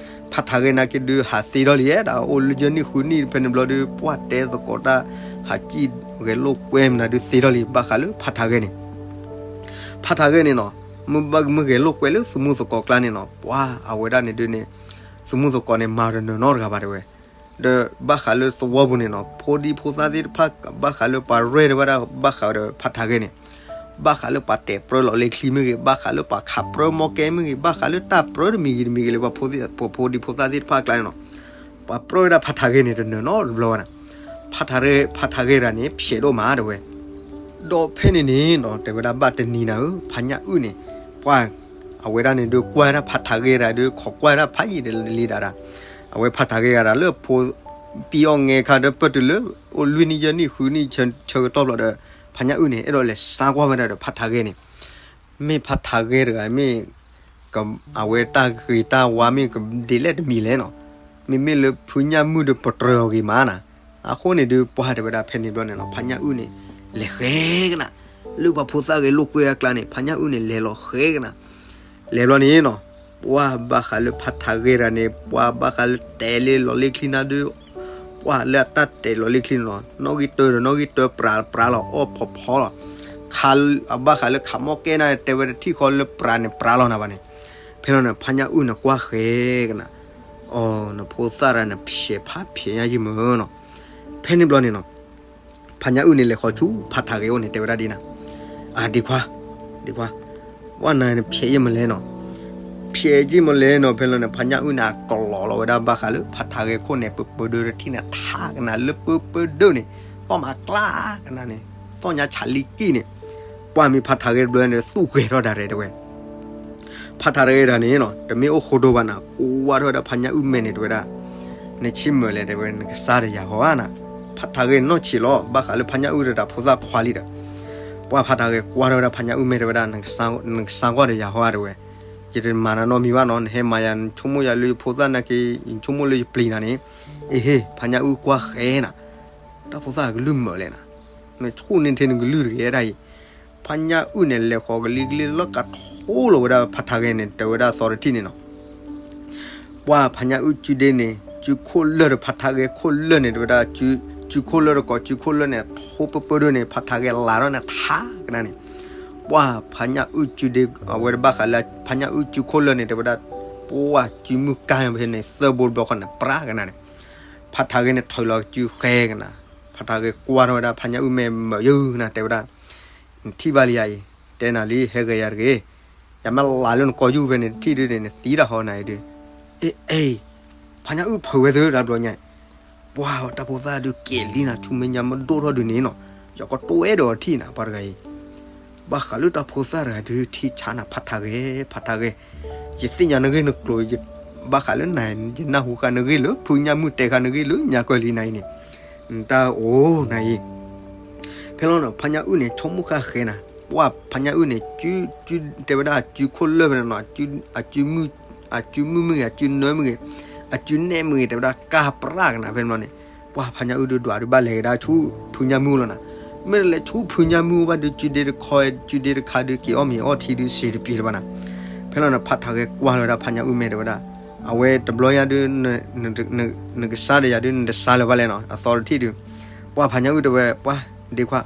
ဖးထးဂဲၤနာ်က့ဒုးဟးသ့ထီၣ်လံ အဲၣ်ဒိးအိၣ်လၢယဲၢ်နံၣ်ဃုနံၣ်ဖဲန့ၣ်ဘျီဒုး ပှၤတဲသကိးတၢ် ဟးစံၣ်ဂဲၤလိာ်ကွဲမနုၤဒုးသ့ထီၣ်လံ ဘၣ်ဃးလၢဖးထးဂဲၤန့ၣ် ဖးထးဂဲၤန့ၣ်နီၤ မ့ၢ်ဘၣ်မ့ၢ်ဂဲၤလိာ်ကွဲလၢသမူသကိးကျါန့ၣ်နီၤ ပှၤအဝဲဒၣ်န့ၣ်ဒုးန့ၣ် သမူသကိးန့ၣ် မၤတနၢၤနီတဂၤဘၣ်တဲဝဲ, ဒီးဘၣ်ဃးလၢသဝီပူၤန့ၣ်နီၤ ဖိဒံဖိသၣ်သ့ၣ်တဖၣ် ဘၣ်ဃးလၢပှၤရဲၣ်ဒၣ်ဝဲဒၣ် ဘၣ်ဃးဒီးဖးထးဂဲၤန့ၣ်, ဘၣ်ဃးလၢပှၤတဲာ်ပြၢလီၤလ့ချံမ့ၢ်ဂ့ၤ ဘၣ်ဃးလၢပှၤခးပြၢမီၢ်ကဲမ့ၢ်ဂ့ၤ ဘၣ်ဃးလၢတၢ်ပြၢတမံၤဂ့ၤတမံၤဂ့ၤလၢပှၤဖိဒံဖိသၣ်သ့ၣ်တဖၣ်အကျါန့ၣ်နီၤ ပှၤပြၢဝဲဒၣ်ဖးထးဂဲၤန့ၣ်တနၢၤနီတဘျီဘၣ်န့ၣ်, ဖးထးဂဲၤ ဖးထးဂဲၤတဂၤန့ၣ် ဖျဲးဒိၣ်မးတဲဝဲ, ဒီးဖဲန့ၣ်န့ၣ်နီၤ တဲဝဲဒၣ်ဘၣ်တနံၤနၤဧၢ ဖါညၣ်အုၣ်န့ၣ် ပှၤ အဝဲဒၣ်န့ၣ်ဒုးကွၢ်ဝဲဒၣ်ဖးထးဂဲၤတဂၤဒုး ခိးကွၢ်ဝဲဒၣ်ဖးယံာ်တလံဒၣ်ဒၣ်, အဝဲဖးထးဂဲၤတဂၤဒၣ်လၢဖိ ပံအီၣ်ငဲခါဒီးပၢၢ်တုၤလၢ အိၣ်လွံၢ်နံၣ်ယဲၢ်နံၣ်ဃုနံၣ်ဆၢကတီၢ်ဘျီဒီး ဖါညၣ်အုၣ်န့ၣ် အဲၣ်ဒိးလဲၤစါကွၢ်ဝဲဒၣ်ဒီးဖးထးဂဲၤန့ၣ် မ့ၢ်ဖးထးဂဲၤတဂၤမ့ၢ် အဝဲတၢ်ဂ့ၤတၢ်ဝါမ့ၢ်ကဒ်လဲၣ်တမံၤလဲၣ်နီၤ, မ့မ့ၢ်လၢဖုညၣ်မုၣ်ဒီးပတြၢၤအီၤဂ့ၤမးနၤ, အဃိန့ၣ်ဒုးပှၤတဲဝဲဒၣ်ဖဲန့ၣ်ဘျီန့ၣ်နီၤ ဖါညၣ်အုၣ်န့ၣ် လဲၤဃဲကနၤ, လၢပှၤဖိသၣ်ဂဲၤလိာ်ကွဲအကျါန့ၣ် ဖါညၣ်အုၣ်န့ၣ် လဲၤလီၤဃဲကနၤ, လဲၤဘျီန့ၣ်နီၤ ပှၤဘၣ်ဃးလၢဖးထးဂဲၤတဂၤန့ၣ် ပှၤဘၣ်ဃးလၢတဲာ်လံလီၤလ့ချံနၤဒုး ပှၤလၢအတၢ်တဲာ်လီၤလ့ချံန့ၣ်နီၤ နီၣ်ဂံၢ်တၢဒီးနီၣ်ဂံၢ်တၢပြးပြးလီၤ အီၣ်ဖီဖီလီၤ, ခးအဘၣ်ဃးလၢခးမီၢ်ကဲနၤ တဲဝဲတထံၣ်ဃီလၢပြးန့ၣ်ပြးလီၤနၤဘၣ်န့ၣ်, ဖဲလီၤန့ၣ် ဖါညၣ်အုၣ်န့ၣ်ကွၢ်ဃဲကနၤ, အီၤ နဖိသၣ်ရၤန့ၣ် ဖျဲးဖးဖျဲးညါယံာ်မးနီၤ, ဖဲန့ၣ်ဘျီန့ၣ်နီၤ ဖါညၣ်အုၣ်န့ၣ်လဲၤဃီၤဆူဖးထးဂဲၤအိၣ်န့ၣ် တဲဝဲဒၣ်ဒ်နၤ, အဒ့ခွါ, ဒ့ခွါ, ပှၤနၤန့ၣ်ဖျဲးယံာ်မးလဲၣ်နီၤ, ဖျဲးယံာ်မးလဲၣ်နီၤ ဖဲလီၤန့ၣ် ဖါညၣ်အုၣ်န့ၣ် အကလီၤလီၤဝဲဒၣ်ဘၣ်ဃးလၢဖးထးဂဲၤခိၣ်န့ၣ် ပပၢဒၢတထံၣ်န့ၣ် ထးကနၤလၢပပၢဒၢန့ၣ် သီၣ်မးကျါကနၤန့ၣ် သီၣ်ညါဆးလံကံၢ်န့ၣ်, ပှၤမ့ၢ်ဖးထးဂဲၤတဘျီန့ၣ် သူၣ်ဂဲၤထီၣ်ဒၣ်ရဲၣ်တဲဝဲ ဖးထးဂဲၤတဂၤန့ၣ်နီၤ တမ့ၢ်အိၣ်ဃိဒိဘၣ်နၤ ကွၢ်ထီၣ်ဝဲဒၣ်ဖါညၣ်အုၣ်မဲာ်န့ၣ် တဲဝဲဒၣ်, နဆံးမုာ်လဲၣ်တဲဝဲ နကစါဒီးယၤဟီဧါနၤ, ဖးထးဂဲၤနီၢ်ဆံးလီၤ ဘၣ်ဃးလၢဖါညၣ်အုၣ်ဒီးတၢ်ဖိသၣ်ခွါလံဒီး, ပှၤဖးထးဂဲၤကွၢ်ထီၣ်ဝဲဒၣ်ဖါညၣ်အုၣ်မဲာ်တဲဝဲဒၣ်, နကစါကွၢ်ဒီးယၤဟီဧါတဲဝဲ, ယတမၤနၤနီတမံၤဘၣ်နီၤ နဟဲမၤယၤ နဆိကမိၣ်ယၤလၢယဖိသၣ်နာ်က့ ယဆိကမိၣ်လၢယပျံၤနၤန့ၣ်, အ့ဟ့ ဖါညၣ်အုၣ်ကွၢ်ဃဲနၤ, တၢ်ဖိသၣ်ကလုၢ်မုာ်လဲၣ်နၤ, နဆိၣ်န့ၢ်ထဲနကလုၢ်တဂ့ၤဒၣ်အံၤ ဖါညၣ်အုၣ်န့ၣ် လဲၤဃီၤကလံကလံလီၤကးထိလီၤဝဲဒၣ်ဖးထးဂဲၤန့ၣ် တဲဝဲဒၣ်သီတထံၣ်န့ၣ်နီၤ, ပှၤဖါညၣ်အုၣ်စုဒ့န့ၣ် စုခိၣ်လၢာ်ဒီးဖးထးဂဲၤခိၣ်လၢာ်န့ၣ် တဲဝဲဒၣ် စုခိၣ်လၢာ်ဒီးကိးစုခိၣ်လၢာ်န့ၣ် ထိပၢပၢဒိၣ်န့ၣ် ဖးထးဂဲၤလးထီၣ်န့ၣ်ထးကနၤန့ၣ်, ပှၤဖါညၣ်အုၣ်စုဒ့ အဝဲတဘၣ်ဃးလၢ ဖါညၣ်အုၣ်စုခိၣ်လၢာ်န့ၣ် တဲဝဲဒၣ် ပှၤစုမုၢ်ကါဖဲန့ၣ် သၢဘိတဘျီဃီန့ၣ် ပြးကနၤန့ၣ်, ဖးထးဂဲၤန့ၣ် ထုးလီၤစုဃဲကနၤ, ဖးထးဂဲၤကွၢ်ထီၣ်ဝဲဒၣ်ဖါညၣ်အုၣ်မဲာ်မုာ်ယုာ်ကနၤ တဲဝဲဒၣ် နထံၣ်ဘၣ်လံယၤအံၤ, တဲနၤလံ ဟဲဂဲၤယၤတဂ့ၤ, ယမ့ၢ်လးလၢနကိာ်ယူၢ်ဖဲန့ၣ် တထံၣ်ဒုန့ၣ် နသံတၢ်ဟီနၤအံၤဒု, အ့ အ့ ဖါညၣ်အုၣ်ဖုးဝဲသုတဘျီညါ, ပှၤတၢ်ဖိသၣ်ဒုးကဲၤလံနၤ ဆူမဲာ်ညါမ့ၢ်ဒိၣ်ထီၣ်ဒုန့ၣ်နီၤ, ယကတိၤအဲၣ်ဒိးထံၣ်နၤ ပှၤတဂၤအံၤ, ဘၣ်ဃးလၢတၢ်ဖိသၣ်တဂၤဒုးထံဆးနၤ ဖးထးဂဲၤ ဖးထးဂဲၤ, ယသ့ၣ်ညါနဂ့ၢ်နကျိၤ, ဘၣ်ဃးလၢနၤ ယနၢ်ဟူဃာ်နဂ့ၢ်လၢ ဖုညၣ်မုၣ်တဲဃာ်နဂ့ၢ်လၢညါကၢၢ်လံနၤအံၤန့ၣ် နတၢ်အိၣ်နၤအံၤ, ဖဲလီၤန့ၣ် ဖါညၣ်အုၣ်န့ၣ် ဆိကမိၣ်ဃာ်ဃဲနၤ, ပှၤဖါညၣ်အုၣ်န့ၣ် တဲဝဲဒၣ်အစုခိၣ်လၢာ်ဖဲန့ၣ်နီၤ, အစုမုၢ်မုၢ်ဂ့ၤ အစုနၢမုၢ်ဂ့ၤ အစုနဲၣ်မုၢ်ဂ့ၤ တဲဝဲဒၣ်ကါပြးကနၤဖဲန့ၣ်ဘျီန့ၣ်, ပှၤဖါညၣ်အုၣ်ဒုးဒွးဒုးဘၣ်လဲၤကဒါဆူဖုညၣ်မုၣ်လီၤနၤ, မ့ၢ်တလဲၤဆူဖုညၣ်မုၣ်ဘၣ်ဒုး စုဒ့တခီ စုဒ့တခါဒုးက့ၤအီၣ်မ့ၤအီထံဒုးစ့တပျ့ၤလၢၤဘၣ်နၤ, ဖဲလီၤန့ၣ် ဖးထးဂဲၤကွၢ်လီၤဝဲဒၣ်ဖါညၣ်အုၣ်မဲာ်တဲဝဲဒၣ်, အဝဲတဘျီညါဒုး နကစါဒီးယၤဒုး နတစါလၢၤဘၣ်လဲၣ်နီၤ, အသီတထံၣ်ဒုး, ပှၤဖါညၣ်အုၣ်တဲဝဲ ပှၤ ဒ့ခွါ,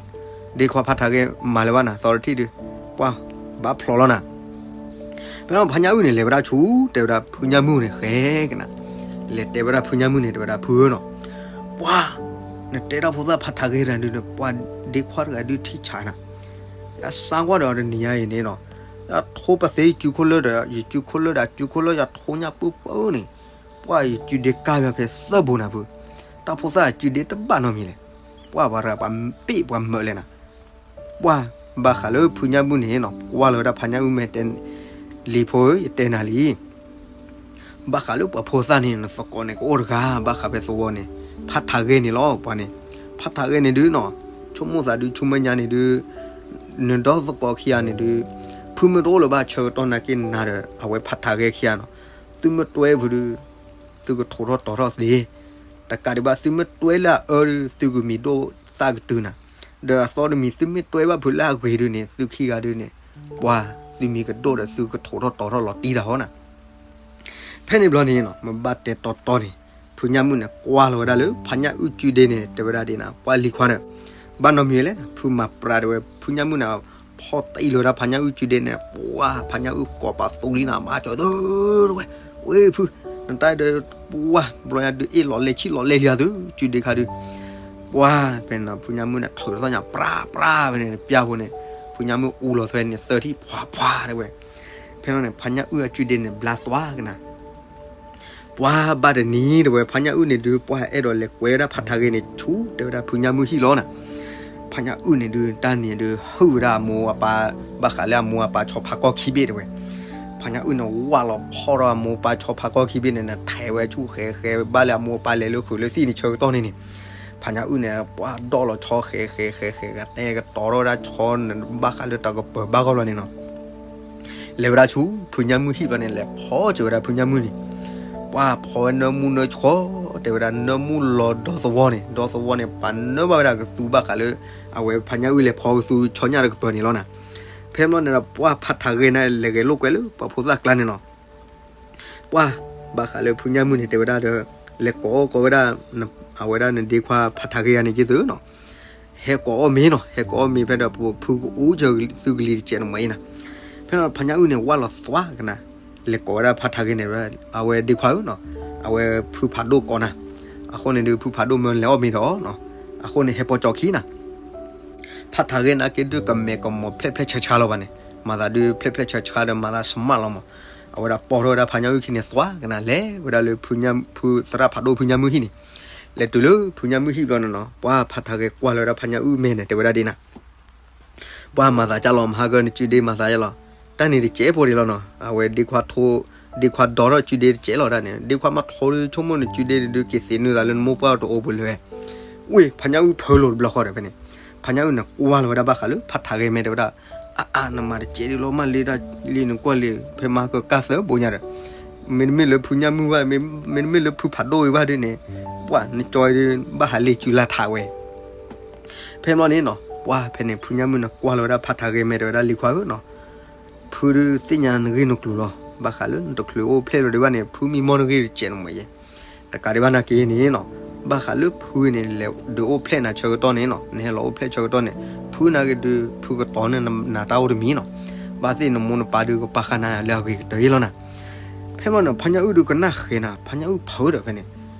ဒ့ခွါဖးထးဂဲၤမၤလၢၤဘၣ်နၤ သီတထံၣ်ဒုး, ပှၤ ဘၣ်ဖျိးလီၤနၤ, ဖဲလီၤဖါညၣ်အုၣ်န့ၣ် လဲၤဝဲဒၣ်ဆူ တဲဝဲဒၣ်ဖုညၣ်မုၣ်န့ၣ်ဃဲကနၤ, လဲၤတဲဝဲဒၣ်ဖုညၣ်မုၣ်န့ၣ် တဲဝဲဒၣ်ဖုဧၢနီၤ, ပှၤ နတဲတၢ်ဖိသၣ်ဖးထးဂဲၤတဂၤဒုးန့ၣ် ပှၤဒ့ခွါတဂၤဒုးထံဆးနၤ, ယစါကွၢ်ဒီးတနံၤညါအံၤန့ၣ်နီၤ, ယထိပသ့စုခိၣ်လၢာ်ဒီး ယစုခိၣ်လၢာ်ဒီးစုခိၣ်လၢာ် ယထိညၣ်ပၢပၢန့ၣ်, ပှၤယစုဒ့ကါယွၤဖဲသၢဘိနၤဖု, တၢ်ဖိသၣ်အစုဒ့တဘၣ်နီတမံၤလဲၣ်, ပှၤပှၤတဂၤပှၤပ့ၢ်ပှၤမၢးလဲၣ်နၤ, ပှၤ ဘၣ်ဃးလၢဖုညၣ်မုၣ်န့ၣ်နီၤ ကွၢ်လီၤဝဲဒၣ်ဖါညၣ်အုၣ်မဲာ်တဲ, လံၤဖိဧၢ ယတဲနၤလံ ဘၣ်ဃးလၢပှၤဖိသၣ်န့ၣ် နသကိးန့ၣ်ကအိၣ်တဂၤ ဘၣ်ဃးဖဲသဝီန့ၣ် ဖးထးဂဲၤန့ၣ်လီၤ ပှၤန့ၣ်, ဖးထးဂဲၤန့ၣ်ဒုနီၤ, ဆိကမိၣ်သးဒု ဆူမဲာ်ညါန့ၣ်ဒု နဒီသကိးခံဂၤန့ၣ်ဒု ဖုမ့ၢ်တအိၣ်လၢၤဘၣ် ဆၢကတီၢ်နာ်က့နၤဒီး အဝဲဖးထးဂဲၤခံဂၤနီၤ, သုမ့ၢ်တွဲဖုဒု သုကထိးထီၣ်တီၤထီၣ်သ့, တကးဒံးဘၣ် သုမ့ၢ်တွဲလၢအအၢဒု သုကမံၤဒိၣ်သၣ်ကတုၤနၤ, ဒီးအသီတမံၤ သုမ့ၢ်တွဲဘၣ်ဖုလၢအဂ့ၤဒုန့ၣ် သုခံဂၤဒုန့ၣ် ပှၤ သုမံၤကဒိၣ်ဒီးသုကထိးထီၣ်တီၤထီၣ်လီၤတံၢ်တၢ်ဟီနၤ ဖဲန့ၣ်ဘျီန့ၣ်နီၤ မ့ၢ်ဘၣ်တဲတီတီန့ၣ် ဖုညၣ်မုၣ်န့ၣ် ကွၢ်လီၤဝဲဒၣ်လၢ ဖါညၣ်အုၣ်ကုဒ့န့ၣ် တဲဝဲဒၣ်ဒ်နၤ ပှၤလံၤခွါဒီး ဘၣ်နီတမံၤလဲၣ် ဖုမၤပြးတဲဝဲ ဖုညၣ်မုၣ်န့ၣ် ဖီၣ်တံၢ်လီၤဝဲဒၣ်ဖါညၣ်အုၣ်ကုဒ့န့ၣ် ပှၤ ဖါညၣ်အုၣ်ကိးပာ်သူလံနၤ မၤကၠီၤသု တဲဝဲ, ဝဲဖု နတၢ်ဒီး ပှၤ ဘျီညါဒုးအ့ၣ်လီၤလဲဆံၣ်လီၤလဲလံသု ကုဒ့ခါဒုး ပှၤ ဖဲန့ၣ်နီၤ ဖုညၣ်မုၣ်န့ၣ် ထုးထီၣ်ညါ ပြးပြးဖဲန့ၣ် ပျၢ်ဖိန့ၣ် ဖုညၣ်မုၣ်အူလီၤသွဲန့ၣ် သၢထံၣ် ပှၤပှၤတဲဝဲ, ဖဲန့ၣ်န့ၣ် ဖါညၣ်အုၣ်အကုဒ့န့ၣ် ဘျါသွါကနၤ ပှၤဘၣ်တနံၤတဲဝဲ ဖါညၣ်အုၣ်န့ၣ်ဒုး ပှၤအဲၣ်ဒိးလဲၤကွဲဝဲဒၣ်ဖးထးဂဲၤန့ၣ် ဆူတဲဝဲဒၣ်ဖုညၣ်မုၣ်ဟံၣ်လီၤနၤ, ဖါညၣ်အုၣ်န့ၣ်ဒုး တၢ်န့ၣ်ဒုး ဟုၣ်ဝဲဒၣ်အမိၢ်အပၢ် ဘၣ်ဃးလၢအမိၢ်အပၢ်ဆီဖါကီၢ်ခံဘ့ၣ်တဲဝဲ, ဖါညၣ်အုၣ်န့ၣ် ဝၢ်လီၤဖီၣ်ဒီးအမိၢ်အပၢ်ဆီဖါကီၢ်ခံဘ့ၣ်န့ၣ် နထဲးဝဲဆူဃဲဃဲ ဘၣ်လၢအမိၢ်အပၢ်လဲၤလၢခုးလၢသံၣ်န့ၣ် ဆၢကတီၢ်န့ၣ်န့ၣ်, ဖါညၣ်အုၣ်န့ၣ် ပှၤဒီၣ်လီၤဆီဃဲဃဲဃဲဃဲ ကတဲကတီၤထီၣ်ဝဲဒၣ်ဆီန့ၣ် ဘၣ်ဃးလၢတၢ်ကပၢၤဘၣ်ဂီၢ်လီၤန့ၣ်နီၤ လဲၤဝဲဒၣ်ဆူ ဖုညၣ်မုၣ်ဟံၣ်ဘျီန့ၣ် လဲၤဖီၣ်စၢၤဝဲဒၣ်ဖုညၣ်မုၣ်န့ၣ်, ပှၤဖီၣ်ဝဲနၢမူနၢဆှီ, တဲဝဲဒၣ် နၢမူလီၤဒီသဝီန့ၣ် ဒီသဝီန့ၣ် ပှၤနၢဘၣ်ဝဲဒၣ်ကသူဘၣ်ဃးလၢ အဝဲဖါညၣ်အုၣ်လဲၤဖီၣ်ကသူဆီညၣ်တကပၢၤန့ၣ်လီၤနၤ, ဖဲဘျီန့ၣ်ဒီး ပှၤဖးထးဂဲၤန့ၣ် လဲၤဂဲၤလိာ်ကွဲလၢပှၤဖိသၣ်ကျါန့ၣ်နီၤ ပှၤ ဘၣ်ဃးလၢဖုညၣ်မုၣ်န့ၣ် တဲဝဲဒၣ်ဒီး လဲၤကိးအီၣ်ကိးဝဲဒၣ် အဝဲဒၣ်နဒ့ခွါဖးထးဂဲၤယၤန့ၣ်က့သုနီၤ, ဟဲကိးအီၣ်မ့ၤနီၤ ဟဲကိးအီၣ်မ့ၤဖဲဒီး ဖုကအူကၢၤသုကလံၤတစဲးန့ၣ်မ့ၢ်အံၤနၤ, ဖဲဖါညၣ်အုၣ်န့ၣ် ဝၢ်လီၤသွါကနၤ, လဲၤကိးဝဲဒၣ်ဖးထးဂဲၤန့ၣ် အဝဲဒ့ခွါဧၢနီၤ, အဝဲဖုဖးဒိၣ်ကိးနၤ, အဃိန့ၣ်ဒုး ဖုဖးဒိၣ်မၢလဲၤအီၣ်မ့ၤဒီးနီၤ, အဃိန့ၣ် ဟဲပိာ်ကၠီခံနၤ ဖးထးဂဲၤန့ၣ်က့ဒုး ကမဲာ်ကမီၤဖျဲၣ်ဖျဲၣ်ဆါဆါလီၤဘၣ်န့ၣ်, မၤသးဒုးဖျဲၣ်ဖျဲၣ်ဆါဆါဒီး မၤသးစမၣ်လီၤမး, အဝဲဒၣ်ပိာ်ထီၣ်ဝဲဒၣ်ဖါညၣ်အုၣ်ခံန့ၣ်သွါကနၤ လဲၤဝဲဒၣ်လၢ ဖုသရၣ်ဖးဒိၣ်ဖုညၣ်မုၣ်ဟံၣ်န့ၣ်, လဲၤတုၤလၢဖုညၣ်မုၣ်ဟံၣ်ဘျီန့ၣ်နီၤ ပှၤဖးထးဂဲၤကွၢ်လီၤဝဲဒၣ်ဖါညၣ်အုၣ်မဲာ်န့ၣ် တဲဝဲဒၣ်ဒ်နၤ ပှၤမၤသးကၢ်လီၤ မဟါကၢနကုဒ့မၤသးကၢ်လီၤ, တၢ်န့ၣ်တစဲးဖိဒံးလီၤနီၤ, အဝဲဒ့ခွါထိ, ဒ့ခွါဒီထီၣ်ကုဒ့တစဲးလီၤဒၣ်န့ၣ်, ဒ့ခွါမ့ၢ်ထိဒုး ဆိကမိၣ်နကုဒ့န့ၣ်ဒုး က့ၤသ့နုာ်သးလၢနမိၢ်ပှၢ်တအိၣ်ပူၤလၢၤ, ဝ့ၢ် ဖါညၣ်အုၣ်ဖၢလိာ်တဘျီဃီဒီးဖဲန့ၣ်, ဖါညၣ်အုၣ်န့ၣ်ကွၢ်လီၤဝဲဒၣ်ဘၣ်ဃးလၢဖးထးဂဲၤမဲာ်တဲဝဲဒၣ်, အါအါ နမၤတစဲးဒုးလီၤ မၤလ့ဒၣ်လံနကွၢ်လံ, ဖဲမဟါကၢ်သၢဘိညါဒီး, မ့တမ့ၢ်လၢဖုညၣ်မုၣ်ဘၣ်, မ့တမ့ၢ်လၢဖုဖးဒိၣ်အံၤဘၣ်ဒုးန့ၣ်, ပှၤနကၠီဒုး ဘၣ်ဟးလ့ၤကုလၢ်ထးဝဲ ဖဲဘျီန့ၣ်နီၤ ပှၤဖဲန့ၣ် ဖုညၣ်မုၣ်န့ၣ်ကွၢ်လီၤဝဲဒၣ်ဖးထးဂဲၤမဲာ်တဲဝဲဒၣ်လံၤခွါဧၢနီၤ, ဖုဒုးသ့ၣ်ညါနဂ့ၢ်နကျိၤလီၤ, ဘၣ်ဃးလၢနတချုးအိၣ်ဖျဲၣ်လီၤဒံးဘၣ်န့ၣ် ဖုမံမီၢ်နဂ့ၢ်တစဲးန့ၣ်မ့ၢ်ယဲ, တကးဒံးဘၣ်နာ်က့န့ၣ်နီၤ, ဘၣ်ဃးလၢဖုန့ၣ် လဲၤဒုးအိၣ်ဖျဲၣ်နၤဆၢကတီၢ်န့ၣ်နီၤ, နဟဲလီၤအိၣ်ဖျဲၣ်ဆၢကတီၢ်န့ၣ် ဖုနာ်က့ဒုး ဖုကတီၤန့ၢ်နၤတၢ်အိၣ်တမံၤနီၤ, ဘၣ်သ့ၣ်နမိၢ်နပၢ်ဒုးကပာ်ဃာ်နၤလၢအဂ့ၤကတၢၢ်အံၤလီၤနၤ ဖဲဘျီန့ၣ် ဖါညၣ်အုၣ်ဒုးကနၣ်ဃဲၤနၤ ဖါညၣ်အုၣ်ဖုဒီးဖဲန့ၣ်,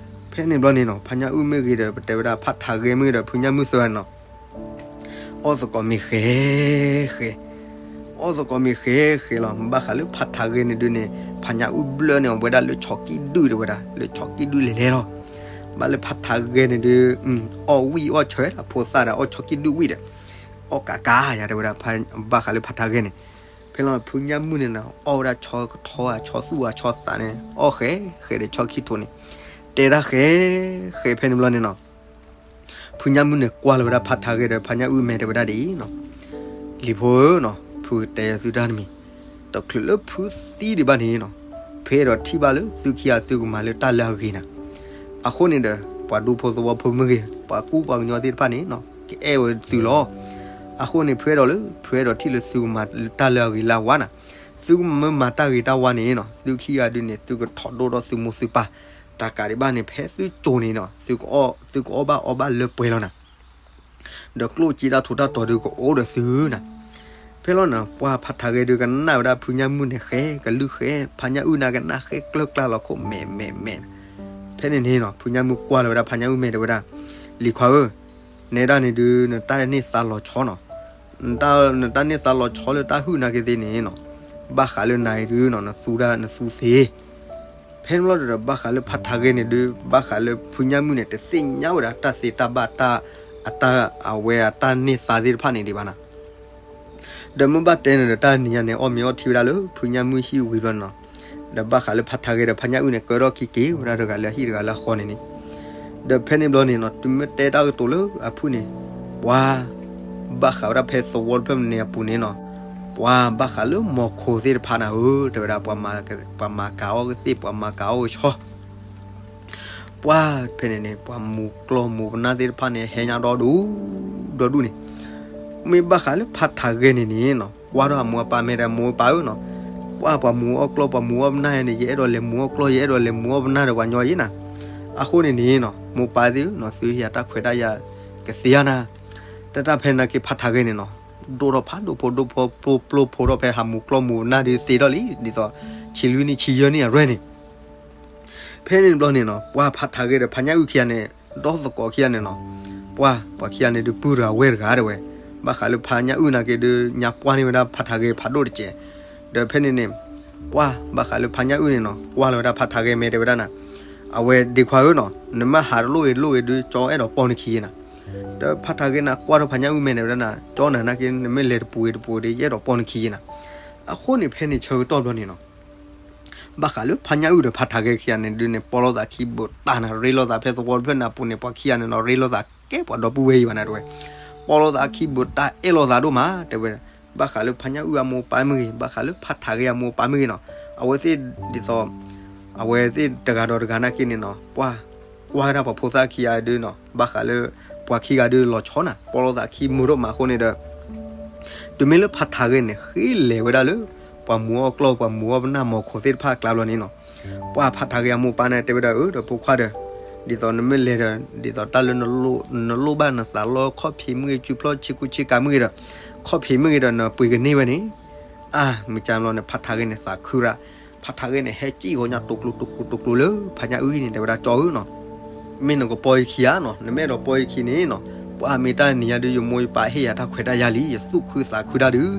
ဖဲန့ၣ်ဘျီန့ၣ်နီၤ ဖါညၣ်အုၣ်မ့ၢ်ဂ့ၤဒီး ပတဲဝဲဒၣ်ဖးထးဂဲၤမ့ၢ်ဂ့ၤဒီး ဖုညၣ်မုၣ်သၢဂၤန့ၣ်နီၤ, အီၣ်သကိးမ့ၤဃဲၤ ဃဲၤ, အီၣ်သကိးမ့ၤဃဲၤဃဲၤလီၤ, ဘၣ်ဃးလၢဖးထးဂဲၤန့ၣ်ဒုးန့ၣ် ဖါညၣ်အုၣ်ဘျၢန့ၣ် အဝဲဒၣ်လၢဆီကံၣ်ဒုၣ်တဲဝဲဒၣ် လၢဆီကံၣ်ဒုၣ်လဲၤလဲၤလီၤ, ဘၣ်လၢဖးထးဂဲၤန့ၣ်ဒုး အီၣ်ဝံၣ်အီၣ်ဆၢလီၤ ဖိသၣ်ဒီးအီၣ်ဆီကံၣ်ဒုၣ်ဝံၣ်ဒီး, အီၣ်ကးကးယၤတဲဝဲဒၣ်, ဘၣ်ဃးလၢဖးထးဂဲၤန့ၣ်, ဖဲလီၤဖုညၣ်မုၣ်န့ၣ်နီၤ အီၣ်ဝဲဒၣ်ဆီကထီဧါ ဆီသူၣ်ဧါ ဆီသးန့ၣ် အီၣ်ဃဲၤဃဲၤဒီးဆီခံထိးန့ၣ်, တဲဒၣ်ဃဲၤဃဲၤဖဲန့ၣ်ဘျီန့ၣ်နီၤ ဖုညၣ်မုၣ်န့ၣ်ကွၢ်လီၤဝဲဒၣ်ဖးထးဂဲၤဒီး ဖါညၣ်အုၣ်မဲာ်တဲဝဲဒၣ်ဒ်အံၤနီၤ, လံၤဖိဧၢနီၤ ဖုတဲသုတၢ်တမံၤ, တချုးလၢဖုသံဒံးဘၣ်န့ၣ်နီၤ, ဖဲအဲၣ်ဒိးထံၣ်ဘၣ်လၢသုခံဂၤသုကမၤလၢတၢ်လၢအဂ့ၤနၤ, အဃိန့ၣ်ဒီး ပှၤဒူဖိသဝီဖိမ့ၢ်ဂ့ၤ ပှၤကူပှၤကညီသ့ၣ်တဖၣ်န့ၣ်နီၤ ကအဲၣ်ဝဲသုလီၤ, အဃိန့ၣ် ဖုအဲၣ်ဒိးလၢ ဖုအဲၣ်ဒိးထံၣ်လၢသုကမၤတၢ်လၢအဂ့ၤလၢအဝါနၤ, သုကမၤမ့ၢ်မၤတၢ်ဂ့ၤတၢ်ဝါန့ၣ်နီၤ သုခံဂၤဒုးန့ၣ် သုကထီၣ်ဒိၣ်ထီၣ်သုမိၢ်သုပၢ်, တကးဒံးဘၣ်န့ၣ် ဖဲသုကၠိန့ၣ်နီၤ သုကအီၣ်ဘၣ်အီဘၣ်လၢပှဲၤလီၤနၤ, ဒီးကျိၣ်စ့တၢ်ထူးတၢ်တီၤဒုးကအိၣ်ဒီးသုနၤ, ဖဲလီၤနၤ ပှၤဖးထးဂဲၤဒုးကနၣ်ဝဲဒၣ်ဖုညၣ်မုၣ်န့ၣ်ဃဲၤကလုၢ်ဃဲၤ ဖါညၣ်အုၣ်န့ၣ်ကနၣ်ဃဲၤကျၢၢ်ကျၢ်လီၤခိၣ်မဲာ်မဲာ်မဲာ်, ဖဲန့ၣ်န့ၣ်နီၤ ဖုညၣ်မုၣ်ကွၢ်လီၤဝဲဒၣ်ဖါညၣ်အုၣ်မဲာ်တဲဝဲဒၣ်, လံၤခွါဧၢ, နဲဒၣ်န့ၣ်ဒုး နတၢ်န့ၢ်သါလီၤဆီနီၤ, နတၢ်န့ၢ်သါလီၤဆီလၢတၢ်ဟုၣ်နာ်က့သ့ၣ်န့ၣ်နီၤ, ဘၣ်ဃးလၢနၤအံၤဒုးနီၤ နသူဒၣ်နသူသ့ ဖဲန့ၣ်ဘျီဒီး ဘၣ်ဃးလၢဖးထးဂဲၤန့ၣ်ဒုး ဘၣ်ဃးလၢဖုညၣ်မုၣ်န့ၣ် တသ့ၣ်ညါဝဲဒၣ်တၢ်သ့တၢ်ဘၣ် တၢ် အတၢ် အဝဲအတၢ်န့ၢ်သါသ့ၣ်တဖၣ်န့ၣ်ဒံးဘၣ်နၤ, ဒီးမ့ၢ်ဘၣ်တဲန့ၣ်ဒီး တၢ်နံၤညါန့ၣ် အီၣ်မ့ၤအီထံဝဲဒၣ်လၢ ဖုညၣ်မုၢ်ဟံၣ်ဝံၤဘျီန့ၣ်နီၤ, ဒီးဘၣ်ဃးလၢဖးထးဂဲဒီးဖးညၣ်အုၣ်န့ၣ် ကၢထီၣ်ခံက့ၤဝဲဒၣ်တဂၤလၢအဟံၣ်တဂၤလၢအဃီန့ၣ်န့ၣ်, ဒီးဖဲန့ၣ်ဘျီန့ၣ်နီၤ တုၤမ့ၢ်တဲတၢ်ကတိၤလၢအဖုၣ်န့ၣ်, ပှၤ ဘၣ်ဃးဝဲဒၣ်ဖဲသဝီတဖျၢၣ်န့ၣ်အပူၤန့ၣ်နီၤ, ပှၤဘၣ်ဃးလၢမီၤခိၣ်သ့ၣ်တဖၣ်နၤဧၢ, တဲဝဲဒၣ် ပှၤမၤကၤအီၣ်ကသ့ၣ် ပှၤမၤကၤအီၣ်ကဆီ ပှၤဖဲန့ၣ်န့ၣ် ပှၤမူၤကျီၢ်မူၤပနၢ်သ့ၣ်တဖၣ်န့ၣ် ဟဲညါဒီဒူၣ် ဒီဒူၣ်န့ၣ်, မ့ၢ်ဘၣ်ဃးလၢဖးထးဂဲန့ၣ်န့ၣ်နီၤ ကွၢ်ထီၣ်အမိၢ်အပၢ်မဲာ်ဒီး မိၢ်ပၢ်ဧၢနီၤ, ပှၤပှၤမူၤအီၣ်ကျီၢ် ပှၤမူၤအီၣ်ပနၢ်န့ၣ် ယအဲၣ်ဒိးလဲၤမူၤအီၣ်ကျီၢ် ယအဲၣ်ဒိးလဲၤမူၤအီၣ်ပနၢ်ဒီးပှၤညီအံၤနၤ, အဃိန့ၣ်န့ၣ်နီၤ မိၢ်ပၢ်သ့ၣ်ဧၢနီၤ သုဟ့ၣ်ယၤတၢ်ခွဲးတၢ်ယာ်ကသ့ဧါနၤ, တၢ်တၢ်ဖဲနာ်က့ဖးထးဂဲန့ၣ်နီၤ ဒိၣ်ထီၣ်ဖးဒိၣ်ဖိဒိၣ်ဖိ ပျိပျိဖိထီၣ်ဖဲဟးမူၤကျီၢ်မူၤပနၢ်ဒုးသ့ထီၣ်လံ ဒ်သိး ဆံလွံၢ်နံၣ်ဆံယဲၢ်နံၣ်အရွဲၣ်န့ၣ် ဖဲန့ၣ်ဘျီန့ၣ်နီၤ ပှၤဖးထးဂဲဒီးဖးညၣ်အုၣ်ခံဂၤန့ၣ် ဒီသကိးခံဂၤန့ၣ်နီၤ, ပှၤ ပှၤခံဂၤန့ၣ်ဒုးပုၢ်တဂၤဝဲၢ်တဂၤတဲဝဲ, ဘၣ်ဃးလၢဖးညၣ်အုၣ်နာ်က့ဒုး ညါပှၢ်န့ၢ်ဝဲဒၣ်ဖးထးဂဲဖးဒိၣ်တစဲး, ဒီးဖဲန့ၣ်န့ၣ် ပှၤ ဘၣ်ဃးလၢဖးညၣ်အုၣ်န့ၣ်နီၤ ကွၢ်လီၤဝဲဒၣ်ဖးထးဂဲမဲာ်တဲဝဲဒၣ်နၤ, အဝဲဒ့ခွါဧၢနီၤ နမ့ၢ်ဟးတလိၣ်ဂ့ၤတလိၣ်ဂ့ၤဒုး ကၠီအဲၣ်ဒိးပိာ်နခံဂ့ၤနၤ, ဒီးဖးထးဂဲနၤကွၢ်ထီၣ်ဖးညၣ်အုၣ်မဲာ်တဲဝဲဒၣ်နၤ ကၠီနၤနာ်က့ နမ့ၢ်လဲၤတပူၤဂ့ၤတပူၤဒီး ယအဲၣ်ဒိးပိာ်နခံဂ့ၤနၤ, အဃိန့ၣ်ဖဲန့ၣ်ဆၢကတီၢ်ဘျီန့ၣ်နီၤ ဘၣ်ဃးလၢဖးညၣ်အုၣ်ဒီးဖးထးဂဲခံဂၤန့ၣ်ဒုးန့ၣ် ပိာ်လိာ်သးခံဘုးတၢ်နၤ ရ့လိာ်သးဖဲသဝီတဖျၢၣ်န့ၣ်အပူၤန့ၣ် ပှၤခံဂၤန့ၣ်နီၤ ရ့လိာ်သးကဲပှၤဒီပုၢ်ဝဲၢ်အံၤဘၣ်နၤတဲဝဲ, ပိာ်လိာ်သးခံဘုးတၢ်အဲၣ်လိာ်သးဒိၣ်မးတဲဝဲ, ဘၣ်ဃးလၢဖးညၣ်အုၣ်အမိၢ်အပၢ်မ့ၢ်ဂ့ၤ ဘၣ်ဃးလၢဖးထးဂဲအမိၢ်အပၢ်မ့ၢ်ဂ့ၤနီၤ အဝဲသ့ၣ်ဒ်သိး အဝဲသ့ၣ်တဂၤဒီးတဂၤနာ်က့န့ၣ်နီၤ ပှၤ ကွၢ်ဝဲဒၣ်ပှၤဖိသၣ်ခံဂၤဒုးနီၤ ဘၣ်ဃးလၢ ပှၤခံဂၤဒုးလီၤဆီနၤ ပိာ်လိာ်သးခံမုာ်ဒိၣ်မးအဃိန့ၣ်ဒီး တုၤမ့ၢ်လၢဖးထးဂဲန့ၣ် ဃ့လဲၤဝဲဒၣ်လၢ ပှၤမူၤအီၣ်ကျီၢ် ပှၤမူၤအီၣ်ပနၢ်မီၤခိၣ်သ့ၣ်တဖၣ်အကျါဘျီန့ၣ်နီၤ, ပှၤဖးထးဂဲအမိၢ်အပၢ်န့ၣ်တဲဝဲဒၣ် အၢ ဒီးဖိခွါဒီး ဒ်သိးနမ့ၢ်လဲၤဒီး ဒ်သိးတၢ်လၢနလိၣ်ဘၣ်နသးလီခီၣ်ဖံးမ့ၢ်ဂ့ၤ စုဖျီၣ်ဆ့ကူဆ့ကၤမ့ၢ်ဂ့ၤဒီး ခီၣ်ဖံးမ့ၢ်ဂ့ၤဒီးနပှ့ၤကန့ၢ်ဝဲန့ၣ် အါ မ့ၢ်ကၢဘျီန့ၣ် ဖးထးဂဲန့ၣ်သးခုရၣ်, ဖးထးဂဲန့ၣ် ဟဲစံၣ်ဂီၤညါတိၤကျိၤတိၤကျိၤတိၤကျိၤလၢ ဖးညၣ်အုၣ်န့ၣ် တဲဝဲဒၣ် ကၠီဧၢနီၤ, မ့ၢ်နကပိာ်ယခံဧါနီၤ, နမ့ၢ်အဲၣ်ဒိးပိာ်ယခံန့ၣ်နီၤ, ပှၤမ့ၢ်တၢ်နံၤညါဒုး ယမိၢ်ယပၢ်ဟ့ၣ်ယၤတၢ်ခွဲးတၢ်ယာ်လံ ယသူၣ်ခုသးခုဒၣ်ဒုး,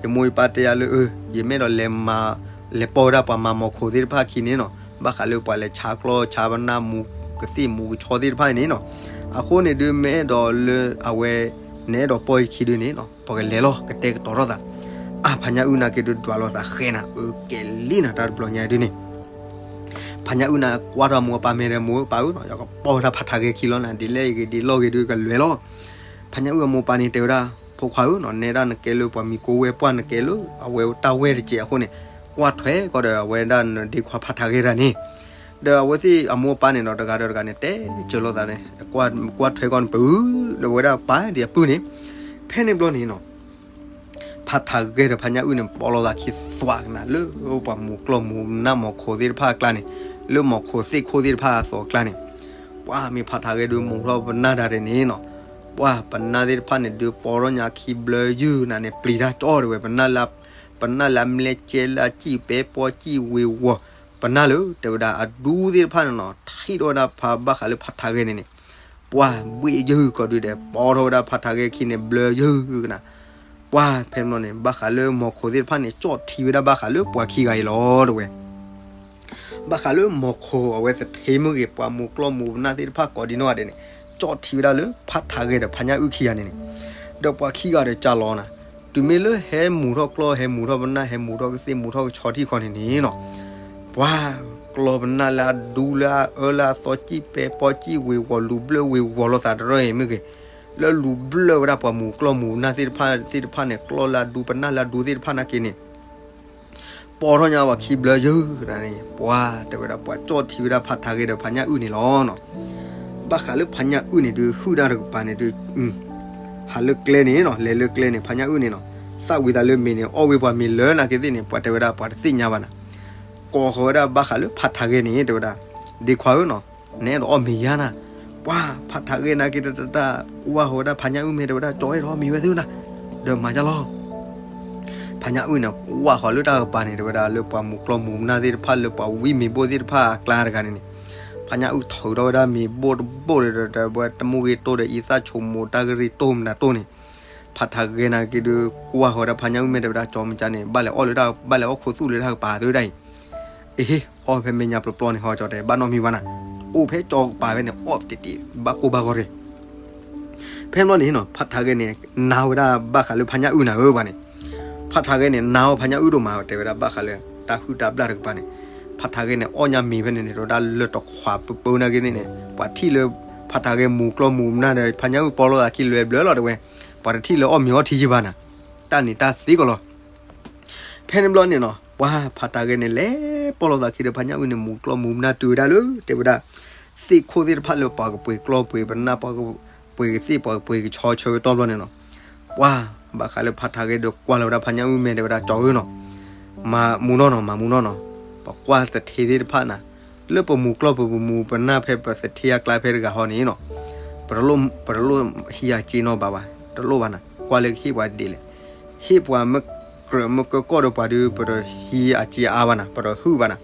ယမိၢ်ယပၢ်တဲယၤလၢ အၢ ယမ့ၢ်အဲၣ်ဒိးလဲၤမၤ လဲၤပိာ်ဝဲဒၣ်ပှၤမၤမီၤခိၣ်သ့ၣ်တဖၣ်ခံန့ၣ်နီၤ, ဘၣ်ဃးလၢပှၤလဲၤဆါကျီၢ်ဆါပနၢ်မူၤကသ့ၣ်မူၤကဆီသ့ၣ်တဖၣ်န့ၣ်နီၤ, အဃိန့ၣ်ဒုး မ့ၢ်အဲၣ်ဒိးလၢအဝဲ နအဲၣ်ဒိးပိာ်ယခံဒုးန့ၣ်နီၤ ပကလဲၤလီၤ ကတဲာ်ကတီၤထီၣ်သး, အါ ဖးညၣ်အုၣ်နာ်က့ဒုး ဒွးလိာ်သးဃဲနၤ အၢ ကဲလံနၤ တၢ်တဘျီညါဒုးန့ၣ် ဖးညၣ်အုၣ်န့ၣ် ကွၢ်ထီၣ်မိၢ်အပၢ်မဲာ်ဒီး မိၢ်ပၢ်ဧၢနီၤ ယကပိာ်ဝဲဒၣ်ဖးထးဂဲခံလီၤနၤ ဒ်လဲၣ်ဂ့ၤဒ်လီၢ်ဂ့ၤဒုးကလဲၤလီၤ, ဖးညၣ်အုၣ်အမိၢ်အပၢ်န့ၣ် တဲဝဲဒၣ် ဖိခွါဧၢနီၤ နဲဒၣ်နကဲလၢပှၤမံၤကိးဝဲၢ်ပှၢ် နကဲလၢအဝဲတၢ်ဝဲၢ်တစဲးအဃိန့ၣ် ကွၢ်ထွဲကီးဒီးအဝဲဒၣ်နဒ့ခွါဖးထးဂဲတဂၤန့ၣ်, ဒီးအဝဲသ့ၣ်အမိၢ်အပၢ်န့ၣ်နီၤ တဂၤဒီးတဂၤန့ၣ် တဲစၢၤလိာ်သးန့ၣ် ကွၢ်ထွဲကီးန့ၣ် ပအုၣ်ဒီးဝဲဒၣ်ပၢ်ဒံးအပုၢ်န့ၣ်, ဖဲန့ၣ်ဘျီန့ၣ်နီၤ ဖးထးဂဲဒီးဖးညၣ်အုၣ်န့ၣ် ပိာ်လိာ်သးခံသွးကနၤ လၢပှၤမူၤကျီၢ်မူၤပနၢ်မီၤခိၣ်သ့ၣ်တဖၣ်အကျါန့ၣ်, လၢမီၤခိၣ်သ့ၣ်ခိၣ်သ့ၣ်တဖၣ်အသိးအကျါန့ၣ်, ပှၤမ့ၢ်ဖးထးဂဲဒုးမူၤထီၣ်ပနၢ်တၢ်န့ၣ်နီၤ, ပှၤပနၢ်သ့ၣ်တဖၣ်န့ၣ်ဒုး ပိာ်ထီၣ်ညါခံဘျၢယုၢ်နၤန့ၣ် ပျံၤတၢ်ကၠီတဲဝဲ, ပနၢ်လၢအမျဲၢ်ကဲလၢအစံၣ်ပဲပီစံၣ်ဝ့ၤဝီၤ, ပနၢ်လၢတဲဝဲဒၣ်အဒူသ့ၣ်တဖၣ်န့ၣ်နီၤ ထံၣ်ထီၣ်ဝဲဒၣ်ဖးဘၣ်ဃးလၢဖးထးဂဲန့ၣ်န့ၣ် ပှၤဘှ့ၣ်ယုၢ်ကီးဒုးဒီး ပိာ်ထီၣ်ဝဲဒၣ်ဖးထးဂဲခံန့ၣ် ဘျၢယုၢ်ကနၤ, ပှၤဖဲန့ၣ်ဘျီန့ၣ် ဘၣ်ဃးလၢမီၤခိၣ်သ့ၣ်တဖၣ်န့ၣ် ကၠီၣ်ထံဝဲဒၣ်ဘၣ်ဃးလၢပှၤခံဂၤအံၤလီၤတဲဝဲ ဘၣ်ဃးလၢမီၤခိၣ်အဝဲသထ့မ့ၢ်ဂ့ၤ ပှၤမူၤကျီၢ်မူၤပနၢ်သ့ၣ်တဖၣ်ကိးဒံနီၢ်ဂၤဒဲးန့ၣ် ကၠီၣ်ထံဝဲဒၣ်လၢဖးထးဂဲဒီးဖးညၣ်အုၣ်ခံဂၤန့ၣ်န့ၣ်, ဒီးပှၤခံဂၤဒီးကၢ်လီၤနၤ, တုၤမ့ၢ်လၢဟဲမူၤထီၣ်ကျီၢ် ဟဲမူၤထီၣ်ပနၢ် ဟဲမူၤထီၣ်ကသ့ၣ်မူၤထီၣ်ကဆီထံၣ်ခီန့ၣ်န့ၣ်နီၤ, ပှၤကျီၢ်ပနၢ်လၢအဒူလၢအအၢလၢအသီ စံၣ်ပဲပီစံၣ်ဝ့ၤဝီၤ လူၤဘျၢၣ်ဝ့ၤဝီၤလိာ်သးတရၢၢ်အံၤမ့ၢ်ဂ့ၤ, လၢလူၤဘျၢၣ်ဝဲဒၣ်ပှၤမူၤကျီၢ်မူၤပနၢ်သ့ၣ်တဖၣ်သ့ၣ်တဖၣ်န့ၣ် ကျီၢ်လၢအဒူပနၢ်လၢအဒူသ့ၣ်တဖၣ်နာ်က့န့ၣ် ပိာ်ထီၣ်ညါပှၤခံဘျၢယုၢ်နၤန့ၣ် ပှၤတဲဝဲဒၣ် ပှၤကၠီၣ်ထံဝဲဒၣ်ဖးထးဂဲဒီးဖးညၣ်အုၣ်န့ၣ်လီၤနီၤ, ဘၣ်ဃးလၢဖးညၣ်အုၣ်န့ၣ်ဒုး ဟုၣ်တၢ်တကပၤန့ၣ်ဒုး ဟးလၢကျဲန့ၣ်နီၤ လဲၤလၢကျဲန့ၣ် ဖးညၣ်အုၣ်န့ၣ်နီၤ သၣ်ဝံၤသးလၢမ့ၤန့ၣ် အီၣ်ဝဲပှၤမ့ၤလၢနာ်က့သ့ၣ်န့ၣ် ပှၤတဲဝဲဒၣ်ပှၤတသ့ၣ်ညါဘၣ်နၤ, ကိးဃီၤဝဲဒၣ်ဘၣ်ဃးလၢဖးထးဂဲန့ၣ် တဲဝဲဒၣ် ဒ့ခွါဧၢနီၤ နအဲၣ်ဒိးအီၣ်မ့ၤယါနၤ, ပှၤဖးထးဂဲနာ်က့တတၢ် ကွၢ်ဃီၤဝဲဒၣ်ဖးညၣ်အုၣ်မ့ၢ်တဲဝဲဒၣ် ကၠီအဲၣ်ဒိးအီၣ်မ့ၤဝဲသုနၤ, ဒီးမၤယါလီၤ ဖးညၣ်အုၣ်န့ၣ် ကွၢ်ဃီၤလၢတၢ်ကပၤန့ၣ် တဲဝဲဒၣ်လၢပှၤမူၤကျီၢ်မူၤပနၢ်သ့ၣ်တဖၣ် လၢပှၤဝံမ့ၤဘိၣ်သ့ၣ်တဖၣ်အကျါတဂၤန့ၣ်န့ၣ်, ဖးညၣ်အုၣ်ထုးထီၣ်ဝဲဒၣ်မ့ၤဘိၣ်တဘိၣ်ဒီး တဲဝဲတမူဂ့ၤတိၢ်ဒီး အံသၣ်ဆိမိးတၢ်ကရံၣ်တိၢ်မနုၤတိၢ်န့ၣ်, ဖးထးဂဲနာ်က့ဒုး ကွၢ်ဃီၤဝဲဒၣ်ဖးညၣ်အုၣ်မ့ၢ်တဲဝဲဒၣ် ကၠီမ့ၢ်ကၠီန့ၣ် ဘၣ်လဲၤအီၣ်လၢတၢ် ဘၣ်လဲၤအီၣ်ခိသူၣ်လၢတၢ်ကပၤသုဒၣ်အံၤ, အ့ဟ့ အီၣ်ဖဲမဲာ်ညါပျီပျီန့ၣ် ဟီကၠီတဲ ဘၣ်နီတမံၤဘၣ်နၤ, အိၣ်ဖဲကၠီကပၤဖဲန့ၣ် အီၣ်တ့ၢ်တ့ၢ် ဘၣ်ကိၢ်ဘၣ်ဂီၤရ့ၣ် ဖဲဘျီန့ၣ်နီၤ ဖးထးဂဲန့ၣ် နာ်ဝဲဒၣ်ဘၣ်ဃးလၢဖးညၣ်အုၣ်နၤဧၢဘၣ်န့ၣ်, ဖးထးဂဲန့ၣ် နာ်အီၤဖးညၣ်အုၣ်ဒိၣ်မး တဲဝဲဒၣ်ဘၣ်ဃးလၢ တၢ်ဟုၣ်တၢ်ဘျၣ်တကပၤန့ၣ်, ဖးထးဂဲန့ၣ် အီၣ်ညၣ်မ့ၤဖဲန့ၣ်န့ၣ် တဲဝဲဒၣ်လၢတခွးပၢပၢနာ်က့န့ၣ်န့ၣ် ပှၤထံၣ်လၢ ဖးထးဂဲမူၤကျီၢ်မူၤမနၢ်ဒီး ဖးညၣ်အုၣ်ပီလိာ်သးခံလွဲဘျၢလီၤတဲဝဲ, ပှၤတထံၣ်လၢအီၣ်မ့ၤအီထံယံဘၣ်နၤ, တၢ်န့ၣ်တၢ်သ့ကီးလီၤ. ဖဲန့ၣ်ဘျီန့ၣ်နီၤ ပှၤဖးထးဂဲန့ၣ် လဲၤပီလိာ်သးခံဒီး ဖးညၣ်အုၣ်န့ၣ် မူၤကျီၢ်မူၤမနၢ်တုၤဝဲဒၣ်လၢ တဲဝဲဒၣ် သ့ၣ်ခိၣ်သ့ၣ်တဖၣ်လၢပှၤကပှ့ၤကျီၢ်ပှ့ၤပနၢ် ပှၤကပှ့ၤကသ့ၣ်ပှၤကပှ့ၤကဆီဆၢကတီၢ်ဘျီန့ၣ်နီၤ, ပှၤ ဘၣ်ဃးလၢဖးထးဂဲဒီးကွၢ်လီၤဝဲဒၣ်ဖးညၣ်အုၣ်မဲာ်တဲဝဲဒၣ် ကၠီဧၢနီၤ, မၤမူနီၢ်နီၤ မၤမူနီၢ်နီၤ, ပကွၢ်သထ့သ့ၣ်တဖၣ်နၤ, လၢပမူၤကျီၢ်ပမူၤပနၢ်ဖဲပသထ့အကျါဖဲတဂၤဟီန့ၣ်နီၤ, ပတလိၣ်ဟံးအစ့နီတဘျီဘၣ်, တလိၣ်ဘၣ်နၤ, ကွၢ်လၢကဟ့ၣ်ပှၤဒ်လဲၣ်, ဟ့ၣ်ပှၤမ့ၢ်ကြၢးမ့ၢ်ကၢကီၢ်ဒီးပှၤဒီး ပတဟံးအစ့အါဘၣ်နၤ ပတဟုၣ်ဘၣ်နၤ,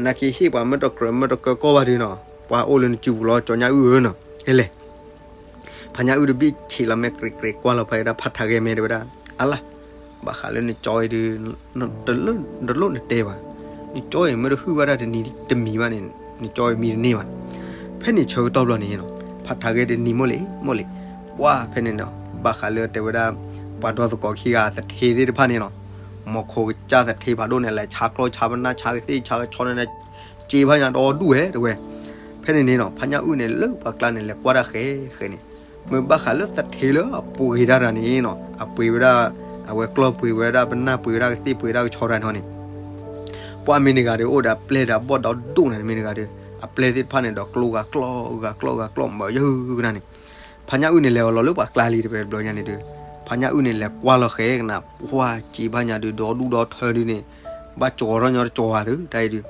နာ်က့ဟ့ၣ်ပှၤမ့ၢ်တကြၢးမ့ၢ်တကၢကီၢ်ဘၣ်ဒီးနီၤ ပှၤအိၣ်လၢနစုပူၤလီၤ ကၠီညၣ်အုၣ်ဧၢနီၤ, ဟဲလဲၣ် ဖးညၣ်အုၣ်တဘ့ၣ်ဆံးလီၤမဲာ်ကြ့းကြ့းကွၢ်လီၤဖဲဒၣ်ဖးထးဂဲမဲာ်တဲဝဲဒၣ်, အလါ, ဘၣ်ဃးလၢနကၠီအံၤဒီး တလိၣ်နတဲဘၣ်, နကၠီအံၤမ့ၢ်တဟုၣ်ဘၣ်တၢ်တနံၤတမံၤဘၣ်န့ၣ် နကၠီအံၤမံတန့ၢ်ဘၣ်, ဖဲန့ၣ်ဆၢကတီၢ်ဘျီန့ၣ်နီၤ ဖးထးဂဲတနံၤမိၢ်လံမိၢ်လံ, ပှၤဖဲန့ၣ်နီၤ ဘၣ်ဃးလၢတဲဝဲဒၣ် ပှၤဒီသကိးခံဂၤသထ့သ့ၣ်တဖၣ်န့ၣ်နီၤ, မီၤခိကစၢ်သထ့ဖးဒိၣ်န့ၣ် လဲၤဆါကျီၢ်ဆါပနၢ်ဆါကသ့ၣ်ဆါကဆီန့ၣ် စ့ဖးညါဒီဒူၣ်ဝဲတဲဝဲ, ဖဲန့ၣ်န့ၣ်နီၤ ဖးညၣ်အုၣ်န့ၣ် လၢပှၤကျါန့ၣ် လဲၤကွၢ်တၢ်ဃဲဃဲန့ၣ်, မ့ၢ်ဘၣ်ဃးလၢသထ့လၢအပှ့ၤတၢ်တဂၤန့ၣ်နီၤ အပှ့ၤဝဲဒၣ် အဝဲကျီၢ်ပှ့ၤဝဲဒၣ်ပနၢ်ပှ့ၤဝဲဒၣ်ကသ့ၣ်ပှ့ၤဝဲဒၣ်ကဆီတဂၤန့ၣ်န့ၣ်, ပှၤမ့ၢ်န့ၣ်ဂၤဒီး အိၣ်ဒီးအပျဲၢ်ဒီးအဘီၣ်ဒီဒိၣ်န့ၣ် မ့ၢ်န့ၣ်ဂၤဒီး အပျဲၢ်သ့ၣ်တဖၣ်န့ၣ်ဒီးကျိဂၤကျီၢ်ဂၤကျီၢ်ဂၤကျီၢ်မၢယုၢ်ကနၣ်န့ၣ်, ဖးညၣ်အုၣ်န့ၣ် လဲၤအီၤလီၤလၢပှၤကျါလံတဝဲဘျီညါန့ၣ်ဒုး, ဖးညၣ်အုၣ်န့ၣ် လဲၤကွၢ်လီၤဃဲကနၣ် ပှၤစ့ဖးညါဒုး ဒီဒူၣ်ဒီထၢဒုးန့ၣ်, ဘၣ်ကၠီထီၣ်ညီတကၠီဝဲသုတၢ်အံၤဒုး,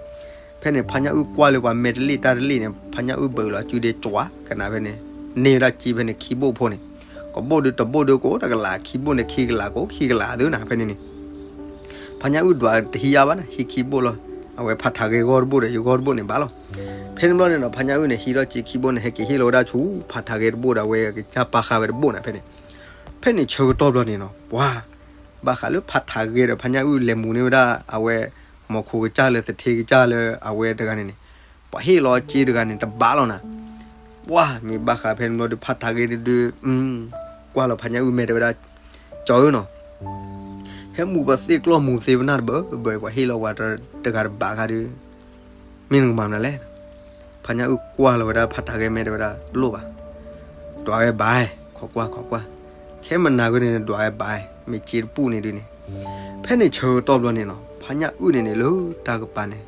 ဖဲန့ၣ် ဖးညၣ်အုၣ်ကွၢ်လၢပှၤမဲာ်တလ့ၣ်တၢ်တလ့ၣ်န့ၣ် ဖးညၣ်အုၣ်ဘၢးလီၤစုဒဲကၠီကနၣ်ဖဲန့ၣ်, န့ၢ်ဝဲဒၣ်စ့ဖဲန့ၣ် ခံဘိၣ်ဖိန့ၣ်, ကဘိၣ်ဒုးတဘိၣ်ဒုးကိးတကလး ခံဘိၣ်န့ၣ် ခံကလးကိးခံကလးသုနၤ ဖဲန့ၣ်န့ၣ် ဖးညၣ်အုၣ်ဒွးတဟံးအါဘၣ်နၤ ဟံးခံဘိၣ်လီၤ, အဝဲဖးထးဂဲဂီၢ်တဘိၣ်ဒီး ယဂီၢ်တဘိၣ်န့ၣ်ဘၣ်လီၤ. ဖဲန့ၣ်ဘျီန့ၣ်ဒီး ဖးညၣ်အုၣ်န့ၣ် ဟံးထီၣ်စ့ခံဘိၣ်န့ၣ် ဟဲက့ၤဟ့ၣ်လီၤဝဲဒၣ်ဆူ ဖးထးဂဲတဘိၣ်ဒီး အဝဲကစၢ်ပာ်ဃာ်ဝဲတဘိၣ်နၤ ဖဲန့ၣ်, ဖဲန့ၣ်ဆၢကတီၢ်ဘျီန့ၣ်နီၤ ပှၤ ဘၣ်ဃးလၢဖးထးဂဲဒီး ဖးညၣ်အုၣ်လဲၤမူၤန့ၢ်ဝဲဒၣ် အဝဲ မီၤခိကစၢ်လၢသထ့ကစၢ်လၢအဝဲတဂၤန့ၣ်န့ၣ်, ပှၤဟ့ၣ်လီၤစ့တဂၤန့ၣ် တဘၣ်လီၤနၤ, ပှၤမ့ၢ်ဘၣ်ဃးဖဲန့ၣ်ဘျီဒီး ဖးထးဂဲဒုး ကွၢ်လီၤဖးညၣ်အုၣ်မဲာ်တဲဝဲဒၣ်, ကၠီဧၢနီၤ ဟဲမူၤပသ့ၣ်ကျီၢ်မူၤသ့ပနၢ်တဘၢဘၢ ပှၤဟ့ၣ်လီၤပှၤတဂၤတဘၣ်ဃးဒီး မ့ၢ်နကမၤမနုၤလဲၣ်. ဖးညၣ်အုၣ်ကွၢ်လီၤဝဲဒၣ်ဖးထးဂဲမဲာ်တဲဝဲဒၣ် တလိၣ်ဘၣ်, ဒွးဝဲဘၣ်, ခိးကွၢ်ခိးကွၢ်, ခဲမနၤဂ့ၤန့ၣ် ဒွးဝဲဘၣ်, မ့ၢ်စ့တပူၤန့ၣ်ဒုးန့ၣ်, ဖဲန့ၣ်ဆၢကတီၢ်ဘျီန့ၣ်နီၤ ဖးညၣ်အုၣ်န့ၣ်န့ၣ် လၢတၢ်ကပၤန့ၣ်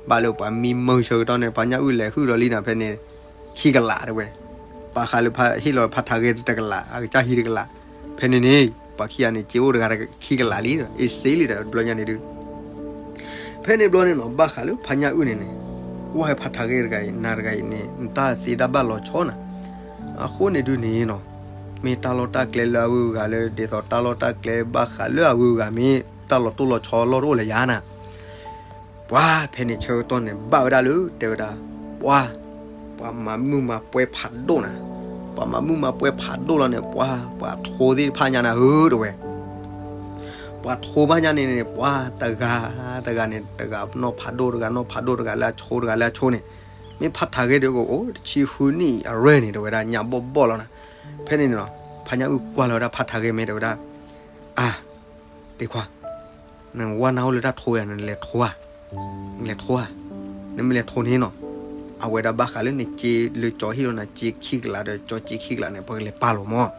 ဘၣ်လၢပှၤမံမၢဆၢကတီၢ်န့ၣ် ဖးညၣ်အုၣ်လဲၤဟုၣ်ဒီးလံနၤ ဖဲန့ၣ် ခံကလးတဲဝဲ, ပာ်ဃာ်လၢဖးဟ့ၣ်လီၤဖးထးဂဲတကလး အကစၢ်ဟံးတကလး, ဖဲန့ၣ်န့ၣ် ပှၤခံဂၤန့ၣ် စ့အိၣ်တဂၤခံကလးလံဒီး အ့စ့လံဒီး ဘျီညါန့ၣ်ဒုး ဖဲန့ၣ်ဘျီန့ၣ်နီၤ ဘၣ်ဃးလၢဖးညၣ်အုၣ်န့ၣ်န့ၣ်, ကွၢ်ဖးထးဂဲတဂၤအံၤ နၤတဂၤအံၤန့ၣ် နတၢ်သ့တၢ်ဘၣ်လီၤဆီနၤ, အဃိန့ၣ်ဒုးန့ၣ်နီၤ, မ့ၢ်တၢ်လီၢ်တၢ်ကျဲလၢအဂုၤအဂၤလၢ ဒ်သိးတၢ်လီၢ်တၢ်ကျဲဘၣ်ဃးလၢအဂုၤအဂၤ မ့ၢ်တၢ်လီၤတိၢ်လီၤဆီလီၢ်တအိၣ်လၢၤယၤနၤ ပှၤဖဲန့ၣ်ဆၢကတီၢ်န့ၣ် ဘၣ်ဝဲဒၣ်လၢတဲဝဲဒၣ်, ပှၤ, ပှၤမၤမုၢ်မၤပှဲၤဖးဒိၣ်နၤ, ပှၤမၤမုၢ်မၤပှဲၤဖးဒိၣ်လီၤန့ၣ် ပှၤ, ပှၤထိသ့ၣ်တဖၣ်ညါနၤဧၢ တဲဝဲ ပှၤထိဘၣ်ညါန့ၣ်န့ၣ် ပှၤတဂၤ, တဂၤန့ၣ် တဂၤနီၢ်ဖးဒိၣ် တဂၤနီၢ်ဖးဒိၣ် တဂၤလၢအဆိ တဂၤလၢအဆိန့ၣ်, မ့ၢ်ဖးထးဂဲဒီးကအိၣ်တဆံဃုနံၣ်အရွဲၢ်န့ၣ် တဲဝဲဒၣ်ညၣ်ဘီၣ်ဘီၣ်လီၤနၤ, ဖဲန့ၣ်န့ၣ်လီၤ ဖးညၣ်အုၣ်ကွၢ်လီၤဝဲဒၣ်ဖးထးဂဲမဲာ်တဲဝဲဒၣ်, အါ, ဒ့ခွါ နဝဲနအိၣ်လၢတၢ်ထိယၤ နလဲၤထိဧါ, နလဲၤထိဧါ, နမ့ၢ်လဲၤထိန့ၣ်နီၤ, အဝဲဒၣ်ဘၣ်ဃးလၢနစ့လၢကၠီဟ့ၣ်လီၤနၤစ့ခံကလးဒီး ကၠီစ့ခံကလးန့ၣ် ပကလဲၤပာ်လီၤမး,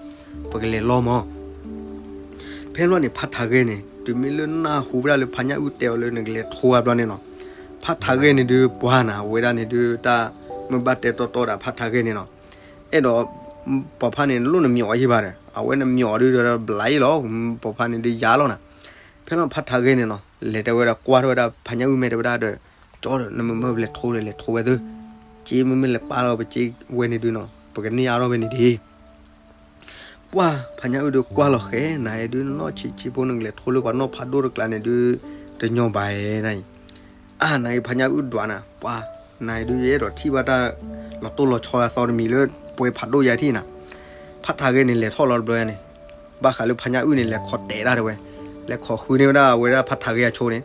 ပကလဲၤလီမး ဖဲန့ၣ်ဘျီန့ၣ် ဖးထးဂဲန့ၣ် တုၤမ့ၢ်လၢနၢ်ဟူဝဲဒၣ်လၢဖးညၣ်အုၣ်တဲအီၤလၢနကလဲၤထိအါဘျီန့ၣ်နီၤ, ဖးထးဂဲန့ၣ်ဒုးပှၤနၤ အဝဲဒၣ်န့ၣ်ဒုးတၢ်, မ့ၢ်ဘၣ်တဲတီတီဒၣ်ဖးထးဂဲန့ၣ်နီၤ, အဲၣ်ဒိး, ပိာ်ဖးန့ၣ် နလိၣ်နမၠီၤအီၤယံၤဘၣ်ဒီး အဝဲနမၠီၤအီၤဒုးဒီးဘျးအံၤလီၤ, ပိာ်ဖးန့ၣ်ဒုးယၤလီၤနၤ, ဖဲန့ၣ်ဖးထးဂဲန့ၣ်နီၤ လဲၤတဲဝဲဒၣ်ကွၢ်ထီၣ်ဝဲဒၣ်ဖးညၣ်အုၣ်မဲာ်တဲဝဲဒၣ်ဒီး, ကၠီဒီး နမ့ၢ်မၢပလဲၤထိဒီးလဲၤထိဝဲသု, စ့မ့မ့ၢ်လဲၤပာ်လီၤပစ့ဝဲန့ၣ်ဒုးနီၤ ပကန့ၢ်အါထီၣ်ဝဲန့ၣ်ဒံး ပှၤဖးညၣ်အုၣ်ဒုးကွၢ်လီၤဃဲနၤ အဲၣ်ဒုးနီၢ်ဆံးဆံးဖိနကလဲၤထိလၢပှၤနီၢ်ဖးဒိၣ်တကျါန့ၣ်ဒုး, တညီဘၣ်နၤအံၤ, အါနၤအံၤဖးညၣ်အုၣ်ဒွးနၤ ပှၤ, နၤအံၤဒုးယအဲၣ်ဒိးထံၣ်ဘၣ်တၢ်လီၤတိၢ်လီၤဆီအသီတမံၤလၢ ပှဲၤဖးဒိၣ်ယၤထံၣ်နၤ, ဖးထးဂဲန့ၣ်လဲၤထီၣ်လီၤတဘျီန့ၣ်, ဘၣ်ဃးလၢဖးညၣ်အုၣ်န့ၣ် လဲၤခိးတဲာ်ဒၣ်တဲဝဲ, လဲၤခိးဃုန့ၢ်ဝဲဒၣ်အဝဲဒၣ်ဖးထးဂဲအဆိန့ၣ်,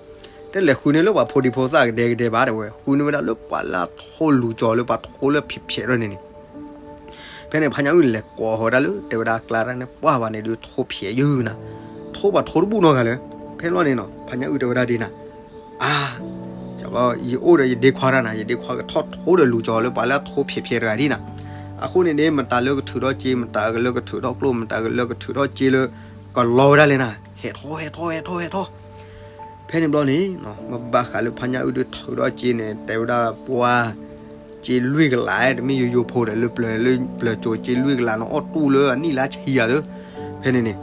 တလဲၤဃုန့ၢ်လၢပှၤဖိဒံဖိသၣ်ကဒဲကဒဲဘၣ်တဲဝဲ ဃုန့ၢ်ဝဲဒၣ်လၢပှၤလၢအထိလူၤကၠီၤလၢပှၤထိလၢဖျဲးဖျဲးထီၣ်န့ၣ်န့ၣ် ဖဲန့ၣ်ဖးညၣ်အုၣ်န့ၣ်လဲၤကိးဃီၤဝဲဒၣ်လၢ တဲဝဲဒၣ်အကျါတၢ်န့ၣ် ပှၢ်ဘၣ်န့ၣ်ဒုးထိဖျဲးယုၢ်နၤ, ထိပှၤထိတဘူၣ်နီတဂၤလၢၤ, ဖဲန့ၣ်ဘျီန့ၣ်နီၤ ဖါညၣ်အုၣ်တဲဝဲဒၣ်ဒ်နၤ, အါ, ယအိၣ်ဒီးယဒ့ခွါတၢ်နၤ, ယဒ့ခွါကထီၣ်ထိဒီးလူၤကၠီၤလၢပှၤလၢအထိဖျဲးဖျဲးတဂၤဒ်နၤ. အဃိန့ၣ်န့ၣ် မတၤလၢကထုးထီၣ်စ့, မတၤလၢကထုးထီၣ်ကျိၣ်, မတၤလၢကထုးထီၣ်စ့လၢ ကလီဝဲဒၣ်လဲၣ်နၤ, ဟဲထီၣ် ဟဲထီၣ် ဟဲထီၣ် ဟဲထီၣ်. ဖဲန့ၣ်ဘျီန့ၣ် မ့ၢ်ဘၣ်ဃးလၢဖါညၣ်အုၣ်ဒုးထုးထီၣ်စ့န့ၣ် တဲဝဲဒၣ်ပှၢ် စ့လွံၢ်ကလး, တမ့ၢ်ယိယိဖိဒီး လၢပျၢၤ လၢပျၢၤကၠိၤ စ့လွံၢ်ကလးန့ၣ် အီၣ်တူၢ်လၢအနံၣ်လၢဆံယၤသၢ. ဖဲန့ၣ်န့ၣ်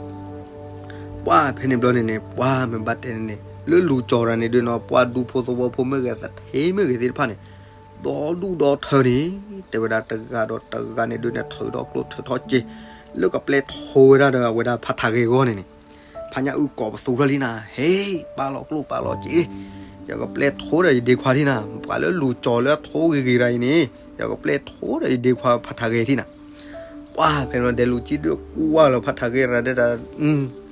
ပှၢ်ဖဲန့ၣ်ဘျီန့ၣ်န့ၣ် ပှၢ်မ့ၢ်ဘၣ်တဲန့ၣ်န့ၣ် လၢလူၤကၠီၤတၢ်န့ၣ်ဒုးနီၤ ပှၢ်ဒူဖိသဝီဖိမ့ၢ်ဂ့ၤ သထ့မ့ၢ်ဂ့ၤသ့ၣ်တဖၣ်န့ၣ် ဒီဒူၣ်ဒီထၢန့ၣ် တဲဝဲဒၣ်တဂၤဒီးတဂၤန့ၣ်ဒုးန့ၣ် ထုးထီၣ်ကျိၣ်ထုးထီၣ်စ့ လၢကပျဲထိဝဲဒၣ်ဒီးအဝဲဒၣ်ဖါထးဂဲအဂီၢ်န့ၣ်န့ၣ်, ဖါညၣ်အုၣ်ကိးပသူထီၣ်လံနၤ, ဟ့ၣ်, ပာ်လီၤကျိၣ်ပာ်လီၤစ့, ယကပျဲထိဒီးယဒ့ခွါဒ်နၤ, ပှၤလၢလူၤကၠီၤလၢအထိဂ့ၤဂ့ၤတဂၤအံၤန့ၣ် ယကပျဲထိဒီးယဒ့ခွါဖါထးဂဲဒ်နၤ. ပှၢ်ဖဲန့ၣ်ဘျီ ဒဲးလူၤကံၣ်ဒုးကွၢ်လီၤဖါထးဂဲရၤဒၣ်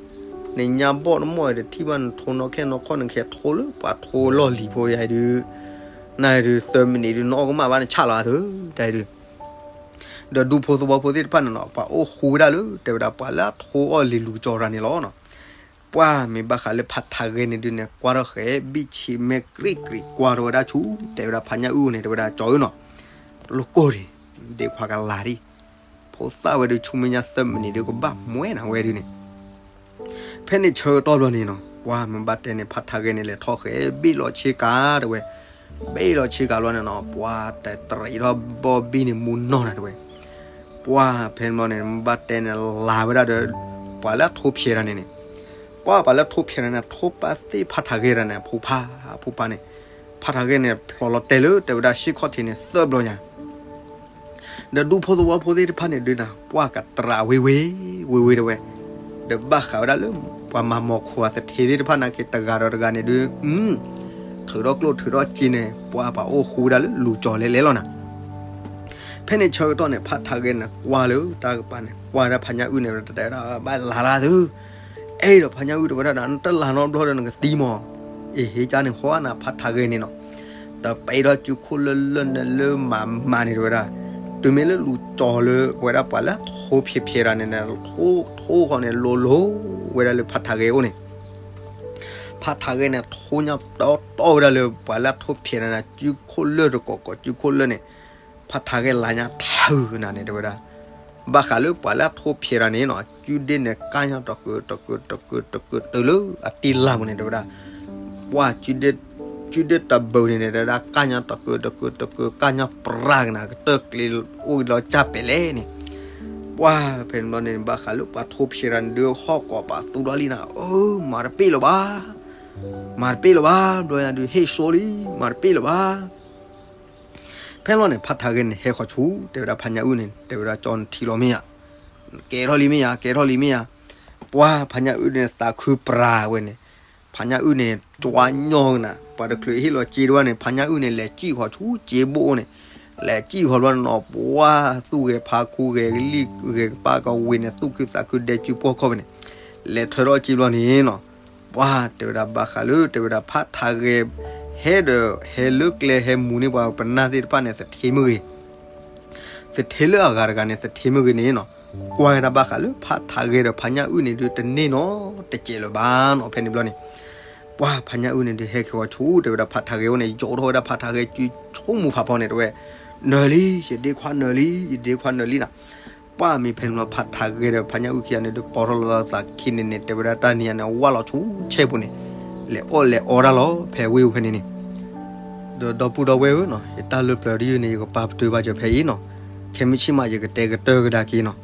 နညါဘီၣ်နမီၢ်အံၤတထံၣ်ဘၣ် နထိနီၣ်ခဲနီၣ်ခီၣ် နကဟဲထိလၢပှၤထိလီၢ်လံၤဖိယၤအံၤဒုး, နဒုးသၢမံးနံးဒုး နအီၣ်ကမၣ်ဘၣ် နဆၣ်လီၤအသိး တၢ်အံၤဒုး. ဒီးဒူဖိသဝီဖိသ့ၣ်တဖၣ်န့ၣ်နီၤ ပှၤအိၣ်ဃူဝဲဒၣ်လၢ တဲဝဲဒၣ်ပှၤလၢအထိအီၣ်လံၤလူၤကၠီၤတၢ်န့ၣ်လီၤနီၤ. ပှၢ်မ့ၢ်ဘၣ်ဃးလၢဖါထးဂဲန့ၣ်ဒုးန့ၣ် ကွၢ်ထီၣ်ဃဲၤ ဘံၣ်ဆံးမဲာ်ကြံၣ်ကြံၣ်ကွၢ်ထီၣ်ဝဲဒၣ်ဆူ တဲဝဲဒၣ်ဖါညၣ်အုၣ်န့ၣ် တဲဝဲဒၣ်ကၠီၤအုၣ်နီၤ, လိၣ်ကိၢ်ဒံး ဒ့ခွါကလၤဒံး, ဖိသၣ်ဝဲဒုးဆူမဲာ်ညါသၢမံးနံးဒုးကဘၣ်မှဲနၤဝဲဒုးန့ၣ် ဖဲန့ၣ်ဆၢကတီၢ်ဘျီန့ၣ်နီၤ ပှၢ်မ့ၢ်ဘၣ်တဲန့ၣ် ဖါထးဂဲန့ၣ် လဲၤထီၣ်ဃဲၤဘ့ၣ်လီၤဆ့ကၤတဲဝဲ, ဘ့ၣ်လီၤဆ့ကၤဘျီန့ၣ်နီၤ ပှၢ်တတရံးထီၣ်ဘီဘံၣ်န့ၣ်မူနီၢ်နၤတဲဝဲ. ပှၢ်ဖဲန့ၣ်ဘျီန့ၣ် မ့ၢ်ဘၣ်တဲန့ၣ် လၤဝဲဒၣ်ဒီး ပှၤလၢအထိဖျဲးတၢ်န့ၣ်န့ၣ်, ပှၢ်ပှၤလၢအထိဖျဲးတၢ်န့ၣ် ထိပာ်သ့ၣ်ဖါထးဂဲတၢ်န့ၣ် အဖိဖါ အဖိပၢ်န့ၣ်, ဖါထးဂဲန့ၣ် ဖျိးလီၤတဲာ်လၢတဲဝဲဒၣ်စ့ၢ်ခီၣ်ထံးန့ၣ် သၢဘျီညါ ဒီးဒူဖိသဝီဖိသ့ၣ်တဖၣ်န့ၣ်ဒုးနၤ ပှၢ်ကတြးဝ့ဝ့ ဝ့ဝ့တဲဝဲ, ဒီးဘၣ်ဃးဝဲဒၣ်လၢ ပှၤမၤမီၤခိၣ်အသထ့သ့ၣ်တဖၣ်န့ၣ်က့ၤ တဂၤဒီးတဂၤန့ၣ်ဒုး, ထုးထီၣ်ကျိၣ်ထုးထီၣ်စ့န့ၣ် ပှၢ်ပှၤအိၣ်ဃူဝဲဒၣ်လၢလူၤကၠီၤလဲၤလဲၤလီၤနၤ. ဖဲန့ၣ်ဆၢကတီၢ်န့ၣ် ဖါထးဂဲန့ၣ် ကွၢ်လၢတၢ်ကပၤန့ၣ် ကွၢ်ဝဲဒၣ်ဖါညၣ်အုၣ်န့ၣ် တဲဝဲဒၣ် ဘၣ်လၤလၢသု အဲၣ်ဒိးဖါညၣ်အုၣ်တဲဝဲဒၣ်ဒီး နတလၤနီတဘျီဒီးနကသံမီၤ, အ့ၣ် ဟ့ၣ်ကၠါန့ၣ်ဃီနၤ ဖါထးဂဲန့ၣ်နီၤ, ဒီးပာ်ဒီးစုခိၣ်လၢလၢၢ်န့ၣ်လၢမၤမၤန့ၣ်တဲဝဲဒၣ်, တုၤမ့ၢ်လၢလူၤကၠီၤလၢပဝဲဒၣ်ပှၤလၢအထိဖျဲးဖျဲးတၢ်န့ၣ်န့ၣ် ထိ ထိဃီန့ၣ် လိၤလိၤဝဲဒၣ်လၢဖါထးဂဲအိၣ်န့ၣ် ဖါထးဂဲန့ၣ် ထိညါတီတီဝဲဒၣ်လၢပှၤလၢအထိဖျဲးတၢ်န့ၣ် စုခိၣ်လၢၢ်တကိးကိးစုခိၣ်လၢၢ်န့ၣ်, ဖါထးဂဲလၤညါထၢနၤန့ၣ်တဲဝဲဒၣ်, ဘၣ်ဃးလၢပှၤလၢအထိဖျဲးတၢ်န့ၣ်နီၤ စုဒ့န့ၣ် ကၢ်ညါတကုာ်တကုာ်တကုာ်တကုာ်တုၤလၢအတ့လၢ်ပူၤန့ၣ်တဲဝဲဒၣ်, ပှၢ် စုဒ့တဘုးန့ၣ်န့ၣ်တဲဝဲဒၣ် ကၢ်ညါတကုာ်တကုာ်တကုာ် ကၢ်ညါပြၢ်ကနၤ ကတၢၢ်ကျ့အိၣ်လီၤကၢ်ပဲာ်လဲၣ်န့ၣ်, ပှၢ်ဖဲန့ၣ်ဘျီန့ၣ် ဘၣ်ဃးလၢပှၤထိဖျဲးတၢ်န့ၣ်ဒုး ဟီၣ်ကိးပသူဒီးလံနၤ, အၢ မၤတပ့ၢ်လၢၤဘၣ်, မၤတပ့ၢ်လၢၤဘၣ်, ဘျီညါဒုးဟ့ၣ်စိလံ, မၤတပ့ၢ်လၢၤဘၣ်. ဖဲလီၤန့ၣ် ဖါထးဂဲန့ၣ် ဟဲဃီၤဆူ တဲဝဲဒၣ်ဖါညၣ်အုၣ်န့ၣ် တဲဝဲဒၣ် ကၠီ နထံၣ်လီၤမ့ၢ်ဧါ, ကဲထီၣ်လံမ့ၢ်ဧါ, ကဲထီၣ်လံမ့ၢ်ဧါ. ပှၢ်ဖါညၣ်အုၣ်န့ၣ် သးခုပြးဝဲန့ၣ်, ဖါညၣ်အုၣ်န့ၣ် ကွၢ်ညီကနၤ ပှၤတချုးဟ့ၣ်လီၤစ့တဝဲန့ၣ် ဖါညၣ်အုၣ်န့ၣ် လဲၤစံၣ်ဃီၤဆူစ့ဘိၣ်န့ၣ်, လဲၤစံၣ်ဃီၤဘျီန့ၣ်နီၤ ပှၢ်သူၣ်ဂဲၤဖါခူဂဲၤလံၣ်ဂဲၤကပၢ်ကဝ့ၤန့ၣ် သူၣ်ခုသးခုဒဲကၠူဖိခီၣ်ဖဲန့ၣ်, လဲၤထၢထီၣ်စ့ဘျီန့ၣ်နီၤ ပှၢ်တဲဝဲဒၣ်ဘၣ်ဃးလၢ တဲဝဲဒၣ်ဖါထးဂဲ ဟဲဒီး ဟဲလၢကျဲဟဲမူန့ၢ်ပှၤပနၢ်သ့ၣ်တဖၣ်န့ၣ် သထ့မ့ၢ်ဂ့ၤ, သထ့လၢအဂၤတဂၤန့ၣ် သထ့မ့ၢ်ဂ့ၤန့ၣ်နီၤ, ကွၢ်ဝဲဒၣ်ဘၣ်ဃးလၢဖါထးဂဲဒီးဖါညၣ်အုၣ်န့ၣ်ဒုး တန့ၢ်နီတစဲးလၢၤဘၣ်နီၤ. ဖဲန့ၣ်ဘျီန့ၣ် ပှၢ်ဖါညၣ်အုၣ်န့ၣ်ဒုး ဟဲက့ၤဃီၤဆူ တဲဝဲဒၣ်ဖါထးဂဲအိၣ်န့ၣ် ယိးထီၣ်ဝဲဒၣ်ဖါထးဂဲစုဆိကမိၣ်ဖးဖီန့ၣ်တဲဝဲ, နၢၤလံ ယဒ့ခွါနၢၤလံ ယဒ့ခွါနၢၤလံနၤ. ပှၢ်မ့ၢ်ဖဲန့ၣ်လီၤ ဖါထးဂဲဒီးဖါညၣ်အုၣ်ခံဂၤန့ၣ်ဒုး ပိာ်ထီၣ်လိာ်သးခံန့ၣ်န့ၣ် တဲဝဲဒၣ်တၢ်နံၤညါန့ၣ် ဝၢ်လီၤဆူဆဲပူၤန့ၣ် လဲၤအီၣ်လဲၤအီတၢ်လီၤ ဖဲဝ့ၢ်ဖဲန့ၣ်န့ၣ် ဒီးဒီပုၢ်ဒီဝဲၢ်ဧၢနီၤ ယတၢ်လၢပျၢၤတယုၢ်န့ၣ် ယကပာ်ပတုာ်ဘၣ်စၢၤဖဲအံၤနီၤ. ခဲမုၢ်ဆ့ၣ်မး ယကတဲကတၢၢ်ကဒါက့ၤနီၤ.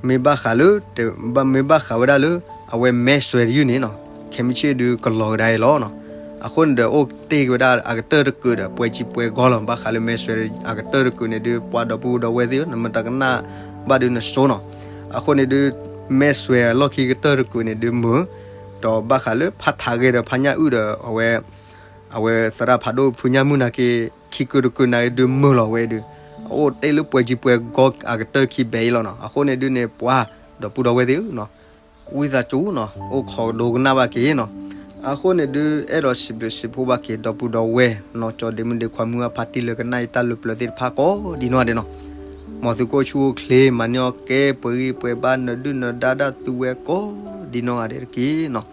မ့ၢ်ဘၣ်ဃးလၢ မ့ၢ်ဘၣ်ဃးဝဲဒၣ်လၢ အဝဲမဲာ်စွဲတယုၢ်န့ၣ်နီၤ ခဲမုၢ်ဆ့ၣ်ဒုးကလီၤကဒါအံၤလီၤနီၤ. အဃိန့ၣ်ဒီး အိၣ်တ့ၢ်က့ၤဝဲဒၣ်အကတၢၢ်တကုာ်ဒီး ပှဲၤစံပှဲၤကီလီၤ. ဘၣ်ဃးလၢမဲာ်စွဲအကတၢၢ်တကုာ်န့ၣ်ဒုး ပှၤဒီပုၢ်ဒီဝဲၢ်သ့ၣ်ဧၢ နမ့ၢ်တကနၣ်ဘၣ်ဒုးနဆိနီၤ. အဃိန့ၣ်ဒုး မဲာ်စွဲအလီၢ်ခံကတၢၢ်တကုာ်န့ၣ်ဒုးမုာ် ဒီးဘၣ်ဃးလၢဖါထးဂဲဒီးဖါညၣ်အုၣ်ဒီး အဝဲ အဝဲသရၣ်ဖးဒိၣ်ဖုညၣ်မုၢ်နာ်က့ ခံကုာ်တကုာ်နာ်က့ဒုးမုာ်လီၤဝဲဒုး အအိၣ်တ့ၢ်လၢပှဲၤစံပှဲၤကီအကတၢၢ်ခံဘဲအံၤလီၤနီၤ. အဃိန့ၣ်ဒုးန့ၣ် ပှၤဒီပုၢ်ဒီဝဲၢ်သ့ၣ်ဧၢနီၤ ဝံသးစူၤနီၤ အိၣ်ခိးကဒိကနၣ်ဘၣ်က့ၤနီၤ. အဃိန့ၣ်ဒုး အဲၣ်ဒိးစံးဘျုးစံးဖှိၣ်ဘၣ်က့ၤ ဒီပုၢ်ဒီဝဲၢ် နီၢ်ကၠီဒ့မုၣ်ဒ့ခွါမုၢ်အဖါတံၢ်လၢကနၣ်ယတၢ်လၢပျၢၤသ့ၣ်တဖၣ်ကိးဒံနီၢ်ဒဲးနီၤ. မ်သုကအိၣ်ဆူၣ်အိၣ်ချ့ မၤန့ၢ်အီၣ်ကဲ ပှဲၤဂံၢ်ပှဲၤဘါ နၢၤဒုၣ်နၢၤဒါဒၣ်သုဝဲကိး ဒ်နီၢ်ဂၤဒဲးတက့ၢ်နီၤ.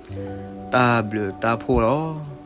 တၢ်ဘျုးတၢ်ဖှိၣ်လီၤ.